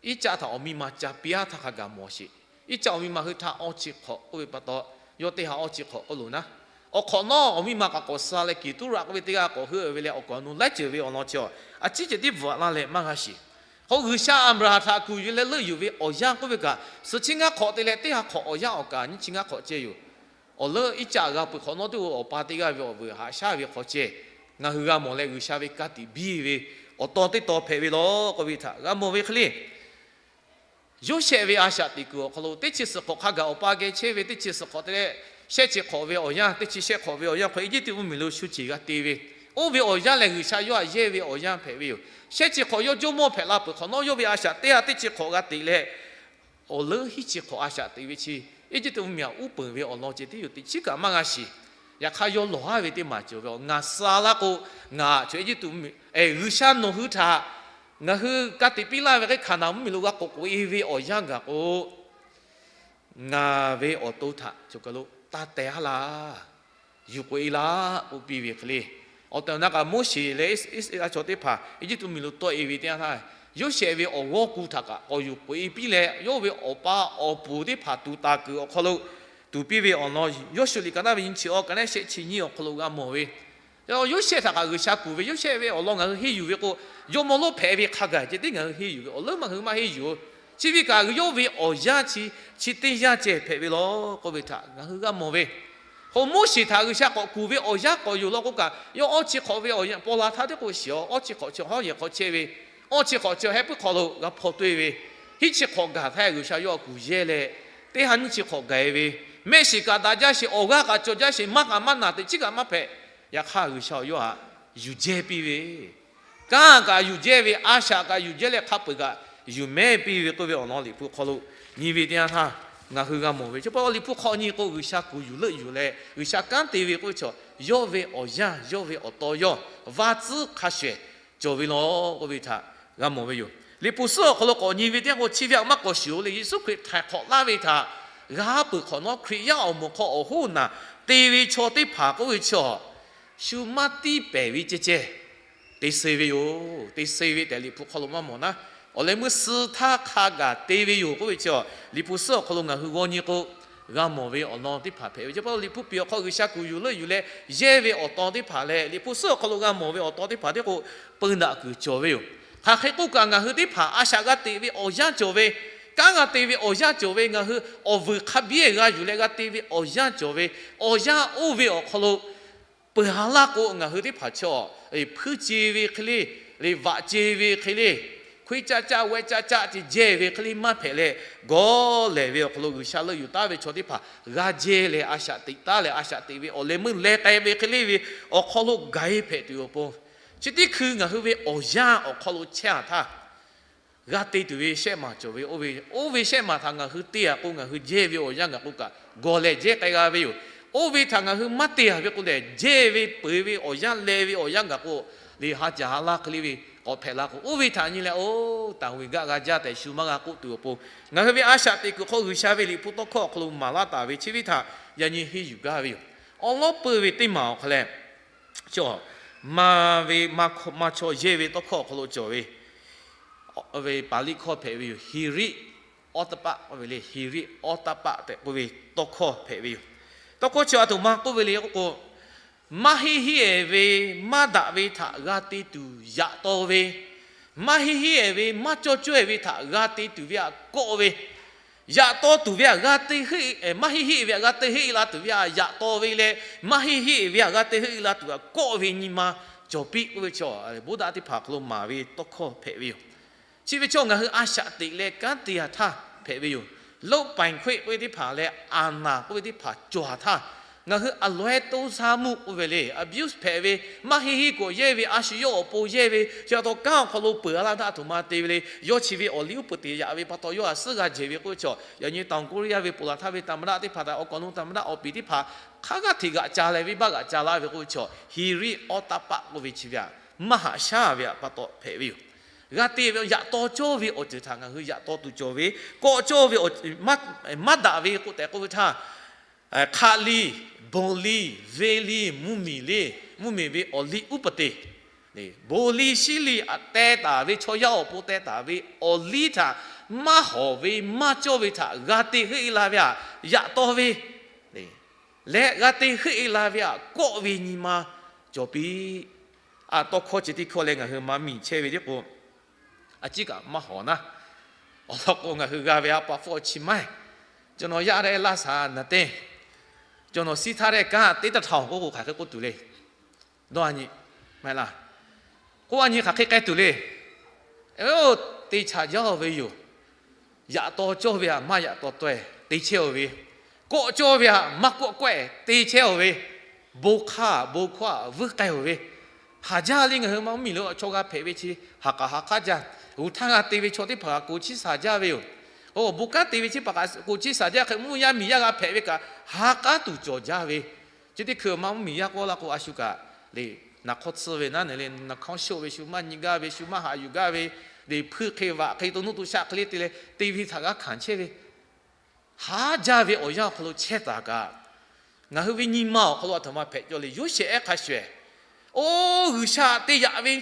Iˉcaˆ htaꞈ awˬ miˇ ma ca piˇ-a htaˇ hk'a gaˬ mawˬ sheˍ. Iˉcaˆ awˬ miˇ ma hui htaˇ awˇ chi hk'awꞈ k'oˆ ve pa taw, yawˇ teˇ ha awˇ chi hk'awꞈ k'oˆ loˬ naˉ, awˬ hk'awꞈ nawˉ awˬ miˇ ma k'aꞈ k'awꞈ suh leh Keˍtuˉraꞈ k'oˆ ve teˇ g'aˇ k'awꞈ heuˆ ve leh awˬ kaˍ awˬ nu laiˉ ceuˬ ve awˬ lawn chi a, a ciˉ ceh tiˉ bvuhꞈ laˇ leh maˇ g'a shiˍ. K'o G'uiˬsha Aˍbraˍhanˍ htaꞈ kuˬ yuˬ leh leuˆ yuˬ ve awˬ yanˇ k'oˆ ve kaꞈ, suhˍ chi ngaˇ hk'awꞈ te leh teˇ ha hk'awꞈ awˬ yanˇ awˬ kaꞈ nyiˇ chi ngaˇ hk'awꞈ ceh yoˬ. Awˬ leuˉ Iˉcaˆ g'a peuˬ hk'awꞈ nawˉ teˇ g'aˇ awˬ pa teˇ g'aˇ ve awˬ vuiˬ haꞈ shaˉ ve hk'aw ceh, ngaˬ hui g'a mawˬ leh G'uiˬsha ve ka tiꞈ biˇ ve awˬ taw teˇ taw hpehꞈ ve law k'oˆ ve htaꞈ g'a mawˬ ve hk'e le. Yoˇsehꞈ ve a shaꞈ teꞈ kuiˬ awˬ hk'aw lo teˇ chi suhˍ hk'awꞈ hk'a gaˬ awˬ pa geh chehˇ ve teˇ chi suhˍ hk'awꞈ te leh, shehˆ chi hk'awꞈ ve awˬ yanˇ, teˇ chi shehˆ hk'awꞈ ve awˬ yanˇ hk'aw Eˇjiˇtuꞈ mvuhˇmiˬ lo shu ceˬ g'a te ve, oˇ ve awˬ yanˇ lehˬ G'uiˬsha yawˇ htaꞈ yehˇ ve awˬ yanˇ hpehꞈ ve yoˬ. Shehˆ chi hk'awꞈ yawˇ jawˇmawˇ hpehꞈ la peuˬ hk'awꞈ nawˉ, yawˇ ve a shaꞈ teˇ ha teˇ chi hk'awꞈ g'a teꞈ leh, awˬ leuˉ hiˉ chi hk'awꞈ a shaꞈ teꞈ ve chi, Eˇjiˇtuꞈ mvuhˇmiˬ aꞈ uˉ peunˍ ve awˬ lawn ceh tiˉ yoˬ. Teꞈ chiˉ kaꞈ maˇ g'a shiˍ. Yaꞈ hk'aˇ yawˇ lawˬ haˉ ve teˇ maˬ cawˬ ve, ngaˬ suh laˇ k'o, ngaˬ chaw Eˇjiˇtuꞈ mvuhˇmiˬ, G'uiˬsha nawˬ hui htaꞈ ngaˬ hui ka tiꞈ piˇ laˇ ve hk'e Hkaˍnanˍ mvuhˇmiˬ lo g'a k'oꞈ k'oꞈ-e ve awˬ yanˇ gaˬ k'o, ngaˬ ve awˬ to htaꞈ cawˬ kaˬ lo taˇ teh haˉ laˇ, yuˬ k'oꞈ-e laˇ k'oˆ piˇ ve hk'e le. Awˬ tehˬ awˬ na kaꞈ Moˉseˍ leh Iˉsaˍreˍlaˆ chaw teˇ hpaˍ Eˇjiˇtuꞈ mvuhˇmiˬ lo tawˆ-e ve teˇ yanˇ htaˇ, Yoˇsehꞈ ve awˬ g'awˇ ku htaꞈ kaꞈ k'awꞈ yuˬ k'oꞈ-e piˇ leh, yawˇ ve awˬ pa awˬ puˍ teˇ hpaˍ tuˍ taˍ kuiˬ awˬ hk'aw lo tuˍ piˇ ve awˬ lawn Yawˇshuˆ liꞈ ka naˆ ve nyiˇ chi awˇ ka naˆ shehˆ chi nyiˇ awˬ hk'aw lo g'a mawˬ ve, Yoˇsehꞈ htaꞈ kaꞈ G'uiˬsha kuˬ ve, Yoˇsehꞈ ve awˬ lawn ngaˬ hui henˇ yuˬ ve k'o, jawˇmawˇ lonˉ hpehꞈ ve hk'a gaˬ ceh tiˉ ngaˬ hui henˇ yuˬ ve, awˬ leuˉ maˇ hui maˇ henˇ yuˬ-oˬ. Chi ve kaꞈ yawˇ ve awˬ yanˇ chi, chi teˇ yanˇ ceh hpehꞈ ve law k'oˆ ve htaꞈ ngaˬ hui g'a mawˬ ve. K'o Moˉseˍ htaꞈ G'uiˬsha k'awꞈ kuˬ ve awˬ yanˇ k'awꞈ yoˬ law k'o kaꞈ, yawˇ awˇ chi hk'awꞈ ve awˬ yanˇ paw la htaˇ teˇ k'oˆ shiˍ-aw, awˇ chi hk'awꞈ chi hawˉ yehˬ hk'aw chehˇ ve, awˇ chi hk'awꞈ chi heh puiˉ hk'aw lo g'a hpaw toˇ-e ve, hiˉ chi hk'awꞈ gaˬ htaˇ G'uiˬsha yawˇ kuˬ yehˇ leh, teˇ ha nyiˇ chi hk'awꞈ gaˬ-e ve, mehˆ shiˍ kaꞈ daꞈ jaˇ sheˍ, awˬ g'aˇ kaꞈ cawˬ jaˇ sheˍ, maˇ kaꞈ maˇ naˬ teꞈ, chi kaꞈ maˇ hpehꞈ. Yaꞈ hk'aˇ G'uiˬsha yawˇ htaꞈ yuˬ jehˇ piˇ ve, kanˉ kaꞈ yuˬ jehˇ ve, a shaꞈ kaꞈ yuˬ jehˇ leh hk'a peu-eˬ kaꞈ yuˬ mehˉ piˇ ve k'oˆ ve awˬ lawn Liꞈ hpu hk'aw lo nyi ve teˇ yanˇ htaˇ ngaˬ hui g'a mawˬ ve. Chi pa taw Liꞈ hpu hk'aw nyi k'o G'uiˬsha kuˬ yuˬ leuˆ yuˬ leh G'uiˬsha kanˉ te ve k'oˆ ve chaw, yawˇ ve awˬ yanˇ, yawˇ ve awˬ taw yawˇ va tcuhˉ hk'a shuˍ ehˍ cawˬ ve law k'oˆ ve htaꞈ g'a mawˬ ve yoˬ. Liꞈ hpu suhˉ awˬ hk'aw lo k'awꞈ nyi ve teˇ yanˇ k'o, chi ve htaꞈ maˇ k'awꞈ shiˍ-o leh Yeˍsuˆ Hkriꞈ htaiˍ hk'awꞈ laˇ ve htaꞈ g'a peuˬ hk'awꞈ nawˉ, Hkriꞈ yaˇ awˬ moˍ hk'aw awˬ hoˉ naˬ te ve chaw teˇ hpaˍ k'oˆ ve chaw, shu maˇ tiˇ pehˍ ve ceh ceh te suh ve yoˬ. Te suh ve tehꞈ Liꞈ hpu hk'aw lo maˇ mawˬ naˉ, awˬ leh meuˇ suh htaˇ hk'a gaˬ te ve yoˬ k'oˆ ve chi, Liꞈ hpu suhˉ awˬ hk'aw lo ngaˬ hui g'aw nyi k'o, g'a mawˬ ve awˬ lawn teˇ hpaˍ hpehꞈ ve. Chi pa taw Liꞈ hpu piˍ awˬ hk'aw G'uiˬsha kuˬ yuˬ leuˆ yuˬ leh yehˇ ve awˬ taw teˇ hpaˍ leh Liꞈ hpu suhˉ awˬ hk'aw lo g'a mawˬ ve awˬ taw teˇ hpaˍ teˇ k'o, peu daꞈ kuiˬ cawˬ ve yoˬ. Hk'aˬ hk'e k'oˆ kaꞈ, ngaˬ hui teˇ hpaˍ a shaꞈ g'a teꞈ ve awˬ yanˇ cawˬ ve, kanˉ g'a te ve awˬ yanˇ cawˬ ve, ngaˬ hui awˬ vuiˬ hk'a biˇ g'a yuˬ leh g'a te ve awˬ yanˇ cawˬ ve, awˬ yanˇ oˇ ve awˬ hk'aw lo peuˬ ha laˇ k'o, ngaˬ hui teˇ hpaˍ chaw hpuiˇ ce ve hk'e le, vaꞈ ce ve hk'e le, hkui caˆ caˆ weh caˆ caˆ ce jehˇ ve hk'e le maˇ hpehꞈ leh, gawˇ lehˬ ve awˬ hk'aw lo G'uiˬsha leuˆ yuˬ taˉ ve chaw teˇ hpaˍ g'a jehˇ leh a shaꞈ teꞈ taˉ leh a shaꞈ teꞈ ve awˬ leh meuˇ leh k'ai ve hk'e le ve awˬ hk'aw lo gaˬ-e hpehꞈ tuˬ awˬ pon, chi teˇ hkui ngaˬ hui ve awˬ yanˇ awˬ hk'aw lo chehˇ-a htaˇ, g'a te tuˬ ve shehˆ maˬ cawˬ ve, oˇ ve shehˆ maˬ htaꞈ ngaˬ hui te-a k'o, ngaˬ hui jehˇ ve awˬ yanˇ gaˬ k'o kaꞈ gawˬ lehˬ jehˇ k'ai g'a ve yoˬ. Oˇ ve htaꞈ ngaˬ hui maˇ te-a ve k'o lehˬ, jehˇ ve peuˬ ve awˬ yanˇ leh ve awˬ yanˇ gaˬ k'o, liꞈ ha caˬ ha laˇ hk'e le ve k'awꞈ hpehꞈ la k'o, oˇ ve htaꞈ nyi leh, oˇ, taˍ ve gaˆ g'a jaˇ tehꞈ shu maˇ g'a k'oˆ tuˬ awˬ pon, ngaˬ hui ve a shaꞈ teꞈ kuiˬ hk'aw G'uiˬsha ve Liꞈ hpu tawˇ hkawˇ awˬ hk'aw lo maˍ laˇ taˍ ve chi ve htaꞈ yaꞈ nyi henˇ yuˬ gaˇ ve yoˬ. Awˉ lawˉ peuˇ ve teˇ maˬ awˬ hk'aw leh, chaw, maˍ ve maˇ chaw yehˇ ve tawˇ hkawˇ awˬ hk'aw lo cawˬ ve, ve Paˍliˆ hkawˇ hpehꞈ ve yoˬ. Heˍriˆ awˉ taˇ paˆ k'oˆ ve le, Heˍriˆ awˉ taˇ paˆ tehꞈ k'oˆ ve tawˇ hkawˇ hpehꞈ ve yoˬ. Tawˇ hkawˇ chi a htoꞈ ma k'oˆ ve le k'oˆ k'o, maˇ heˆ heˆ-ehˍ ve, maˇ daꞈ ve htaꞈ g'a te tuˬ yaꞈ taw ve, maˇ heˆ heˆ-ehˍ ve, maˇ cawˇ cawˇ-ehˍ ve htaꞈ g'a te tuˬ ve htaꞈ kawˆ ve, yaꞈ taw tuˬ ve htaꞈ g'a te, maˇ heˆ heˆ ve htaꞈ g'a te heˆ la tuˬ ve htaꞈ yaꞈ taw ve leh, maˇ heˆ heˆ ve htaꞈ g'a te heˆ la tuˬ htaꞈ kawˆ ve nyi ma cawˬ piˇ k'oˆ ve chaw, Buddha teˇ hpaˍ hk'aw lo maˍ ve tawˇ hkawˇ hpehꞈ ve yoˬ. Chi ve chaw ngaˬ hui a shaꞈ teꞈ leh kanˉ te-a htaˇ hpehꞈ ve yoˬ. Loˉ paiˍ hk'oˆ k'oˆ ve teˇ hpaˍ leh aˍnaˍ k'oˆ ve teˇ hpaˍ cawˬ htaˇ, ngaˬ hui a loiˉ toˇ saˇ muˆ k'oˆ ve le, abuse hpehꞈ ve, maˇ heˆ heˆ k'awꞈ yehˇ ve, a shu yawˇ awˬ pon yehˇ ve, chi pa taw kanˉ awˬ hk'aw lo peuˬ-a laˇ htaˇ a htoꞈ ma te ve le. Yawˇ chi ve awˬ liˇ uˉ peunˍ te yaꞈ ve pa taw yawˇ htaꞈ suhˉ g'a jehˬ ve k'oˆ ve chaw, yaꞈ nyi Taˍ Koˇ-riˆ-yaˇ ve ponˬ laˬ htaˇ ve သမ္မတ teˇ hpaˍ htaꞈ awˬ kaˍ awˬ nu သမ္မတ awˬ piˍ teˇ hpaˍ hk'a g'aˇ hteꞈ g'aꞈ ca leh venˇbaˆ g'aꞈ ca laˇ ve k'oˆ ve chaw, Heˍriˆ awˉ taˇ paˆ k'oˆ ve chi ve htaꞈ maˇ haꞈ shaˉ ve htaꞈ pa taw hpehꞈ ve yoˬ. G'a te ve yaꞈ taw cawˇ ve awˬ ceuˬ htaꞈ ngaˬ hui yaꞈ taw tuˬ cawˬ ve, kawˆ cawˇ ve maˇ daꞈ ve k'oˆ tehꞈ k'oˆ ve htaˇ, hk'aˆ liˇ, bon liˇ, venˇ liˇ, mvuhˇmiˬ liˇ, mvuhˇmiˬ ve awˬ liˇ uˉ peunˍ te, bon liˇ shiˉ liˇ teh taˍ ve chaw yaˇ awˬ pon teh taˍ ve awˬ liˇ htaꞈ maˇ hawˍ ve maˇ cawˇ ve htaꞈ g'a te heˆ la ve htaꞈ yaꞈ taw ve leh g'a te heˆ la ve htaꞈ kawˆ ve nyi ma cawˬ piˇ. A, tawˇ hkawˇ chi teˇ hkawˇ leh ngaˬ hui maˇ miˬ chehˇ ve teˇ k'o, a ciˉ kaꞈ maˇ hawˍ naˉ. Awˬ lawn k'o, ngaˬ hui g'a ve a pa hpfuhˇ chi maˇ heˆ. Cawˬ nawˬ yaˇ leh laˇ shaˍ naˍ teˇ, cawˬ nawˬ shiˉ htaˇ leh kanˉ teˇ taˇ htaꞈ awˬ k'oˆ k'o, hk'aˬ hk'e k'oˆ tuˬ le. Dawˇ a nyi, maˇ heˆ laˇ. K'oˆ a nyi hk'aˬ hk'e k'ai tuˬ le. Oˇ, te chaꞈ jaˇ-oˬ ve yoˬ. Yaꞈ taw cawˇ ve htaꞈ maˇ yaꞈ taw taw-eh te chehˇ-oˬ ve, kawˆ cawˇ ve htaꞈ maˇ kawˆ kawˆ-eh te chehˇ-oˬ ve, bon hk'aˇ bon hkawˇ htaꞈ vuiˇ k'ai-oˬ ve, haˍ jaˇ le. Ngaˬ hui maˇ mvuhˇmiˬ lo chaw g'a hpehꞈ ve chi ha k'aꞈ ha k'aˉ jaˇ. G'uˬ htaˇ g'a te ve chaw teˇ hpaˍ kaꞈ ko chiˇ shaˍ jaˇ ve yoˬ. Oˇ, bon kanˉ te ve chi hpaˍ kaꞈ ko chiˇ shaˍ jaˇ hk'e, mvuhˇ yaˇ miˬ yaˇ g'a hpehꞈ ve kaꞈ ha k'aˉ tuˬ cawˬ jaˇ ve, chi teˇ hkui maˇ mvuhˇmiˬ yaˇ k'oˆ laˇ k'o, a shu kaꞈ le, naˍ hk'awˇ tsuhˇ ve naˉ neˬ le, naˍ hk'awˇ shoˆ ve shu maˇ nyi gaˇ ve, shu maˇ haꞈ yuˬ gaˇ ve, le hpuiˇ hk'e vaꞈ hk'e to nuˇ to shaˆ hk'e le te leh te ve htaꞈ g'a hkanˍ chehˇ ve, haˍ jaˇ ve awˬ yanˇ awˬ hk'aw lo chehˇ taˍ kaꞈ, ngaˬ hui ve nyi ma awˬ hk'aw lo a htoꞈ ma hpehꞈ cawˇ le. Yoˇsehꞈ ehˉ hk'a shuˍ-ehˍ, oˇ, G'uiˬsha te yaꞈ ve,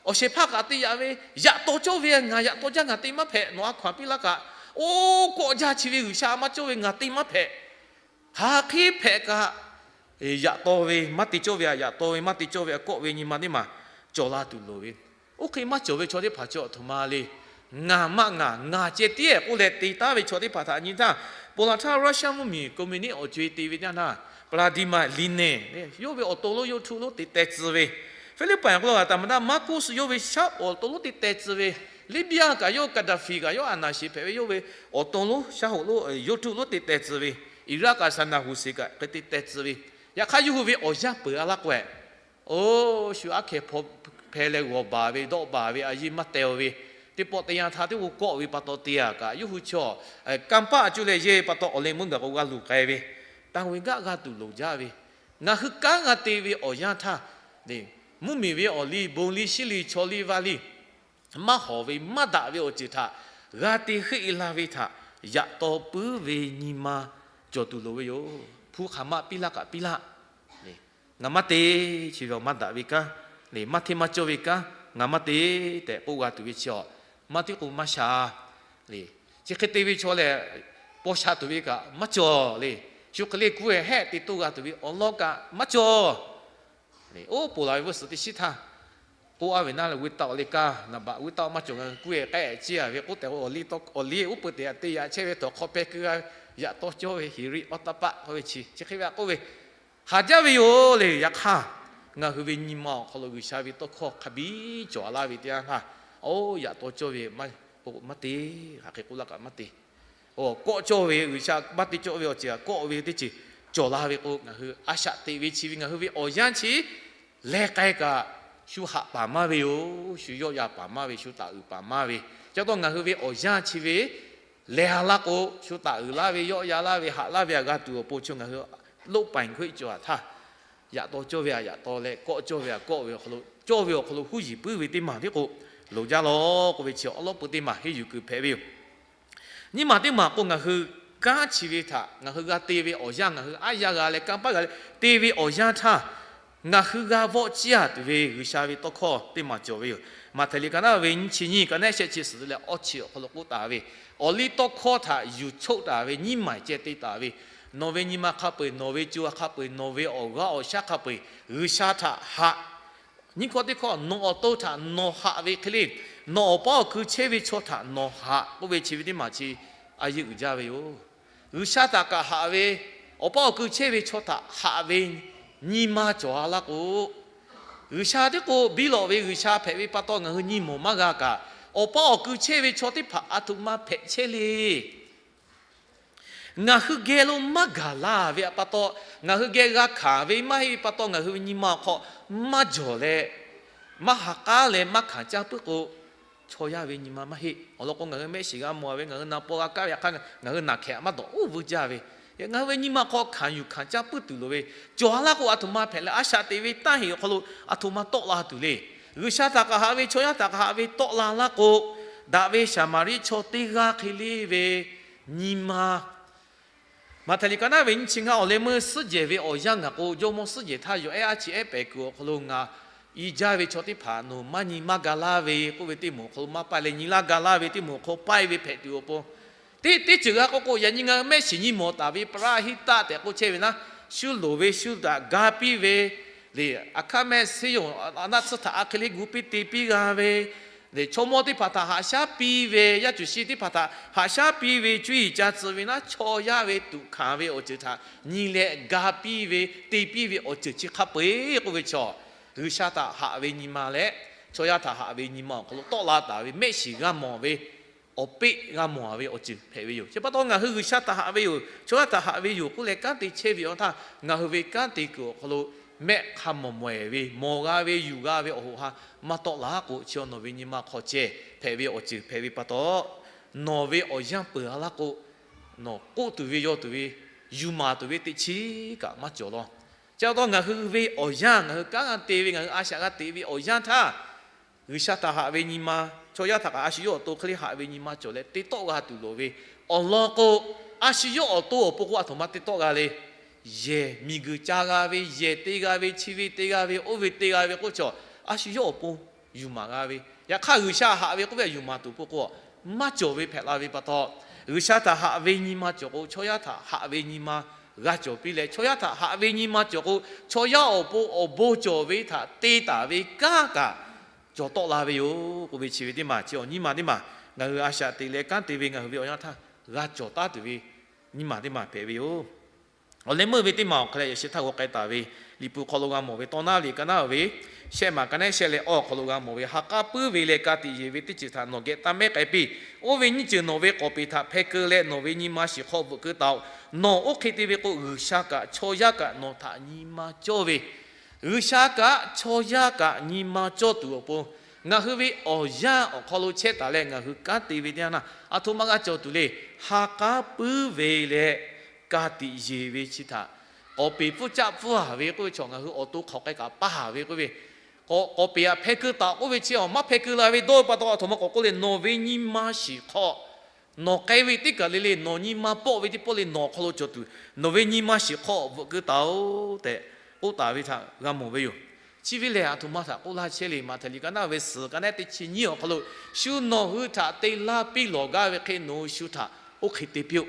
awˬ shehˍ hpaˇ kaꞈ te yaꞈ ve, yaꞈ taw cawˇ ve ngaˬ yaꞈ taw jaˇ, ngaˬ te maˇ hpehꞈ, nawˬ a hkaw-anˬ piˇ laˇ kaꞈ, oˇ, kawˆ jaˇ chi ve G'uiˬsha maˇ cawˇ ve ngaˬ te maˇ hpehꞈ. Haˍ hk'e hpehꞈ kaꞈ, yaꞈ taw ve maˇ te cawˇ ve htaꞈ, yaꞈ taw ve maˇ te cawˇ ve htaꞈ kawˆ ve nyi ma teˇ maˬ cawˬ la tuˬ loˍ ve. Oˇ hk'e maˇ cawˬ ve chaw teˇ hpaˍ chi a htoꞈ ma le. Ngaˬ maˆ ngaˬ, ngaˬ ceh tiˉ k'oˆ leh te taˉ ve chaw teˇ hpaˍ htaꞈ nyi htaˇ, ponˬ laˬ htaˇ Russia mvuhˇmiˬ communist awˬ co-e te ve teˇ yanˇ htaˇ, Vladimir Lenin yawˇ ve awˬ to lonˉ YouTube lonˉ te teh tcuh ve, Philippi k'oˆ lo a taˍ maˍ taˇ Marcus yawˇ ve shaˉ awˬ to lonˉ te teh tcuh ve, Libya kaꞈ yawˇ Gaddafi kaꞈ yawˇ a naˍ sheˍ hpehꞈ ve yawˇ ve awˬ to lonˉ shaˉ hoꞈ lonˉ YouTube lonˉ te teh tcuh ve, Iraq kaꞈ Saddam Hussein kaꞈ hk'e te teh tcuh ve, yaꞈ hk'aˇ yawˇ hui ve awˬ yanˇ peuˬ a laˇ k'o, oˇ shu aˉ hkeh hpawˇ hpeh leh g'awˬ baˬ ve dawˆ baˬ ve a yiˇ maˇ teh-o ve, teˇ pawˆ teˇ yanˇ htaˇ teˇ g'aˇ kawˆ ve pa taw te-a kaꞈ, yawˇ hui chaw kanˇ paˆ a cuˇ leh yehˇ ve pa taw awˬ leh meuˇ gaˬ k'o g'a luˬ k'ai ve, taˇ ve gaˆ g'a tuˬ loˍ jaˇ ve, ngaˬ hui kanˉ g'a te ve awˬ yanˇ htaˇ, mvuhˇmiˬ ve awˬ liˇ bon liˇ shiˉ liˇ chaw liˇ vaˇ liˇ maˇ hawˍ ve maˇ daꞈ ve awˬ ceuˬ htaꞈ g'a te heuˆ-e la ve htaꞈ yaꞈ taw puiˉ ve nyi ma cawˬ tuˬ loˍ ve yoˬ. Hpu hk'aˬ ma piˇ laˇ kaꞈ piˇ laˇ. Ngaˬ maˇ te, chi ve awˬ maˇ daꞈ ve kanˉ, maˇ hteˇ maˇ cawˇ ve kanˉ ngaˬ maˇ te tehꞈ k'oˆ g'a tuˬ ve chi awˬ, maˇ tiˉ k'o maˇ sha le. Chi hk'e te ve chaw lehˬ, paw sha tuˬ ve kaꞈ maˇ cawˬ le. Shu hk'e le kuˉ-e hehˆ te toˇ g'a tuˬ ve awˬ lawn kaꞈ maˇ cawˬ. Oˇ ponˬ laˬ ve vuiˇ suhˍ teˇ shiˉ htaˇ, k'oˆ a ve naˉ leh, วิทยุ le kaˇ naˍ baꞈ วิทยุ maˇ cawˬ, ngaˬ hui kuˉ-e k'ehˆ ciˇ-a ve k'oˆ tehꞈ, awˬ liˇ awˬ liˇ uˉ peunˍ te yaꞈ te yaꞈ chehˇ ve tawˬ hk'aw hpeh keu g'a ve, yaꞈ taw cawˇ ve heˍriˆ awˉ taˇ paˆ k'oˆ ve chi, chi hk'e ve a k'oˆ ve, haˍ jaˇ ve yoˬ le. Yaꞈ hk'aˇ, ngaˬ hui ve nyi ma awˬ hk'aw lo G'uiˬsha ve tawˇ hkawˇ hk'a biˇ cawˬ laˇ ve teˇ yanˇ htaˇ, oˇ yaꞈ taw cawˇ ve maˇ te, hk'aˬ hk'e k'oˆ laˇ kaꞈ maˇ te. Kawˆ cawˇ ve G'uiˬsha maˇ te cawˇ ve awˬ ceuˬ kawˆ ve teˇ ceuˬ cawˬ la ve k'o, ngaˬ hui a shaꞈ teꞈ ve chi ve ngaˬ hui ve awˬ yanˇ chi leh k'ai kaꞈ, shu haꞈ paˍ maˇ ve yoˬ. Shu yawˆ yan paˍ maˇ ve, shu taˍ uiˍ paˍ maˇ ve. Ca taw ngaˬ hui ve awˬ yanˇ chi ve leh a laˇ k'o, shu taˍ uiˍ laˇ ve, yawˆ yan laˇ ve, haꞈ laˇ ve a g'a tuˬ awˬ pon chi ngaˬ hui โลก paˍ hk'oˆ cawˬ a htaˇ, yaꞈ taw cawˇ ve a yaꞈ taw leh, kawˆ cawˇ ve a kawˆ ve awˬ hk'aw lo, cawˇ ve awˬ hk'aw lo huˉ yiˍ puiˉ ve teˇ maˬ tiˉ k'o loˍ jaˇ lawˬ k'oˆ ve chi awˉ lawˉ peuˬ teˇ maˬ henˇ yuˬ kuiˬ hpehꞈ ve yoˬ. Nyiˇ maˬ teˇ maˬ k'o, ngaˬ hui kanˉ chi ve htaꞈ ngaˬ hui g'a te ve awˬ yanˇ, ngaˬ hui aˉ yanˇ g'a leh kanˇ paˆ g'a leh te ve awˬ yanˇ htaˇ, ngaˬ hui g'a vawˆ ciˇ-a tuˬ ve G'uiˬsha ve tawˇ hkawˇ teˇ maˬ cawˬ ve yoˬ. Maꞈhtehˍ liꞈ ka naˉ ve nyiˇ chi nyiˇ, ka naˉ shehˆ chi suhˍ leh awˇ chi awˬ hk'aw lo k'oˆ taˍ ve, awˬ liˇ tawˇ hkawˇ htaꞈ yuˬ choˆ taˍ ve nyiˇ maˬ ceh te taˍ ve, nawˬ ve nyi ma hk'a peu-eˬ, nawˬ ve co ha hk'a peu-eˬ, nawˬ ve awˬ g'aˇ awˬ shaˉ hk'a peu-eˬ G'uiˬsha htaꞈ haꞈ. Nyiˇ hkawˇ teˇ hkawˇ, nawˬ awˬ to htaꞈ nawˬ haꞈ ve hk'e le, nawˬ awˬ paˉ awˬ ku chehˇ ve chaw htaꞈ nawˬ haꞈ k'oˆ ve chi ve teˇ maˬ chi a yeˇ uiˍ jaˇ ve yoˬ. G'uiˬsha htaꞈ kaꞈ haꞈ ve, awˬ paˉ awˬ ku chehˇ ve chaw htaꞈ haꞈ ve nyi ma cawˬ a laˇ k'o, G'uiˬsha teˇ k'o biˇ lawꞈ ve G'uiˬsha hpehꞈ ve pa taw ngaˬ hui nyi mawˬ maˇ g'a kaꞈ, awˬ paˉ awˬ ku chehˇ ve chaw teˇ hpaˍ a htoꞈ ma hpehꞈ chehˇ le. Ngaˬ hui geh lo maˇ gaˬ laˇ ve pa taw, ngaˬ hui geh g'a hkanˍ ve maˇ heˆ ve pa taw, ngaˬ hui ve nyi ma awˬ hk'aw maˇ jawˬ leh, maˇ ha k'aˉ leh maˇ hkanˍ caˇ puiˉ k'o, chaw yaˇ ve nyi ma maˇ heˆ. Awˬ lawn k'o, ngaˬ hui mehˆ shiˍ g'a mawˬ ve, ngaˬ hui na paw g'a kaˇ ve, yaꞈ hk'aˇ ngaˬ hui naˬ hkehꞈ maˇ dawˬ uˉ vuiˇ jaˇ ve, ngaˬ hui ve nyi ma hk'aw hkanˍ yuˬ hkanˍ caˇ puiˉ tuˬ loˍ ve, cawˬ a laˇ k'o, a htoꞈ ma hpehꞈ leh a shaꞈ teꞈ ve tanˇ heˍ awˬ hk'aw lo a htoꞈ ma tawˆ la tuˬ le. G'uiˬsha htaꞈ kaꞈ haꞈ ve, chaw yaˇ htaꞈ kaꞈ haꞈ ve tawˆ la laˇ k'o, daꞈ ve Saˍmaˍriˆ chaw teˇ g'aˇ hk'e le ve nyi ma Maꞈhtehˍ liꞈ ka naˉ ve nyiˇ chi ngaˇ, awˬ leh meuˇ suhˉ jehˬ ve awˬ yanˇ ngaˬ k'o, jawˇmawˇ suhˉ jehˬ htaˇ yawˬ ehˉ a chi ehˉ pehˍ kuiˬ awˬ hk'aw lo ngaˬ i jaˇ ve chaw teˇ hpaˍ nawˬ maˇ nyi maˇ ga laˇ ve k'oˆ ve teˇ moˍ awˬ hk'aw lo maˇ paˇ leh nyi laˇ ga laˇ ve teˇ moˍ awˬ hk'aw paˇ ve hpehꞈ tuˬ awˬ pon, teˇ teˇ ceuˬ g'a k'oˆ k'o, yaꞈ nyi ngaˬ hui mehˆ shiˍ nyi mawˬ taˍ ve พระหิต tehꞈ k'oˆ chehˇ ve naˉ, shu loˍ ve shu daꞈ ga piˇ ve le, aˬ hk'aˇ mehˆ seˉ yoˬ, a naˆ tsuhˇ htaꞈ a hk'e le gu piˇ te piˇ g'a ve, chaw mawˇ teˇ hpaˍ htaꞈ haꞈ shaˉ piˇ ve, yaˇ cuˬ shi teˇ hpaˍ htaꞈ haꞈ shaˉ piˇ ve, cuˇ yiˍ ca tcuh ve naˉ, chaw yaˇ ve tuꞈ hkanˍ ve awˬ ceuˬ htaꞈ nyi leh ga piˇ ve, te piˇ ve awˬ ceuˬ chi hk'a peu-eˬ k'oˆ ve chaw, G'uiˬsha htaꞈ haꞈ ve nyi ma leh chaw yaˇ htaꞈ haꞈ ve nyi ma awˬ hk'aw lo tawˆ la taˍ ve mehˆ shiˍ g'a mawˬ ve awˬ peˆ g'a mawˬ ve awˬ ceuˬ hpehꞈ ve yoˬ. Chi pa taw ngaˬ hui G'uiˬsha htaꞈ haꞈ ve yoˬ, chaw yaˇ htaꞈ haꞈ ve yoˬ k'oˆ leh kanˉ te chehˇ ve awˬ htaˇ, ngaˬ hui ve kanˉ te kuiˬ awˬ hk'aw lo mehˆ hk'a mawˬ mawˬ-eˬ ve, mawˬ g'a ve yuˬ g'a ve awˬ hoꞈ ha maˇ tawˆ la k'o, chi nawˬ ve nyi ma hk'aw ceh hpehꞈ ve awˬ ceuˬ hpehꞈ ve pa taw, nawˬ ve awˬ yanˇ peuˬ a laˇ k'o, nawˬ k'oˆ tuˬ ve yaw tuˬ ve yuˬ maˍ tuˬ ve teꞈ chiˉ kaꞈ maˇ cawˬ law. Chi pa taw ngaˬ hui ve awˬ yanˇ, ngaˬ hui kanˉ g'a te ve, ngaˬ hui a shaꞈ g'a teꞈ ve awˬ yanˇ htaˇ, G'uiˬsha htaꞈ haꞈ ve nyi ma, chaw yaˇ htaꞈ kaꞈ a shu yawˇ awˬ to hk'e le haꞈ ve nyi ma cawˬ leh te tawˆ g'a tuˬ loˍ ve, awˬ lawn k'o, a shu yawˇ awˬ to awˬ pon k'o a htoꞈ ma te tawˆ g'a le. Yehˬ miˬguiˬ ca g'a ve, yehˬ te g'a ve, chi ve te g'a ve, oˇ ve te g'a ve k'oˆ chaw, a shu yawˇ awˬ pon yuˬ maˍ g'a ve, yaꞈ hk'aˇ G'uiˬsha haꞈ ve k'oˆ ve yuˬ maˍ tuˬ pon k'o, maˇ cawˬ ve hpehꞈ la ve pa taw, G'uiˬsha htaꞈ haꞈ ve nyi ma cawˬ k'o, chaw yaˇ htaꞈ haꞈ ve nyi ma g'a cawˬ piˇ leh, chaw yaˇ htaꞈ haꞈ ve nyi ma cawˬ k'o, chaw yaˇ awˬ pon awˬ bon cawˬ ve htaꞈ te taˍ ve kanˉ kaꞈ cawˬ tawˆ la ve yoˬ k'oˆ ve chi ve teˇ maˬ, chi awˬ nyiˇ ma teˇ maˬ Ngaˬ hui a shaꞈ teꞈ leh kanˉ te ve ngaˬ hui ve awˬ yanˇ htaˇ g'a cawˬ taˉ tuˬ ve nyiˇ maˬ teˇ maˬ hpehꞈ ve yoˬ. Awˬ leh meuˇ ve teˇ maˬ awˬ hk'a leh yaꞈ sheh htaˇ g'aw k'ai taˍ ve, Liꞈ hpu hk'aw lo g'a mawˬ ve tawˇ naˉ liꞈ ka naˉ ve shehˆ maˬ ka naˉ shehˆ leh awˬ hk'aw lo g'a mawˬ ve, ha k'aˉ puiˉ ve leh ka tiꞈ yeˬ ve teˇ ceuˬ htaꞈ nawˬ geh taˇ mehˉ k'ai piˇ. Oˇ ve nyiˇ ceuˬ nawˬ ve k'awˍ peˍ htaꞈ hpeh keu leh nawˬ ve nyi ma shiˍ hk'aw bvuhꞈ keu taˍ-oꞈ. Nawˬ oˇ hk'e te ve k'o, G'uiˬsha kaꞈ chaw yaˇ kaꞈ nawˬ htaꞈ nyi ma cawˇ ve, G'uiˬsha kaꞈ chaw yaˇ kaꞈ nyi ma cawˇ tuˬ awˬ pon, ngaˬ hui ve awˬ yanˇ awˬ hk'aw lo chehˇ taˍ leh ngaˬ hui kanˉ te ve teˇ yanˇ htaˇ, aˬ htoꞈ ma g'a cawˬ tuˬ le. Ha k'aˉ puiˉ ve leh ka tiꞈ yeˬ ve chi htaꞈ, k'awˍ peˍ pfuhˇ caˆ pfuhˇ haˍ ve k'oˆ ve chaw, ngaˬ hui awˬ to hk'awꞈ k'ai kaꞈ paˇ haˍ ve k'oˆ ve, k'awˍ peˍ htaꞈ hpeh keu taˍ k'oˆ ve chi, awˬ maˇ hpeh keu la ve dawˇ ve pa taw, aˬ htoꞈ ma k'awꞈ k'oˆ le, nawˬ ve nyi ma shiˍ hk'aw nawˬ k'ai ve teˇ kaˬ le le, nawˬ nyi ma pawˆ ve teˇ pawˆ le, nawˬ awˬ hk'aw lo cawˬ tuˬ, nawˬ ve nyi ma shiˍ hk'aw bvuhꞈ keu taˍ-oꞈ tehꞈ k'oˆ taˍ ve htaꞈ g'a mawˬ ve yoˬ. Chi ve lehˬ, aˬ htoꞈ ma htaꞈ k'oˆ laˇ chehˇ le. Maꞈhtehˍ liꞈ ka naˉ ve suhˍ ka naˉ teˇ chi nyiˇ awˬ hk'aw lo, shu nawˬ hui htaꞈ te laˇ piˇ lawˬ gaˇ ve hk'e, nawˬ hui shu htaꞈ oˇ hk'e te piˇ-oˆ.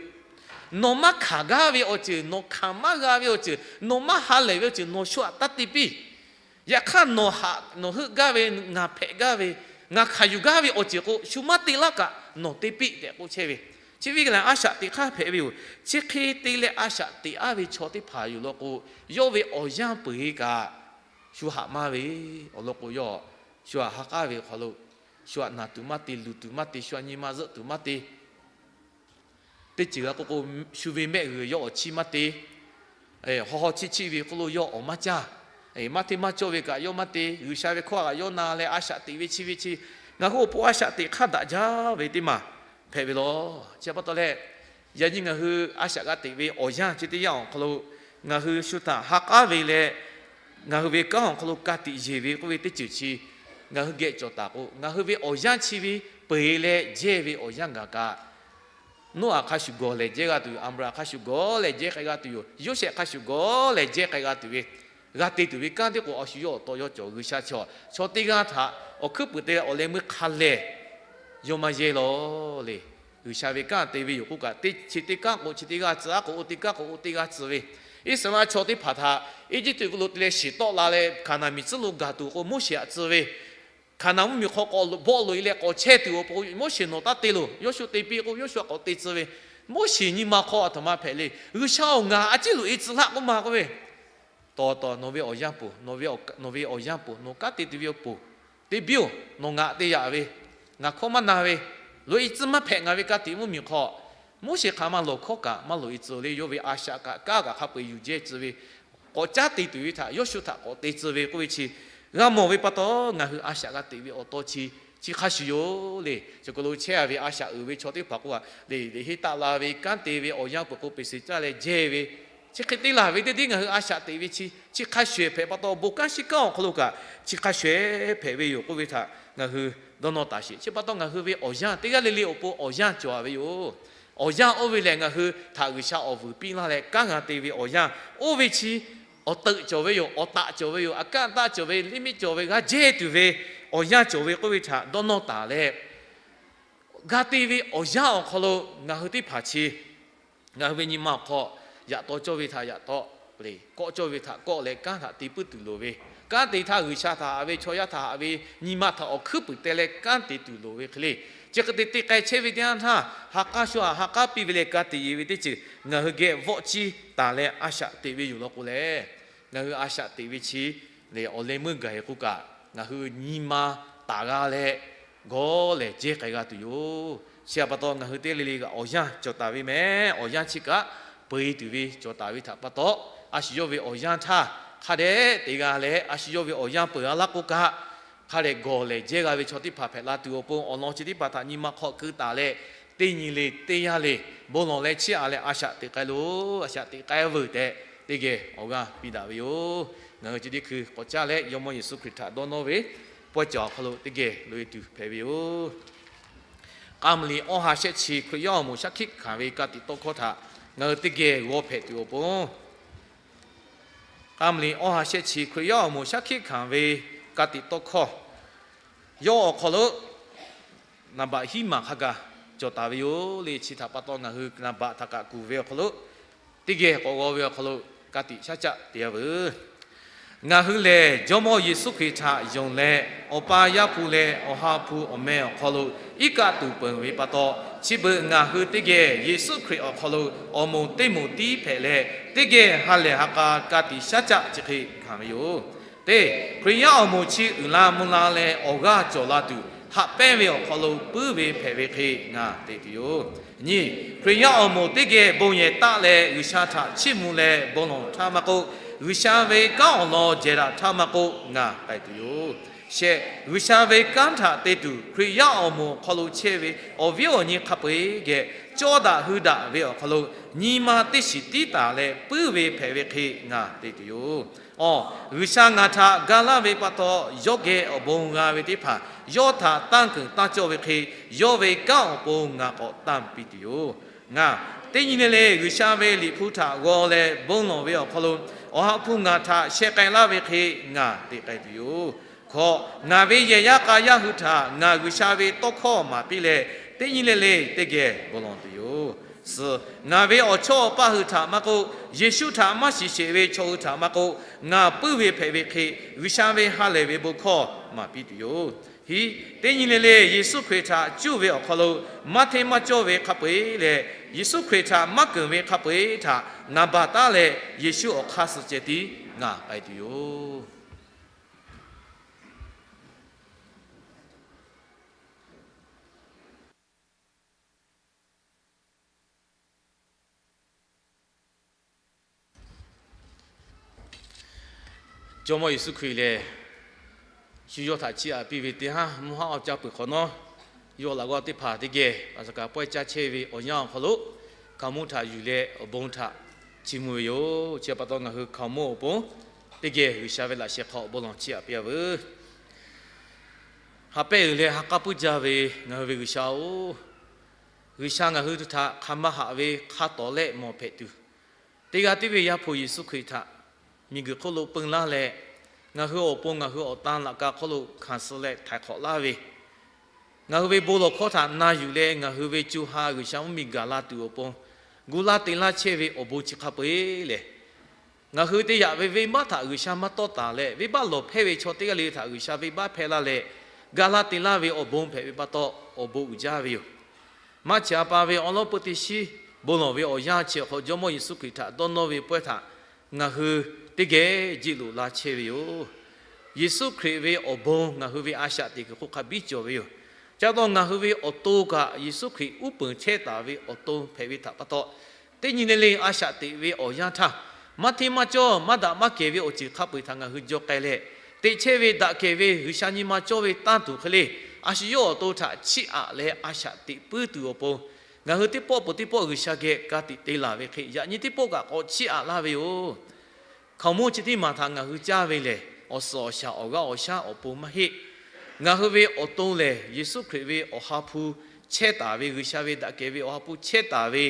Nawˬ maˇ hkanˍ gaˇ ve awˬ ceuˬ, nawˬ hkanˍ maˇ g'a ve awˬ ceuˬ, nawˬ maˇ ha lehˬ ve awˬ ceuˬ nawˬ shu htaꞈ taˇ te piˇ. Yaꞈ hk'aˇ, nawˬ haꞈ nawˬ heuˆ gaˇ ve, ngaˬ hpehꞈ gaˇ ve, ngaˬ hkanˍ yuˬ gaˇ ve awˬ ceuˬ k'o, shu maˇ te laˇ kaꞈ nawˬ te piˇ tehꞈ k'oˆ chehˇ ve. Chi ve lehˬ, a shaꞈ teꞈ hk'aˇ hpehꞈ ve yoˬ. Chi hk'e te leh a shaꞈ teꞈ aˉ ve chaw teˇ hpaˍ yoˬ law k'o, yawˇ ve awˬ yanˇ peuˬ-e kaꞈ shu haꞈ maˇ ve. Awˬ lawn k'o, yawˇ shu htaꞈ ha k'aˉ ve awˬ hk'aw lo, shu htaꞈ naˬ tuˬ maˇ te, luˬ tuˬ maˇ te, shu htaꞈ nyi ma zuhˆ tuˬ maˇ te. Teˇ ceuˬ g'a k'oˆ k'o, shu ve mehˆ g'uiˬ yawˇ awˬ chiˇ maˇ te. Haw haw chiˇ chiˇ ve k'oˆ lo yawˇ awˬ maˇ caˇ. Maˇ hteˇ maˇ cawˇ ve kaꞈ yawˇ maˇ te. G'uiˬsha ve hkawˇ htaꞈ yawˇ na leh a shaꞈ teꞈ ve chi ve chi, ngaˬ hui awˬ pon a shaꞈ teꞈ hk'aˇ daꞈ jaˇ ve teˇ maˬ hpehꞈ ve law. Chi pa taw leh, yaꞈ nyi ngaˬ hui a shaꞈ g'a teꞈ ve awˬ yanˇ chi teˇ yanˇ awˬ hk'aw lo, ngaˬ hui shu htaꞈ ha k'aˉ ve leh, ngaˬ hui ve kanˉ awˬ hk'aw lo ka tiꞈ yeˬ ve k'oˆ ve teˇ ceuˬ chi ngaˬ hui geh cawˬ taˍ k'o, ngaˬ hui ve awˬ yanˇ chi ve peuˬ-e leh jehˇ ve awˬ yanˇ gaˬ kaꞈ, Noˉaꞈ hk'a shuˍ gawˬ lehˬ jehˇ g'a tuˬ yoˬ. Aˍbraˍhanˍ hk'a shuˍ gawˬ lehˬ jehˇ k'ai g'a tuˬ yoˬ. Yoˇsehꞈ hk'a shuˍ gawˬ lehˬ jehˇ k'ai g'a tuˬ ve, g'a te tuˬ ve kanˉ teˇ k'o, a shu yawˇ awˬ taw yawˇ cawˬ. G'uiˬsha chaw, chaw teˇ g'aˇ htaꞈ awˬ hkuiˉ puiˍ te leh awˬ leh meuˇ hk'a lehˬ yawˇ maˇ yehˇ law le. G'uiˬsha ve kanˉ te ve yoˬ k'oˆ kaꞈ, teˇ chi teˇ kanˉ k'o chi teˇ g'aˇ tcuh, aˉ k'o oˇ teˇ kanˉ k'o oˇ teˇ g'aˇ tcuh ve, Iˉsaˍreˍlaˆ chaw teˇ hpaˍ htaꞈ Eˇjiˇtuꞈ lo te leh shiˍ tawˆ la leh Hkaˍnanˍ miˬ tcuhˉ lo gaˬ tuˬ k'o, Moˉseˍ htaꞈ tcuh ve, Hkaˍnanˍ mvuhˇmiˬ hk'aw k'awꞈ bawˆ loꞈ-e leh k'awꞈ chehˇ tuˬ awˬ pon Moˉseˍ nawˬ taˇ te loˬ. Yawˇshuˆ te piˇ k'o, Yawˇshuˆ k'awꞈ te tcuh ve. Moˉseˍ nyi ma hk'aw aˬ htoꞈ ma hpehꞈ le. G'uiˬsha-oˬ, ngaˬ a ciˉ loꞈ-e tcuh laˇ k'oˆ ma k'oˆ ve, Tawˍ tawˍ nawˬ ve awˬ yanˇ peuˬ, nawˬ ve, nawˬ ve awˬ yanˇ peuˬ, nawˬ kanˉ te tuˬ ve awˬ pon te biˇ-oˬ. Nawˬ ngaˬ te yaꞈ ve, ngaˬ hkawˇ maˇ na ve, loꞈ-e tcuh maˇ hpehꞈ ngaˬ ve ka tiꞈ mvuhˇmiˬ hk'aw. Moˉseˍ hk'aˬ ma lawˬ hkawˇ kaꞈ maˇ loꞈ-e tcuh le. Yawˇ ve a shaꞈ kaꞈ kanˉ kaꞈ hk'a peu-eˬ yuˬ jehˇ tcuh ve, k'awꞈ caˉ te tuˬ ve htaꞈ Yawˇshuˆ htaꞈ k'awꞈ te tcuh ve k'oˆ ve chi, g'a mawˬ ve pa taw, ngaˬ hui a shaꞈ g'a teꞈ ve awˬ taw chi chi hk'a shuˍ yoˬ le. Chi hk'aw lo chehˇ-a ve a shaꞈ uiˍ ve chaw teˇ hpaˍ k'oˆ-a le, leꞈ henˇ taˆ la ve kanˉ te ve awˬ yanˇ peuˬ k'o, peˍ seˍ caˇ leh jehˇ ve, chi hk'e te laˬ ve teˇ deˇ ngaˬ hui a shaꞈ teꞈ ve chi, chi hk'a shuˍ-eˬ hpehꞈ pa taw, bon kanˉ shiˉ kanˉ awˬ hk'aw lo kaꞈ chi hk'a shuˍ-eˬ hpehꞈ ve yoˬ k'oˆ ve htaꞈ ngaˬ hui dawˇ nawˇ taˍ sheˍ. Chi pa taw, ngaˬ hui ve awˬ yanˇ teˇ g'aˇ le le awˬ pon awˬ yanˇ cawˬ-a ve yoˬ. Awˬ yanˇ oˇ ve lehˬ, ngaˬ hui htaꞈ G'uiˬsha awˬ vuiˬ piˇ laˇ leh kanˉ g'a te ve awˬ yanˇ oˇ ve chi awˬ teuꞈ cawˬ ve yoˬ. Awˬ taꞈ cawˬ ve yoˬ. Aꞈ kaˆ taˆ cawˬ ve, liˇ miˆ cawˬ ve, g'a jehˇ tuˬ ve awˬ yanˇ cawˬ ve k'oˆ ve htaꞈ dawˇ nawˇ taˍ leh, g'a te ve awˬ yanˇ awˬ hk'aw lo ngaˬ hui teˇ hpaˍ chi ngaˬ hui ve nyi ma awˬ hk'aw yaꞈ taw cawˇ ve htaꞈ yaꞈ taw le, kawˆ cawˇ ve htaꞈ kawˆ leh kanˉ htaꞈ te puiˉ tuˬ loˍ ve, kanˉ te htaˇ G'uiˬsha htaꞈ haꞈ ve, chaw yaˇ htaꞈ haꞈ ve, nyi ma htaꞈ awˬ hkuiˉ puiˍ te leh kanˉ te tuˬ loˍ ve hk'e le. Chi hk'e te te k'ai chehˇ ve teˇ yanˇ htaˇ, ha k'aˉ shu htaꞈ ha k'aˉ piˇ ve leh ka tiꞈ yeˬ ve teˇ ceuˬ ngaˬ hui geh vawˆ ciˇ taˍ leh a shaꞈ teꞈ ve yoˬ law k'o lehˬ, ngaˬ hui a shaꞈ teꞈ ve chi lehˬ, awˬ leh meuˇ gaˬ-e k'o kaꞈ, ngaˬ hui nyi ma taˍ g'a leh gawˬ lehˬ jehˇ k'ai g'a tuˬ yoˬ. Chi htaꞈ pa taw, ngaˬ hui teˇ g'aˇ le le kaꞈ awˬ yanˇ cawˬ taˍ ve mehˍ. Awˬ yanˇ chi kaꞈ peu-e tuˬ ve cawˬ taˍ ve htaꞈ pa taw, a shu yawˇ ve awˬ yanˇ htaˇ hk'a dehꞈ te g'a leh, a shu yawˇ ve awˬ yanˇ peuˬ g'a laˇ k'o kaꞈ, hk'a dehꞈ gawˬ lehˬ jehˇ g'a ve chaw teˇ hpaˍ hpehꞈ la tuˬ awˬ pon, awˬ lawn chi teˇ hpaˍ htaꞈ nyi ma hk'aw keu taˍ leh, teˇ nyi le teˇ yanˇ le bon lawˬ leh chiˇ aꞈ leh a shaꞈ teꞈ k'ai loˬ. A shaꞈ teꞈ k'ai veuˬ tehꞈ teˇ geh awˬ g'aˇ piˇ daꞈ ve yoˬ. Ngaˬ hui chi teˇ hkui k'awꞈ caˇ leh Jawˇmawˇ Yeˍsuˆ Hkriꞈ htaꞈ dawˇ nawˇ ve pawehˇ cawˬ awˬ hk'aw lo teˇ geh loꞈ-e tuˬ hpehꞈ ve yoˬ. K'a muiˬ liꞈ awˇ ha shehˆ chi Hkriꞈ yaˇ awˬ moˍ shaˉ hkiˆ hkanˍ ve ka tiꞈ tawˇ hkawˇ htaꞈ ngaˬ hui teˇ geh g'aw hpehꞈ tuˬ awˬ pon, k'a muiˬ liꞈ awˇ ha shehˆ chi Hkriꞈ yaˇ awˬ moˍ shaˉ hkiˆ hkanˍ ve ka tiꞈ tawˇ hkawˇ, yawˇ awˬ hk'aw lo naˍ baꞈ hiˉ maˬ hk'a gaˬ cawˬ taˍ ve yoˬ le. Chi htaꞈ pa taw, ngaˬ hui naˍ baꞈ htaꞈ kaꞈ kuˬ ve awˬ hk'aw lo teˇ geh k'awꞈ g'aw ve awˬ hk'aw lo ka tiꞈ shaˉ caˆ te-a veuˬ. Ngaˬ hui lehˬ Jawˇmawˇ Yeˍsuˆ Hkriꞈ htaꞈ yonˍ leh, Awˬ pa Yaˇ hpu leh Awˬ ha hpu awˬ meh awˬ hk'aw lo iˉ kaˆ tuˬ peuˬ ve pa taw, chi beuꞈ ngaˬ hui teˇ geh Yeˍsuˆ Hkriꞈ awˬ hk'aw lo awˬ moˍ teˇ moˍ tiˉ hpehꞈ leh, teˇ geh ha lehˬ ha k'a ka tiꞈ shaˉ caˆ chi hk'e hkanˍ ve yoˬ. Teˇ, Hkriꞈ yaˇ awˬ moˍ chi uiˍ la mvuh la leh awˬ g'aˇ cawˬ la tuˬ haꞈ pehnˇ ve awˬ hk'aw lo puiˉ ve hpehꞈ ve hk'e ngaˬ te tuˬ yoˬ. Nyiˇ, Hkriꞈ yaˇ awˬ moˍ teˇ geh bon yehˬ taˆ leh G'uiˬsha htaꞈ chiˇ mvuh leh bon lawˬ htaˇ maˇ k'oˆ, G'uiˬsha ve kanˉ awˬ lawn jehˬ daꞈ htaˇ maˇ k'oˆ ngaˬ k'ai tuˬ yoˬ. Shehˆ, G'uiˬsha ve kanˉ htaꞈ te tuˬ Hkriꞈ yaˇ awˬ moˍ awˬ hk'aw lo chehˇ ve awˬ viˉ awˬ nyi hk'a peu-eˬ geh cawˇ daꞈ hui daꞈ ve awˬ hk'aw lo nyi ma teˇ shiˍ tiˉ taˍ leh puiˉ ve hpehꞈ ve hk'e ngaˬ te tuˬ yoˬ. Awˬ, G'uiˬsha ngaˬ htaꞈ ga laˇ ve pa taw, yawˇ geh awˬ bon g'a ve teˇ hpaˍ yawˇ htaꞈ tanˇ keunˍ tanˇ cawˇ ve hk'e, yawˇ ve kanˉ awˬ pon ngaˬ k'awꞈ tanˇ piˇ tuˬ yoˬ. Ngaˬ, teˇ nyi le le G'uiˬsha ve Liꞈ hpu htaꞈ g'aw leh bon lawˬ ve awˬ hk'aw lo, Awˬ ha hpu ngaˬ htaꞈ sheh k'ai laˇ ve hk'e ngaˬ te k'ai tuˬ yoˬ. Hkawꞈ, ngaˬ ve yehˬ yaˇ k'a yaˇ hui htaꞈ ngaˬ G'uiˬsha ve tawˇ hkawˇ maˍ piˇ leh, teˇ nyi le le teˇ geh bon lawˬ tuˬ yoˬ. Suhˍ, ngaˬ ve awˬ chawˇ awˬ paˇ hui htaꞈ maˇ k'oˆ, Yeˍsuˆ htaꞈ maˇ shiˍ sheˍ ve chaw hui htaꞈ maˇ k'oˆ, ngaˬ puiˉ ve hpehꞈ ve hk'e G'uiˬsha ve ha lehˬ ve bon hkawˇ maˍ piˇ tuˬ yoˬ. Hiˉ, teˇ nyi le le Yeˍsuˆ Hkriꞈ htaꞈ cuˇ ve awˬ hk'aw lo maˇ hteˇ maˇ cawˇ ve hk'a peu-eˬ leh, Yeˍsuˆ Hkriꞈ htaꞈ maˇ keunˍ ve hk'a peu-eˬ htaꞈ ngaˬ baˬ taˉ leh, Yeˍsuˆ awˬ hk'aˇ suh ceh tiˉ ngaˬ k'ai tuˬ yoˬ. Jawˇmawˇ Yeˍsuˆ Hkriꞈ lehˬ, shu yawˇ htaꞈ chiˇ aꞈ piˇ ve teˇ haˉ mvuhˇ haˉ awˬ caˇ peuˬ hk'awꞈ nawˉ, yawˇ laꞈ g'awˇ teˇ hpaˍ teˇ geh a shaˍ kaꞈ pawehˇ caˇ chehˇ ve awˬ yanˇ awˬ hk'aw lo, hkaoˍmonˇ htaꞈ yuˬ leh awˬ bon htaꞈ chiˇ mvuh ve yoˬ. Chi pa taw ngaˬ hui hkaoˍmonˇ awˬ pon teˇ geh G'uiˬsha ve laꞈ sheh hk'aw bon lawˬ chiˇ aꞈ piˇ-a veuˬ. Haꞈ pehnˇ uiˍ leh ha k'aˉ puiˉ jaˇ ve ngaˬ hui ve G'uiˬsha-oˬ, G'uiˬsha ngaˬ hui htaꞈ hk'aˬ ma haꞈ ve hk'a tawˍ leh mawˬ hpehꞈ tuˬ, teˇ g'aˇ tiˉ ve Yaˇ hpu Yeˍsuˆ Hkriꞈ htaꞈ miˬguiˬ hk'oˆ lo peun laˇ leh, ngaˬ hui awˬ pon ngaˬ hui awˬ tan laꞈ ka hk'oˆ lo hkanˍ suh leh htaiˍ hk'awꞈ laˇ ve, ngaˬ hui ve bon lawˬ hkawˇ htaꞈ na yuˬ leh ngaˬ hui ve co ha G'uiˬsha mvuhˇmiˬ gaˬ la tuˬ awˬ pon gu laˇ te laˇ chehˇ ve awˬ bon chi hk'a peu-eˬ lehˬ, ngaˬ hui te yaꞈ ve venˇbaˆ htaꞈ G'uiˬsha maˇ tawˇ taˍ leh, venˇbaˆ lawˬ hpehˇ ve chaw teˇ g'aˇ le le htaꞈ G'uiˬsha venˇbaˆ hpehˇ laˇ leh, ga laˇ te laˇ ve awˬ bon hpehꞈ ve pa taw, awˬ bon uiˍ jaˇ ve yoˬ. Maˇ chi a pa ve awˬ lawn peu teˇ shiˉ bon lawˬ ve awˬ yanˇ chi awˬ hk'aw Jawˇmawˇ Yeˍsuˆ Hkriꞈ htaꞈ dawˇ nawˇ ve pawehˇ htaꞈ ngaˬ hui teˇ geh jiˆ loꞈ la chehˇ ve yoˬ. Yeˍsuˆ Hkriꞈ ve awˬ bon ngaˬ hui ve a shaꞈ teꞈ kuiˬ hk'oˆ hk'a biˇ cawˬ ve yoˬ. Chi pa taw ngaˬ hui ve awˬ to kaꞈ Yeˍsuˆ Hkriꞈ uˉ peunˍ chehˇ taˍ ve awˬ to hpehꞈ ve htaꞈ pa taw, teˇ nyi le le a shaꞈ teꞈ ve awˬ yanˇ htaˇ, maˇ hteˇ maˇ cawˇ maˇ daꞈ maˇ kehˬ ve awˬ ceuˬ hk'a peu-eˬ htaꞈ ngaˬ hui jaw k'ai leh, teꞈ chehˇ ve daꞈ kehˬ ve G'uiˬsha nyi ma cawˇ ve tanˇ tuˬ hk'e le, a shu yawˇ awˬ to htaꞈ chiˇ aꞈ leh a shaꞈ teꞈ puiˉ tuˬ awˬ pon, ngaˬ hui teˇ pawˆ peuˬ teˇ pawˆ G'uiˬsha geh ka tiꞈ te laˬ ve hk'e, yaꞈ nyi teˇ pawˆ kaꞈ k'awꞈ chiˇ aꞈ laˇ ve yoˬ. Hkaoˍmonˇ chi teˇ maˬ htaꞈ ngaˬ hui caˇ ve lehˬ, awˬ suhˍ awˬ shaˍ awˬ g'aˇ awˬ shaˉ awˬ pon maˇ heˆ. Ngaˬ hui ve awˬ to lehˬ, Yeˍsuˆ Hkriꞈ ve Awˬ ha hpu chehˇ taˍ ve, G'uiˬsha ve daꞈ kehˬ ve Awˬ ha hpu chehˇ taˍ ve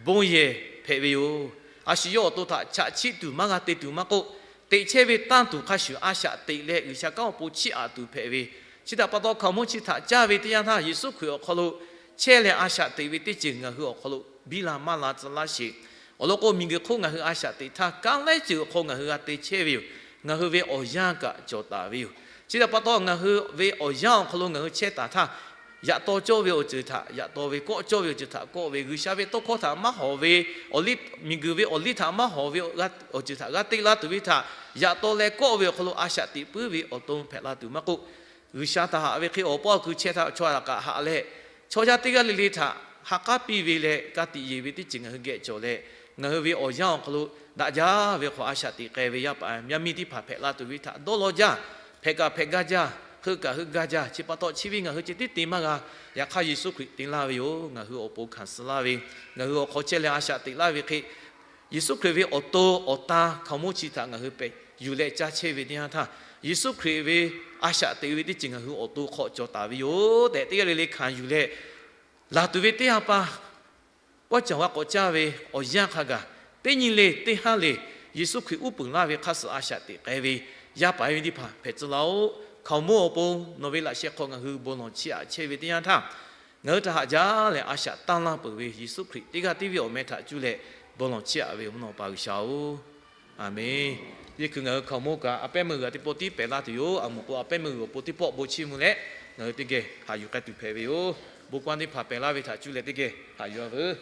bon yehˬ hpehꞈ ve yoˬ. A shu yawˇ awˬ to htaꞈ chaꞈ chiˆ tuˬ maˇ g'a te tuˬ maˇ k'oˆ, teꞈ chehˇ ve tanˇ tuˬ hk'a shuˍ a shaꞈ teꞈ leh G'uiˬsha kanˉ awˬ pon chiˇ aꞈ tuˬ hpehꞈ ve, chi htaꞈ pa taw hkaoˍmonˇ chi htaꞈ caˇ ve teˇ yanˇ htaˇ, Yeˍsuˆ Hkriꞈ awˬ hk'aw lo chehˇ leh a shaꞈ teꞈ ve teˇ ceuˬ ngaˬ hui awˬ hk'aw lo biˇ la maˇ la tcuh laˇ sheˍ. Awˬ lawn k'o, miˬguiˬ hk'oˆ ngaˬ hui a shaꞈ teꞈ htaˇ, kanˉ laiˉ ceuˬ awˬ hk'aw ngaˬ hui g'a te chehˇ ve yoˬ. Ngaˬ hui ve awˬ yanˇ kaꞈ cawˬ taˍ ve yoˬ. Chi htaꞈ pa taw, ngaˬ hui ve awˬ yanˇ awˬ hk'aw lo ngaˬ hui chehˇ taˍ htaˇ, yaꞈ taw cawˇ ve awˬ ceuˬ htaꞈ yaꞈ taw ve, kawˆ cawˇ ve awˬ ceuˬ htaꞈ kawˆ ve, G'uiˬsha ve tawˇ hkawˇ htaꞈ maˇ hawˍ ve, awˬ liˇ, miˬguiˬ ve awˬ liˇ htaꞈ maˇ hawˍ ve awˬ ceuˬ htaꞈ g'a te la tuˬ ve htaꞈ yaꞈ taw leh kawˆ ve awˬ hk'aw lo a shaꞈ teꞈ puiˉ ve awˬ to hpehꞈ la tuˬ maˇ k'oˆ, G'uiˬsha htaꞈ haꞈ ve hk'e awˬ paˇ awˬ kui chehˇ htaˇ chaw htaꞈ kaꞈ haꞈ leh, chaw yaˇ teˇ g'aˇ le le htaꞈ ha k'aˉ piˇ ve leh ka tiꞈ yeˬ ve teˇ ceuˬ ngaˬ hui geh cawˬ leh, ngaˬ hui ve awˬ yanˇ awˬ hk'aw lo daꞈ jaˇ ve hk'aw a shaꞈ teꞈ k'ai ve yaˇ paˍ yaˇ miˇ teˇ hpaˍ hpehꞈ la tuˬ ve htaꞈ dawˇ law jaˇ. Hpehꞈ kaꞈ hpehꞈ gaˇ jaˇ, heuˆ kaꞈ heuˆ gaˇ jaˇ. Chi pa taw chi ve ngaˬ hui ceh tiˉ te maˇ g'a. Yaꞈ hk'aˇ, Yeˍsuˆ Hkriꞈ te laˇ ve yoˬ. Ngaˬ hui awˬ pon hkanˍ suh laˇ ve, ngaˬ hui awˬ hk'aw chehˇ leh a shaꞈ teꞈ laˇ ve hk'e, Yeˍsuˆ Hkriꞈ ve awˬ to awˬ tan hkaoˍmonˇ chi htaꞈ ngaˬ hui pehꞈ yuˬ leh caˇ chehˇ ve teˇ yanˇ htaˇ, Yeˍsuˆ Hkriꞈ ve a shaꞈ teꞈ ve teˇ ceuˬ ngaˬ hui awˬ to hk'aw cawˬ taˍ ve yoˬ tehꞈ, teˇ g'aˇ le le hkanˍ yuˬ leh, laˬ tuˬ ve teˇ ha pa paˇ caˬ g'a k'awꞈ caˇ ve awˬ yanˇ hk'a gaˬ, teˇ nyi le teˇ haˉ le Yeˍsuˆ Hkriꞈ uˉ peunˍ laˇ ve hk'a suh a shaꞈ teꞈ k'ai ve yaˇ paˍ yaˇ miˇ teˇ hpaˍ hpehꞈ tcuh laˇ-oˆ. Hkaoˍmonˇ awˬ pon nawˬ ve laꞈ sheh hk'aw ngaˬ hui bon lawˬ chiˇ aꞈ chehˇ ve teˇ yanˇ htaˇ, ngaˬ hui htaꞈ haꞈ jaˇ leh a shaꞈ tanˇ laˇ peuˬ ve Yeˍsuˆ Hkriꞈ teˇ g'aˇ tiˉ ve awˬ meh htaꞈ cuˇ leh bon lawˬ chiˇ aꞈ ve mvuhˇ naw pa G'uiˬsha-oˬ, Aˍmenˇ. Yeˇ hkui ngaˬ hui hkaoˍmonˇ kaꞈ a pehˉ meuˇ g'uiˬ a teˇ pawˆ tiˉ pehˍ laˇ tuˬ yoˬ. A moˍ k'o a pehˉ meuˇ g'uiˬ awˬ pon teˇ pawˆ bon chiˇ mvuh leh ngaˬ hui teˇ geh haꞈ yuˬ k'ai tuˬ hpehꞈ ve yoˬ. Bon kawˇ teˇ hpaˍ pehˍ laˇ ve htaꞈ cuˇ leh teˇ geh haꞈ yuˬ-a veuˬ.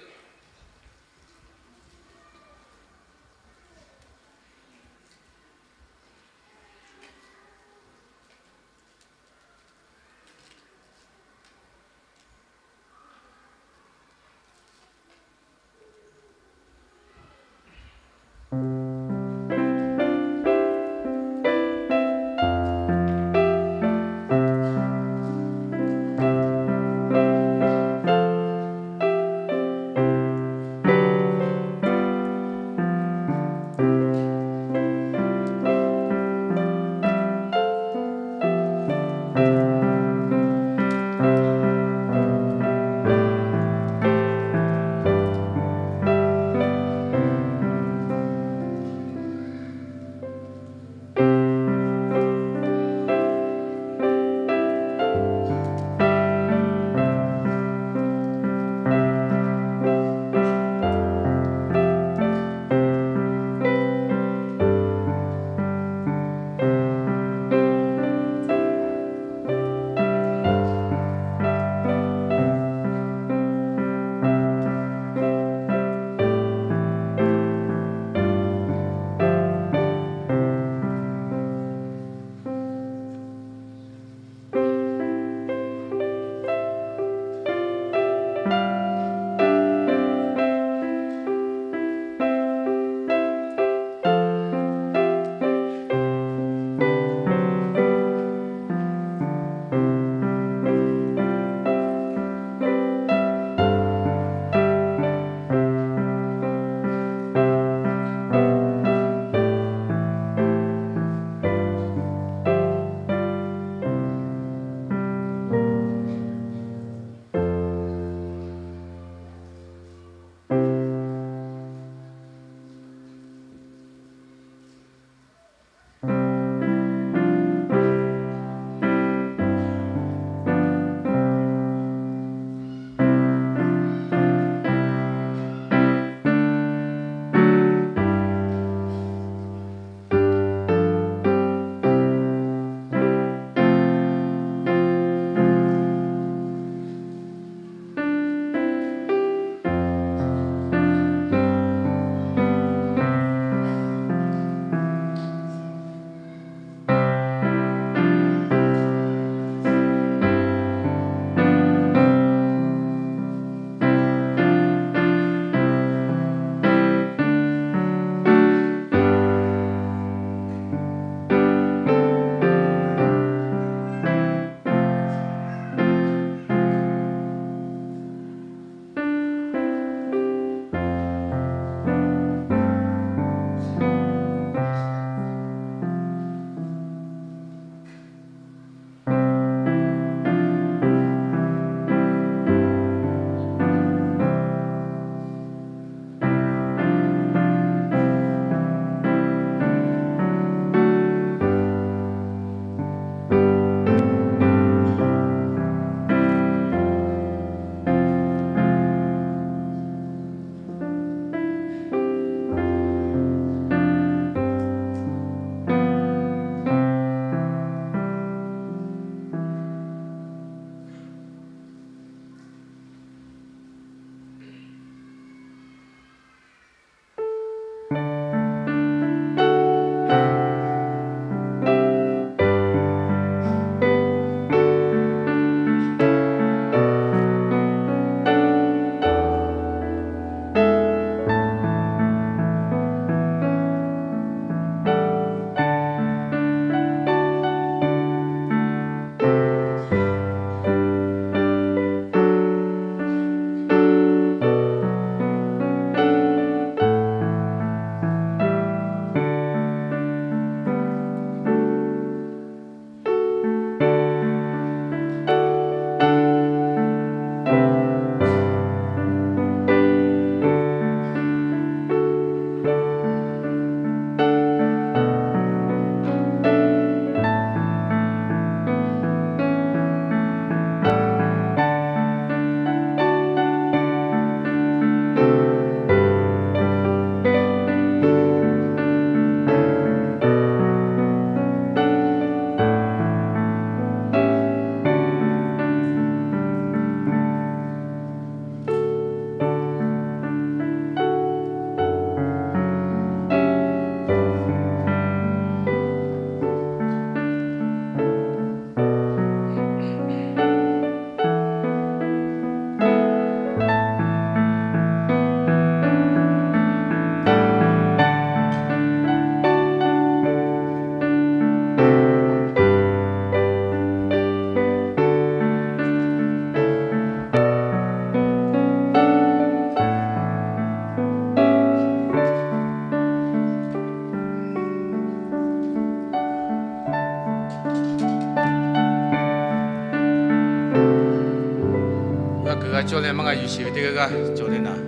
G'a cawˇ leh maˇ g'a yuˬ sheˍ ve teˇ g'aˇ g'aˇ cawˬ leh naˍ,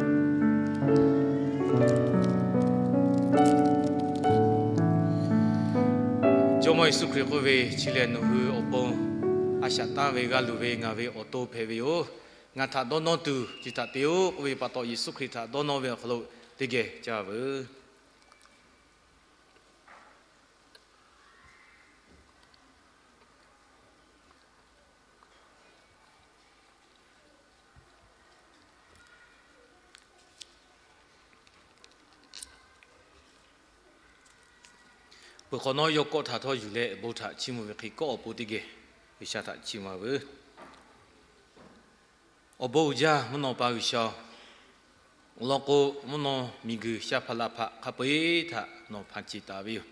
Jawˇmawˇ Yeˍsuˆ Hkriꞈ k'oˆ ve, chi lehˬ nawˬ hui awˬ pon a shaꞈ tanˇ ve g'a luˬ ve ngaˬ ve awˬ to hpehꞈ ve yoˬ. Ngaˬ htaꞈ dawˇ nawˇ tuˬ chi htaꞈ te-oˆ k'oˆ ve pa taw, Yeˍsuˆ Hkriꞈ htaꞈ dawˇ nawˇ ve awˬ hk'aw lo teˇ geh caˇ veuˬ. Peuˬ hk'awꞈ nawˉ, yawˇ kawˆ htaꞈ htawˇ yuˬ leh bon htaꞈ chiˇ mvuh ve hk'e, kawˆ awˬ pon teˇ geh G'uiˬsha htaꞈ chiˇ mvuh-a veuˬ. Awˬ bon uiˍ jaˇ mvuhˇ naw pa G'uiˬsha-oˬ, awˬ lawn k'o, mvuhˇ naw miˬguiˬ shaˉ hpaˇ laˇ hpaˆ hk'a peu-eˬ htaꞈ nawˬ hpanˍ ceˬ taˍ ve yoˬ.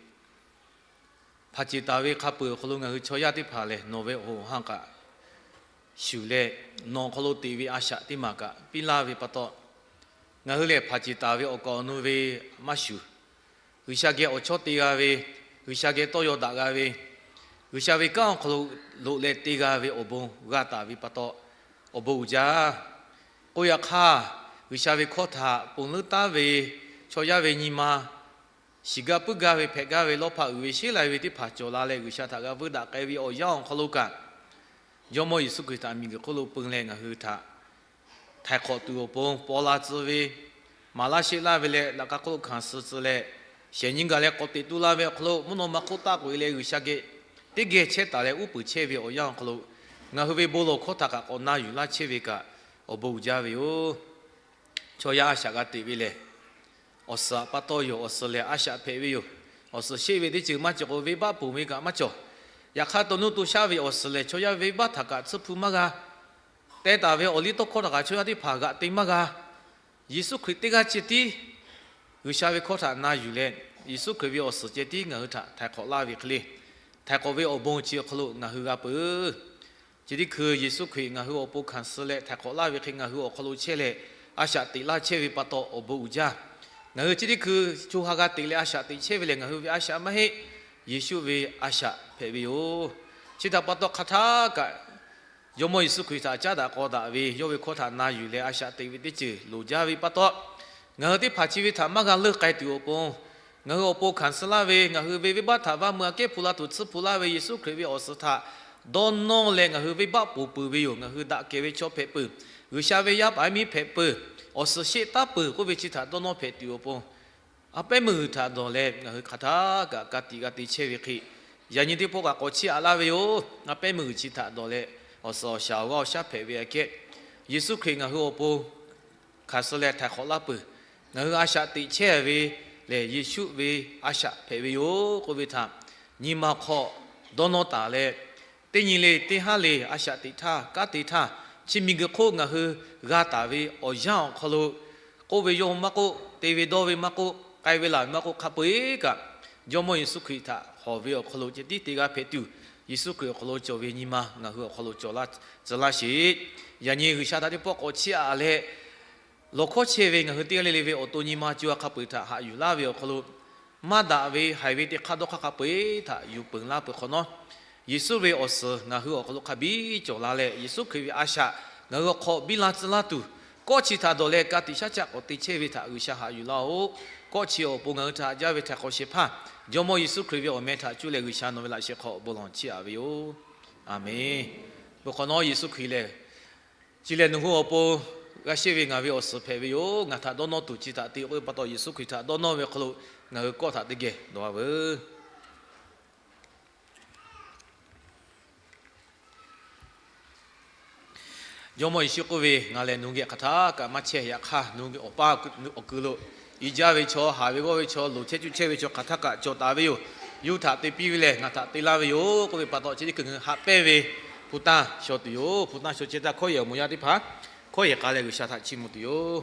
Hpanˍ ceˬ taˍ ve hk'a peu-eˬ awˬ hk'aw lo ngaˬ hui chaw yaˇ teˇ hpaˍ lehˬ, nawˬ ve awˬ hoꞈ awˬ hanˇ kaꞈ shuˍ leh, nawˬ awˬ hk'aw lo teꞈ ve a shaꞈ teˇ maˬ kaꞈ piˇ laˇ ve pa taw, ngaˬ hui lehˬ hpanˍ ceˬ taˍ ve awˬ kaˍ awˬ nu ve maˇ shuˍ, G'uiˬsha geh awˬ chawˇ te g'a ve, G'uiˬsha geh tawˇ yaw daꞈ g'a ve, G'uiˬsha ve kanˉ awˬ hk'aw lo loꞈ leh te g'a ve awˬ bon g'a taˍ ve pa taw, awˬ bon uiˍ jaˇ. K'oˆ yaꞈ hk'aˇ, G'uiˬsha ve hkawˇ htaꞈ ponˬ leuˉ taˉ ve chaw yaˇ ve nyi ma shiˍ gaˇ puiˉ gaˇ ve hpehꞈ gaˇ ve lawˇ hpaˇ uiˍ ve sheˉ lai ve teˇ hpaˍ cawˬ la leh, G'uiˬsha htaꞈ g'a vuiˇ daꞈ k'ai ve awˬ yanˇ awˬ hk'aw lo kaꞈ, Jawˇmawˇ Yeˍsuˆ Hkriꞈ htaꞈ miˬguiˬ hk'oˆ lo peu leh ngaˬ hui htaꞈ htaiˍ hk'awꞈ tuˬ awˬ pon paw la tcuh ve, maˍ laˇ sheˆ laˇ ve leh laꞈ ka hk'oˆ lo hkanˍ suh tcuh leh, shehˍ nyi gaˬ leh k'awꞈ teꞈ tu la ve awˬ hk'aw lo, mvuhˇ naw ma hk'oˆ taˆ k'oꞈ e leh G'uiˬsha geh teˇ geh chehˇ taˍ leh uˉ peunˍ chehˇ ve awˬ yanˇ awˬ hk'aw lo, ngaˬ hui ve bon lawˬ hkawˇ htaꞈ kaꞈ k'awꞈ na yuˬ laˇ chehˇ ve kaꞈ awˬ bon uiˍ jaˇ ve yoˬ. Chaw yaˇ a shaꞈ g'a teꞈ ve lehˬ, awˬ suhˍ pa taw yoˬ. Awˬ suhˍ lehˬ a shaꞈ hpehꞈ ve yoˬ. Awˬ suhˍ sheˆ ve teˇ ceuˬ maˇ cawˬ k'o, venˇbaˆ ponˬ ve kaꞈ maˇ cawˬ. Yaꞈ hk'aˇ, to nuˇ to shaˉ ve awˬ suhˍ lehˬ, chaw yaˇ venˇbaˆ htaꞈ kaꞈ tsuhˇ hpu maˇ g'a. Teh taˍ ve awˬ liˇ tawˇ hkawˇ htaꞈ kaꞈ chaw yaˇ teˇ hpaˍ g'aꞈ te maˇ g'a. Yeˍsuˆ Hkriꞈ teˇ g'aˇ ceh tiˉ G'uiˬsha ve hkawˇ htaꞈ na yuˬ leh, Yeˍsuˆ Hkriꞈ ve awˬ suhˍ ceh tiˉ ngaˬ hui htaꞈ htaiˍ hk'awꞈ laˇ ve hk'e le, htaiˍ hk'awꞈ ve awˬ bon chi awˬ hk'aw lo ngaˬ hui g'a peuˬ. Chi teˇ hkui Yeˍsuˆ Hkriꞈ ngaˬ hui awˬ pon hkanˍ suh leh htaiˍ hk'awꞈ laˇ ve hk'e, ngaˬ hui awˬ hk'aw lo chehˇ leh a shaꞈ teꞈ laˇ chehˇ ve pa taw awˬ bon uiˍ jaˇ. Ngaˬ hui chi teˇ hkui co ha g'a teꞈ leh a shaꞈ teꞈ chehˇ ve lehˬ, ngaˬ hui ve a shaꞈ maˇ heˆ, Yeˍsuˆ ve a shaꞈ hpehꞈ ve yoˬ. Chi htaꞈ pa taw hk'aˬ htaˇ kaꞈ Jawˇmawˇ Yeˍsuˆ Hkriꞈ htaꞈ caˉ daꞈ k'aw daꞈ ve, yawˇ ve hkawˇ htaꞈ na yuˬ leh a shaꞈ teꞈ ve teˇ ceuˬ loˍ jaˇ ve pa taw, ngaˬ hui teˇ hpaˍ chi ve htaꞈ maˇ g'a leuˇ k'ai tuˬ awˬ pon, ngaˬ hui awˬ pon hkanˍ suh laˇ ve, ngaˬ hui ve venˇbaˆ htaꞈ va meuꞈ aꞈ kehˉ hpu la tuˬ tsuhˇ hpu laˇ ve Yeˍsuˆ Hkriꞈ ve awˬ suhˍ htaꞈ dawˇ nawˇ leh ngaˬ hui venˇbaˆ ponˬ peuˬ ve yoˬ. Ngaˬ hui daꞈ kehˬ ve chaw hpehꞈ peuˬ, G'uiˬsha ve yaˇ paˍ yaˇ miˇ hpehꞈ peuˬ, awˬ suhˍ sheˆ taˉ peuˬ k'oˆ ve chi htaꞈ dawˇ nawˇ hpehꞈ tuˬ awˬ pon, a pehˉ meuˇ g'uiˬ htaꞈ dawˬ leh ngaˬ hui hk'aˬ htaˇ kaꞈ ka tiꞈ g'a te chehˇ ve hk'e, yaꞈ nyi teˇ pawˆ kaꞈ k'awꞈ chiˇ aꞈ laˇ ve yoˬ. A pehˉ meuˇ g'uiˬ chi htaꞈ dawˬ leh, awˬ suhˍ awˬ shaˍ awˬ g'aˇ awˬ shaˉ hpehꞈ ve aꞈ kehˉ, Yeˍsuˆ Hkriꞈ ngaˬ hui awˬ pon hkanˍ suh leh htaiˍ hk'awꞈ laˇ peuˬ. Ngaˬ hui a shaꞈ teꞈ chehˇ ve lehˬ, Yeˍsuˆ ve a shaꞈ hpehꞈ ve yoˬ k'oˆ ve htaꞈ nyi ma hk'aw dawˇ nawˇ taˍ leh, teˇ nyi le teˇ haˉ le a shaꞈ teꞈ htaˇ, kanˉ te htaˇ, chi miˬguiˬ hk'oˆ ngaˬ hui g'a taˍ ve awˬ yanˇ awˬ hk'aw lo, k'oˆ ve yawˇ maˇ k'oˆ, te ve dawˇ ve maˇ k'oˆ, k'ai ve laˬ ve maˇ k'oˆ, hk'a peu-eˬ kaꞈ Jawˇmawˇ Yeˍsuˆ Hkriꞈ htaꞈ hawˬ ve awˬ hk'aw lo ceh tiˉ te g'a hpehꞈ tuˬ, Yeˍsuˆ Hkriꞈ awˬ hk'aw lo cawˬ ve nyi ma ngaˬ hui awˬ hk'aw lo cawˬ laˇ tcuh laˇ sheˍ. Yaꞈ nyi G'uiˬsha htaꞈ teˇ pawˆ k'awꞈ chiˇ aꞈ leh, lawˬ hkawˇ chehˇ ve ngaˬ hui teˇ g'aˇ le le ve awˬ to nyi ma co ha hk'a peu-eˬ htaꞈ haꞈ yuˬ laˇ ve awˬ hk'aw lo, maˇ daꞈ ve haiˬ ve teˇ hk'aˇ dawˇ hk'aˇ hk'a peu-eˬ htaꞈ yuˬ peunˍ laˇ peuˬ hk'awꞈ nawˉ, Yeˍsuˆ ve awˬ suhˍ ngaˬ hui awˬ hk'aw lo hk'a biˇ cawˬ la leh, Yeˍsuˆ Hkriꞈ ve a shaꞈ ngaˬ hui awˬ hk'aw biˇ la tcuh laˇ tuˬ, kawˆ chi htaꞈ dawˬ leh ka tiꞈ shaˉ caˆ k'awꞈ te chehˇ ve htaꞈ G'uiˬsha haꞈ yuˬ laˇ-oˆ. Kawˆ chi awˬ pon ngaˬ hui htaꞈ haꞈ jaˇ ve htaiˍ hk'awꞈ shehˍ hpaˇ Jawˇmawˇ Yeˍsuˆ Hkriꞈ ve awˬ meh htaꞈ cuˇ leh G'uiˬsha nawˬ ve laꞈ sheh hk'aw bon lawˬ chiˇ aꞈ ve yoˬ. Aˬmenˍ. Peuˬ hk'awꞈ nawˉ Yeˍsuˆ Hkriꞈ lehˬ, chi lehˬ nawˬ hui awˬ pon g'a sheˆ ve ngaˬ ve awˬ suhˍ hpehꞈ ve yoˬ. Ngaˬ htaꞈ dawˇ nawˇ tuˬ chi htaꞈ te k'oˆ ve pa taw, Yeˍsuˆ Hkriꞈ htaꞈ dawˇ nawˇ ve awˬ hk'aw lo ngaˬ hui kawˆ htaꞈ teˇ geh dawˬ-a veuˬ. Jawˇmawˇ Yeˍsuˆ k'oˆ ve, Ngaˬ lehˬ nawˬ hui geh hk'aˬ htaˇ kaꞈ maˇ chehˇ. Yaꞈ hk'aˇ nawˬ hui awˬ paˇ awˬ kui lo i jaˇ ve chaw, haˍ ve g'awˇ ve chaw, loˍ chehˇ cuˇ chehˇ ve chaw hk'aˬ htaˇ kaꞈ cawˬ taˍ ve yoˬ. Yawˇ hui htaꞈ te piˇ ve lehˬ ngaˬ htaꞈ te laˇ ve yoˬ k'oˆ ve pa taw, chi teˇ hkui ngaˬ hui haꞈ pehnˇ ve hpu tanˇ shaw tuˬ yoˬ. Hpu tanˇ shaw chehˇ htaˇ, hkawˇ yehˬ awˬ moˍ yaˇ teˇ hpaˍ hkawˇ yehˬ k'a leh G'uiˬsha htaꞈ chiˇ mvuh tuˬ yoˬ.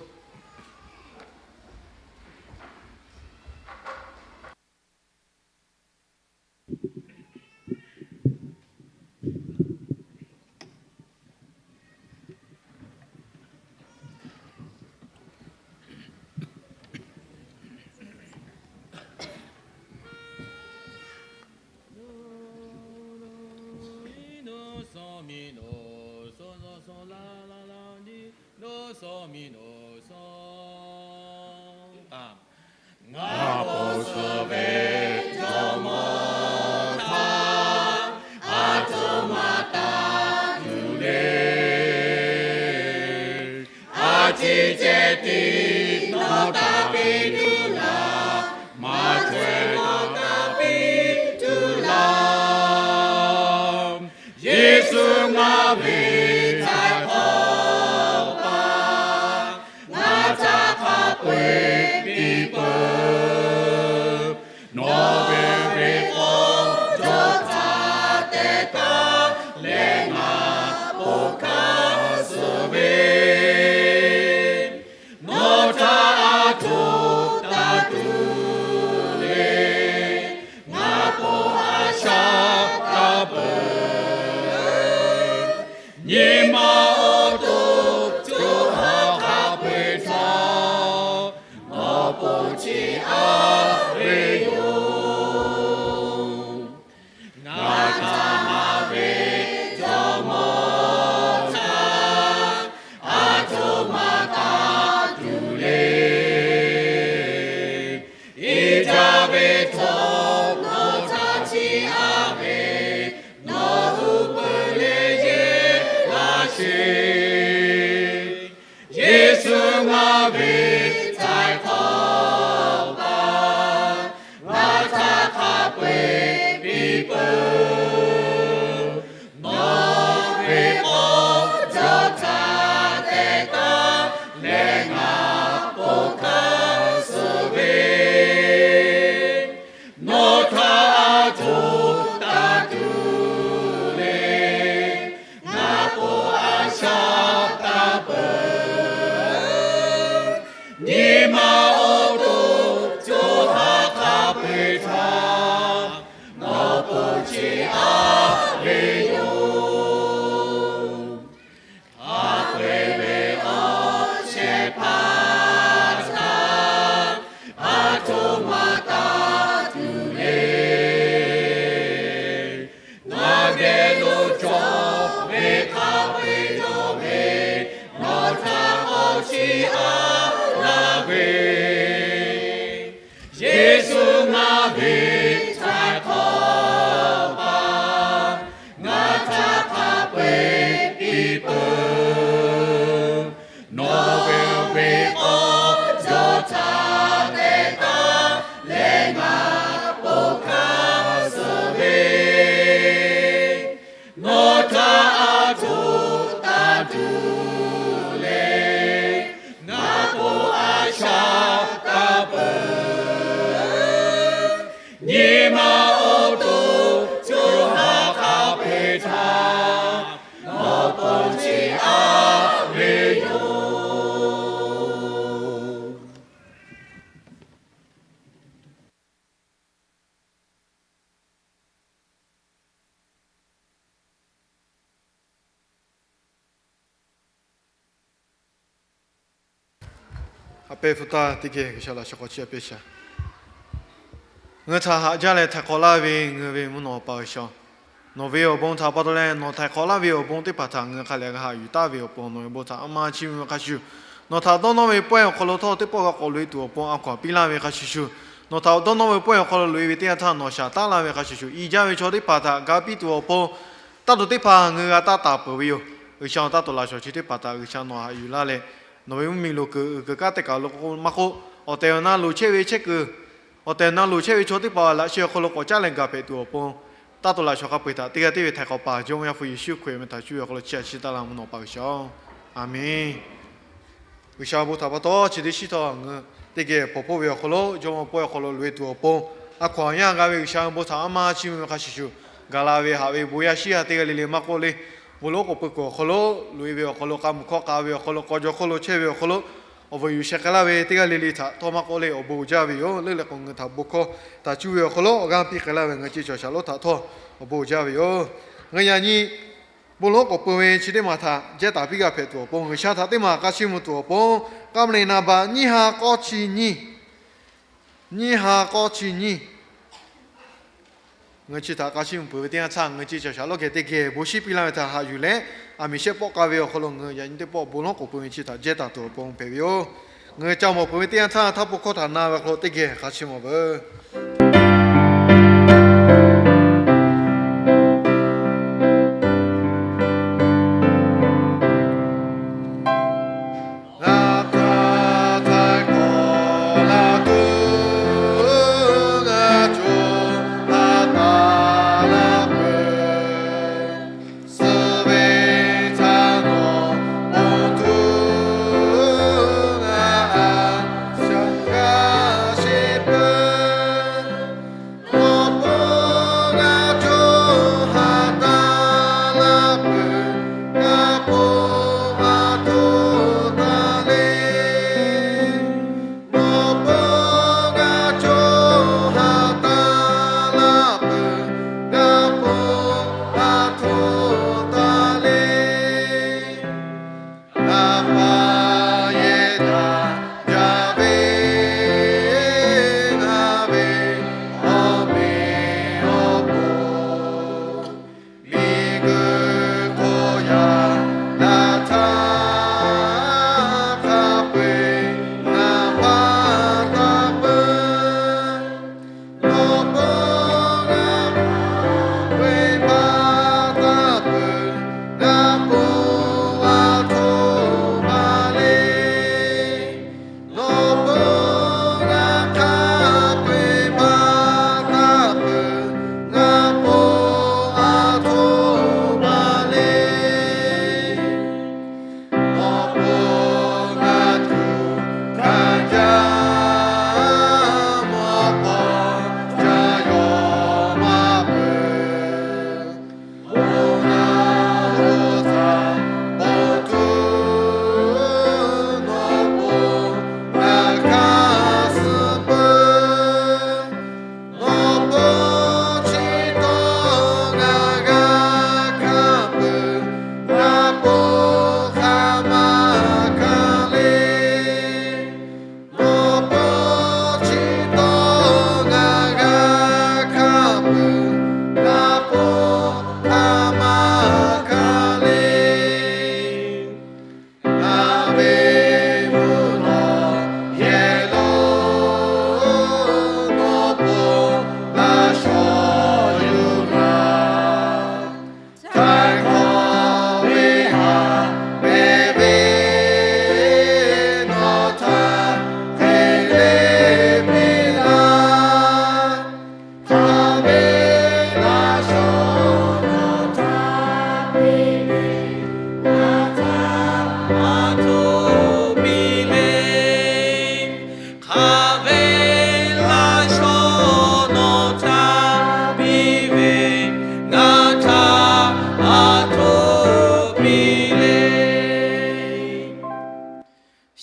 Suh miˬ nawˬ suh. Ngaˬ po suh ve jawˇmawˇ htaˇ, aˬ htoꞈ ma taˇ tuˬ le. A ciˉ ceh tiˉ nawˬ taˇ piˇ tuˬ laˇ, maˇ chaweh taˇ piˇ tuˬ laˇ. Yeˍsuˆ ngaˬ ve htaiˍ hk'awꞈ paˍ, ngaˬ htaꞈ hk'a peu-eˬ piˇ peuˬ. Nawˬ ve venˇ k'awˇ cawˇ htaˇ te taˍ leh ngaˬ po hkanˍ suh ve, nawˬ htaꞈ aˬ htoꞈ taˇ tuˬ le. Ngaˬ po a shaꞈ taˇ peuˬ. Nyi ma awˬ to co ha hk'a peu-eˬ htaˇ, nawˬ po chi a ve yoˬ. Ngaˬ htaꞈ haꞈ ve jawˇmawˇ htaˇ, aˬ htoꞈ ma taˇ tuˬ le. Iˉ jaˇ ve htawˇ nawˬ htaꞈ chiˇ aꞈ ve, nawˬ uˉ peunˍ leh yehˇ laˇ sheˍ. Yeˍsuˆ ngaˬ ve htaiˍ hk'awꞈ paˍ, ngaˬ htaꞈ hk'a peu-eˬ piˇ peuˬ. Nawˬ ve k'awˇ cawˇ htaˇ te taˍ leh ngaˬ po hkanˍ suh ve, nawˬ htaꞈ aˬ htoꞈ taˇ tuˬ le. Ngaˬ po a shaꞈ taˇ peuˬ. Nyi ma awˬ to co ha hk'a peu-eˬ htaˇ, nawˬ po chi a ve yoˬ. Haꞈ pehnˇ ve awˬ shehˍ hpaˇ htaꞈ aˬ htoꞈ ma taˇ tuˬ le. Ngaˬ geh lo cawˬ ve hk'a peu-eˬ cawˬ ve, nawˬ htaꞈ k'awꞈ chiˇ aꞈ laˇ ve, Yeˍsuˆ ngaˬ ve htaiˍ hk'awꞈ paˍ, ngaˬ htaꞈ hk'a peu-eˬ piˇ peuˬ. Nawˬ ve venˇ k'awˇ cawˇ htaˇ te taˍ leh ngaˬ po hkanˍ suh ve, nawˬ htaꞈ aˬ htoꞈ taˇ tuˬ le. Ngaˬ po a shaꞈ taˇ peuˬ. Nyi ma awˬ to co ha hk'a peu-eˬ htaˇ, nawˬ po chi a ve yoˬ. Haꞈ pehˇ hpu taˇ teˇ geh G'uiˬsha laꞈ shawˍ k'awꞈ chiˇ aꞈ piˇ shaˍ. Ngaˬ hui htaꞈ haꞈ jaˇ leh htaiˍ hk'awꞈ laˇ ve ngaˬ hui ve mvuhˇ naw pa G'uiˬsha-oˬ, nawˬ ve awˬ bon htaꞈ pa taw leh nawˬ htaiˍ hk'awꞈ laˇ ve awˬ bon teˇ hpaˍ htaꞈ ngaˬ hui hk'a lehˬ g'a haꞈ yuˬ taˍ ve awˬ pon nawˬ ve bon htaꞈ a ma chiˇ mvuh ve hk'a shuˍ shuˍ, nawˬ htaꞈ dawˇ nawˇ ve pawehˇ awˬ hk'aw lo htawˇ teˇ pawˆ g'a k'awꞈ loꞈ e tuˬ awˬ pon a hkaw-anˬ piˇ laˇ ve hk'a shuˍ shuˍ, nawˬ htaꞈ dawˇ nawˇ ve pawehˇ awˬ hk'aw lo loꞈ e ve teˇ yanˇ htaˇ nawˬ shaˍ taˉ laˇ ve hk'a shuˍ shuˍ, i jaˇ ve chaw teˇ hpaˍ htaꞈ ga piˇ tuˬ awˬ pon taˇ tuˬ teˇ hpaˍ ngaˬ hui g'a taˇ taˍ peuˬ ve yoˬ. G'uiˬsha-oˬ, taˇ tuˬ laꞈ shawˍ chi teˇ hpaˍ htaꞈ G'uiˬsha nawˬ haꞈ yuˬ laˇ leh, nawˬ ve mvuhˇmiˬ loˬ kuiˬ uiˍ kuiˬ kaˉ teˇ kaˬ lo k'o maˇ k'oˆ, awˬ tehˬ awˬ na loˍ chehˇ ve chehˇ kuiˬ, awˬ tehˬ awˬ na loˍ chehˇ ve chaw teˇ hpaˍ laꞈ sheh awˬ hk'aw lo k'awꞈ caˉ leh gaˬ hpehꞈ tuˬ awˬ pon, taˇ tuˬ laꞈ shawˍ hk'a peu-eˬ htaꞈ teˇ g'aˇ tiˉ ve htaiˍ hk'awꞈ paˍ Jawˇmawˇ Yaˇ hpu Yeˍsuˆ Hkriꞈ ve meh htaꞈ cuˇ ve awˬ hk'aw lo chiˇ aꞈ chiˇ taˇ laˇ mvuhˇ naw pa G'uiˬsha-oˬ, Aˍmenˍ. G'uiˬsha bon htaꞈ pa taw chi teˇ shiˉ htawˇ ngaˬ hui teˇ geh hpawnˬ hpoˆ ve awˬ hk'aw lo Jawˇmawˇ pawehˇ awˬ hk'aw lo loꞈ e tuˬ awˬ pon, a hkaw-anˬ yanˇ g'a ve G'uiˬsha bon htaꞈ a ma chiˇ mvuh ve hk'a shuˍ shuˍ, gaˬ la ve haꞈ ve bon yaˇ shiˉ yaˇ teˇ g'aˇ le le maˇ k'oˆ le, bon lonˉ k'oˍ pui kuiˬ awˬ hk'aw lo loꞈ e ve awˬ hk'aw lo k'a muiˬ hkawˇ k'a ve awˬ hk'aw lo k'aw jaw hk'oˆ lo chehˇ ve awˬ hk'aw lo awˬ vuiˬ yuˬ sheh k'ai laˇ ve teˇ g'aˇ le le htaꞈ htawˇ maˇ k'oˆ le awˬ bon uiˍ jaˇ ve yoˬ. Leuˆ leh k'o ngaˬ hui htaꞈ bon hkawˇ htaꞈ cuˇ ve awˬ hk'aw lo awˬ g'aˇ piˇ k'ai laˇ ve ngaˬ hui ceˇ cawˬ shaˍ lonˉ htaꞈ htawˇ awˬ bon uiˍ jaˇ ve yoˬ. Ngaˬ hui yaꞈ nyi bon lonˉ k'oˍ pui ve chi teˇ maˬ htaꞈ jehˇ taˍ piˇ g'a hpehꞈ tuˬ awˬ pon, G'uiˬsha htaꞈ teˇ maˬ k'a chiˇ mvuh tuˬ awˬ pon, k'a mvuh le na ba nyiˇ ha k'awˇ chi nyiˇ, nyiˇ ha k'awˇ chi nyiˇ, Ngaˬ hui chi htaꞈ k'a chiˇ mvuh peuˬ ve teˇ yanˇ htaˇ, ngaˬ hui chi caˬ shaˍ lawˇ geh teˇ geh bon shinˉ piˇ laˇ ve htaꞈ haꞈ yuˬ leh, aˬ miˍ shehˆ pawˆ k'ai ve awˬ hk'aw lo ngaˬ hui yaꞈ nyi teˇ pawˆ bon lawˉ k'oˍ pui ve chi htaꞈ jehˇ taˍ tuˬ awˬ pon hpehꞈ ve yoˬ. Ngaˬ hui ca mawˬ peuˬ ve teˇ yanˇ htaˇ, htaˇ pawˆ hkawˇ htaꞈ na ve awˬ hk'aw lo teˇ geh k'a chiˇ mvuh peuˬ.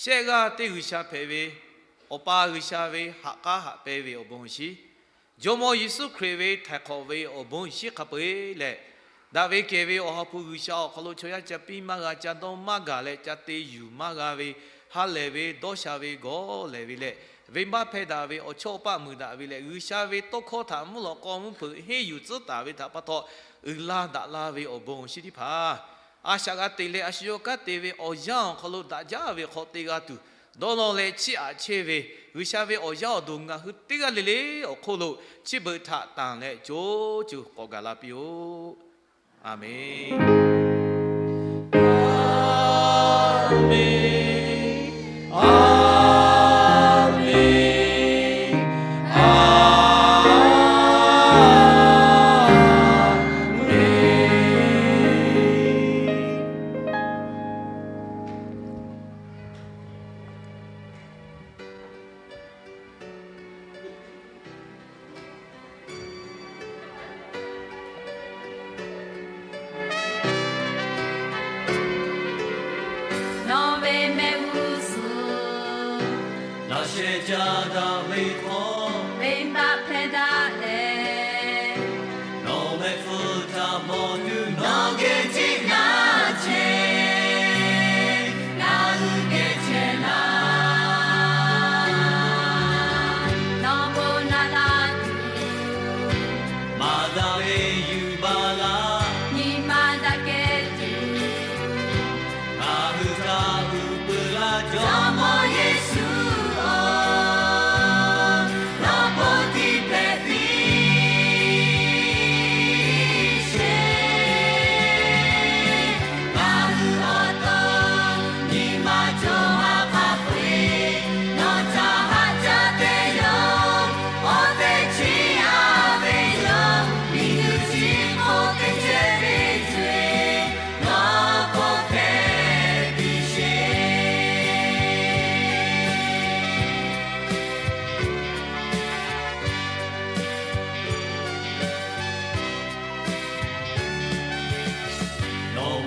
Shehˆ g'aˇ teˇ G'uiˬsha hpehꞈ ve, Awˬ pa G'uiˬsha ve haꞈ k'aˉ haꞈ pehnˇ ve awˬ bon awˬ shinˉ, Jawˇmawˇ Yeˍsuˆ Hkriꞈ ve htaiˍ hk'awꞈ ve awˬ bon awˬ shinˉ hk'a peu-eˬ leh, daꞈ ve kehˬ ve Awˬ ha hpu G'uiˬsha awˬ hk'aw lo chaw yaˇ ca piˇ maˇ g'a, ca dawˇ maˇ gaˬ leh ca te yuˬ maˇ g'a ve, ha lehˬ ve dawˇ sha ve gawˬ lehˬ ve leh, venˇbaˆ hpehˇ daꞈ ve awˬ chawˇ awˬ paˆ muiˬ daꞈ ve leh, G'uiˬsha ve tawˇ hkawˇ htaꞈ mvuhˇ lawꞈ k'aw mvuhˇ hpeuꞈ henˇ yuˬ tcuhˉ taˍ ve htaꞈ pa taw, uiˍ la daꞈ la ve awˬ bon awˬ shinˉ teˇ hpaˍ a shaꞈ g'a te leh, a shu yawˇ kanˉ te ve awˬ yanˇ awˬ hk'aw lo daꞈ jaˇ ve hk'aw te g'a tuˬ, dawˇ law leh chiˇ aꞈ chehˇ ve G'uiˬsha ve awˬ yaˇ awˬ duˬ ngaˬ hui teˇ g'aˇ le le awˬ hk'oˆ lo chi beuꞈ htaꞈ tanˬ leh co co k'awꞈ gaˬ la piˇ-oˆ. Aˍmenˍ. Nawˬ ve mehˆ g'uˇ suhˍ laꞈ sheh caˇ daꞈ ve hk'aw, venˇbaˆ hpehˇ daꞈ leh, nawˬ mehˆ hpfuhˇ htaꞈ mawˬ tuˬ nawˬ geh jiˆ laˇ chehˇ, ngaˬ hui geh chehˇ laˇ. Nawˬ bon naꞈ la tuˬ maˍ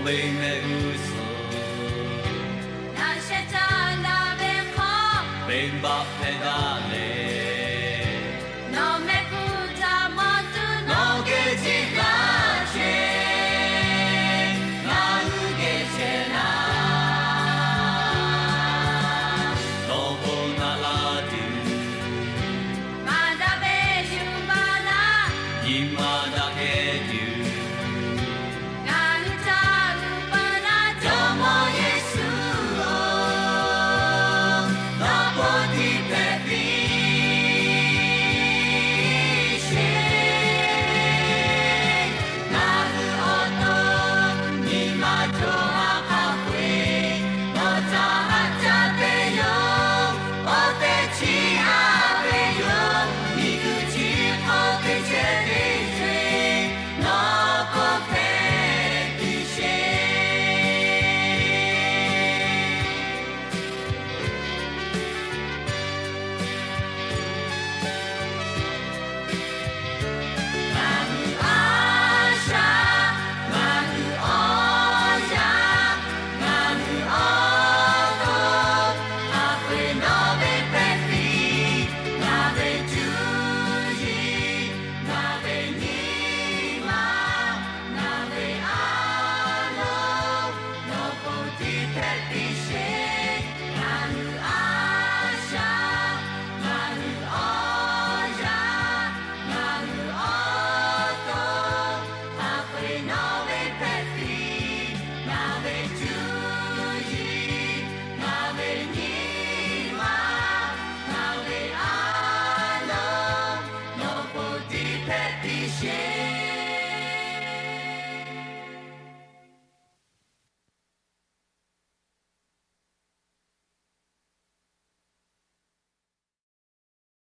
Teˇ mehˆ g'uˇ suhˍ, naˬ sheh caˇ daꞈ ve hk'aw, venˇbaˆ hpehˇ daꞈ leh, nawˬ mehˆ hpfuhˇ htaꞈ maˇ tuˬ nawˬ geh cheꞈ laˇ chehˇ. Ngaˬ hui geh chehˇ laˇ. Nawˬ bon naꞈ la tuˬ, maˍ daꞈ ve yuˬ baˬ laˇ. Nyi ma daꞈ kehˬ tuˬ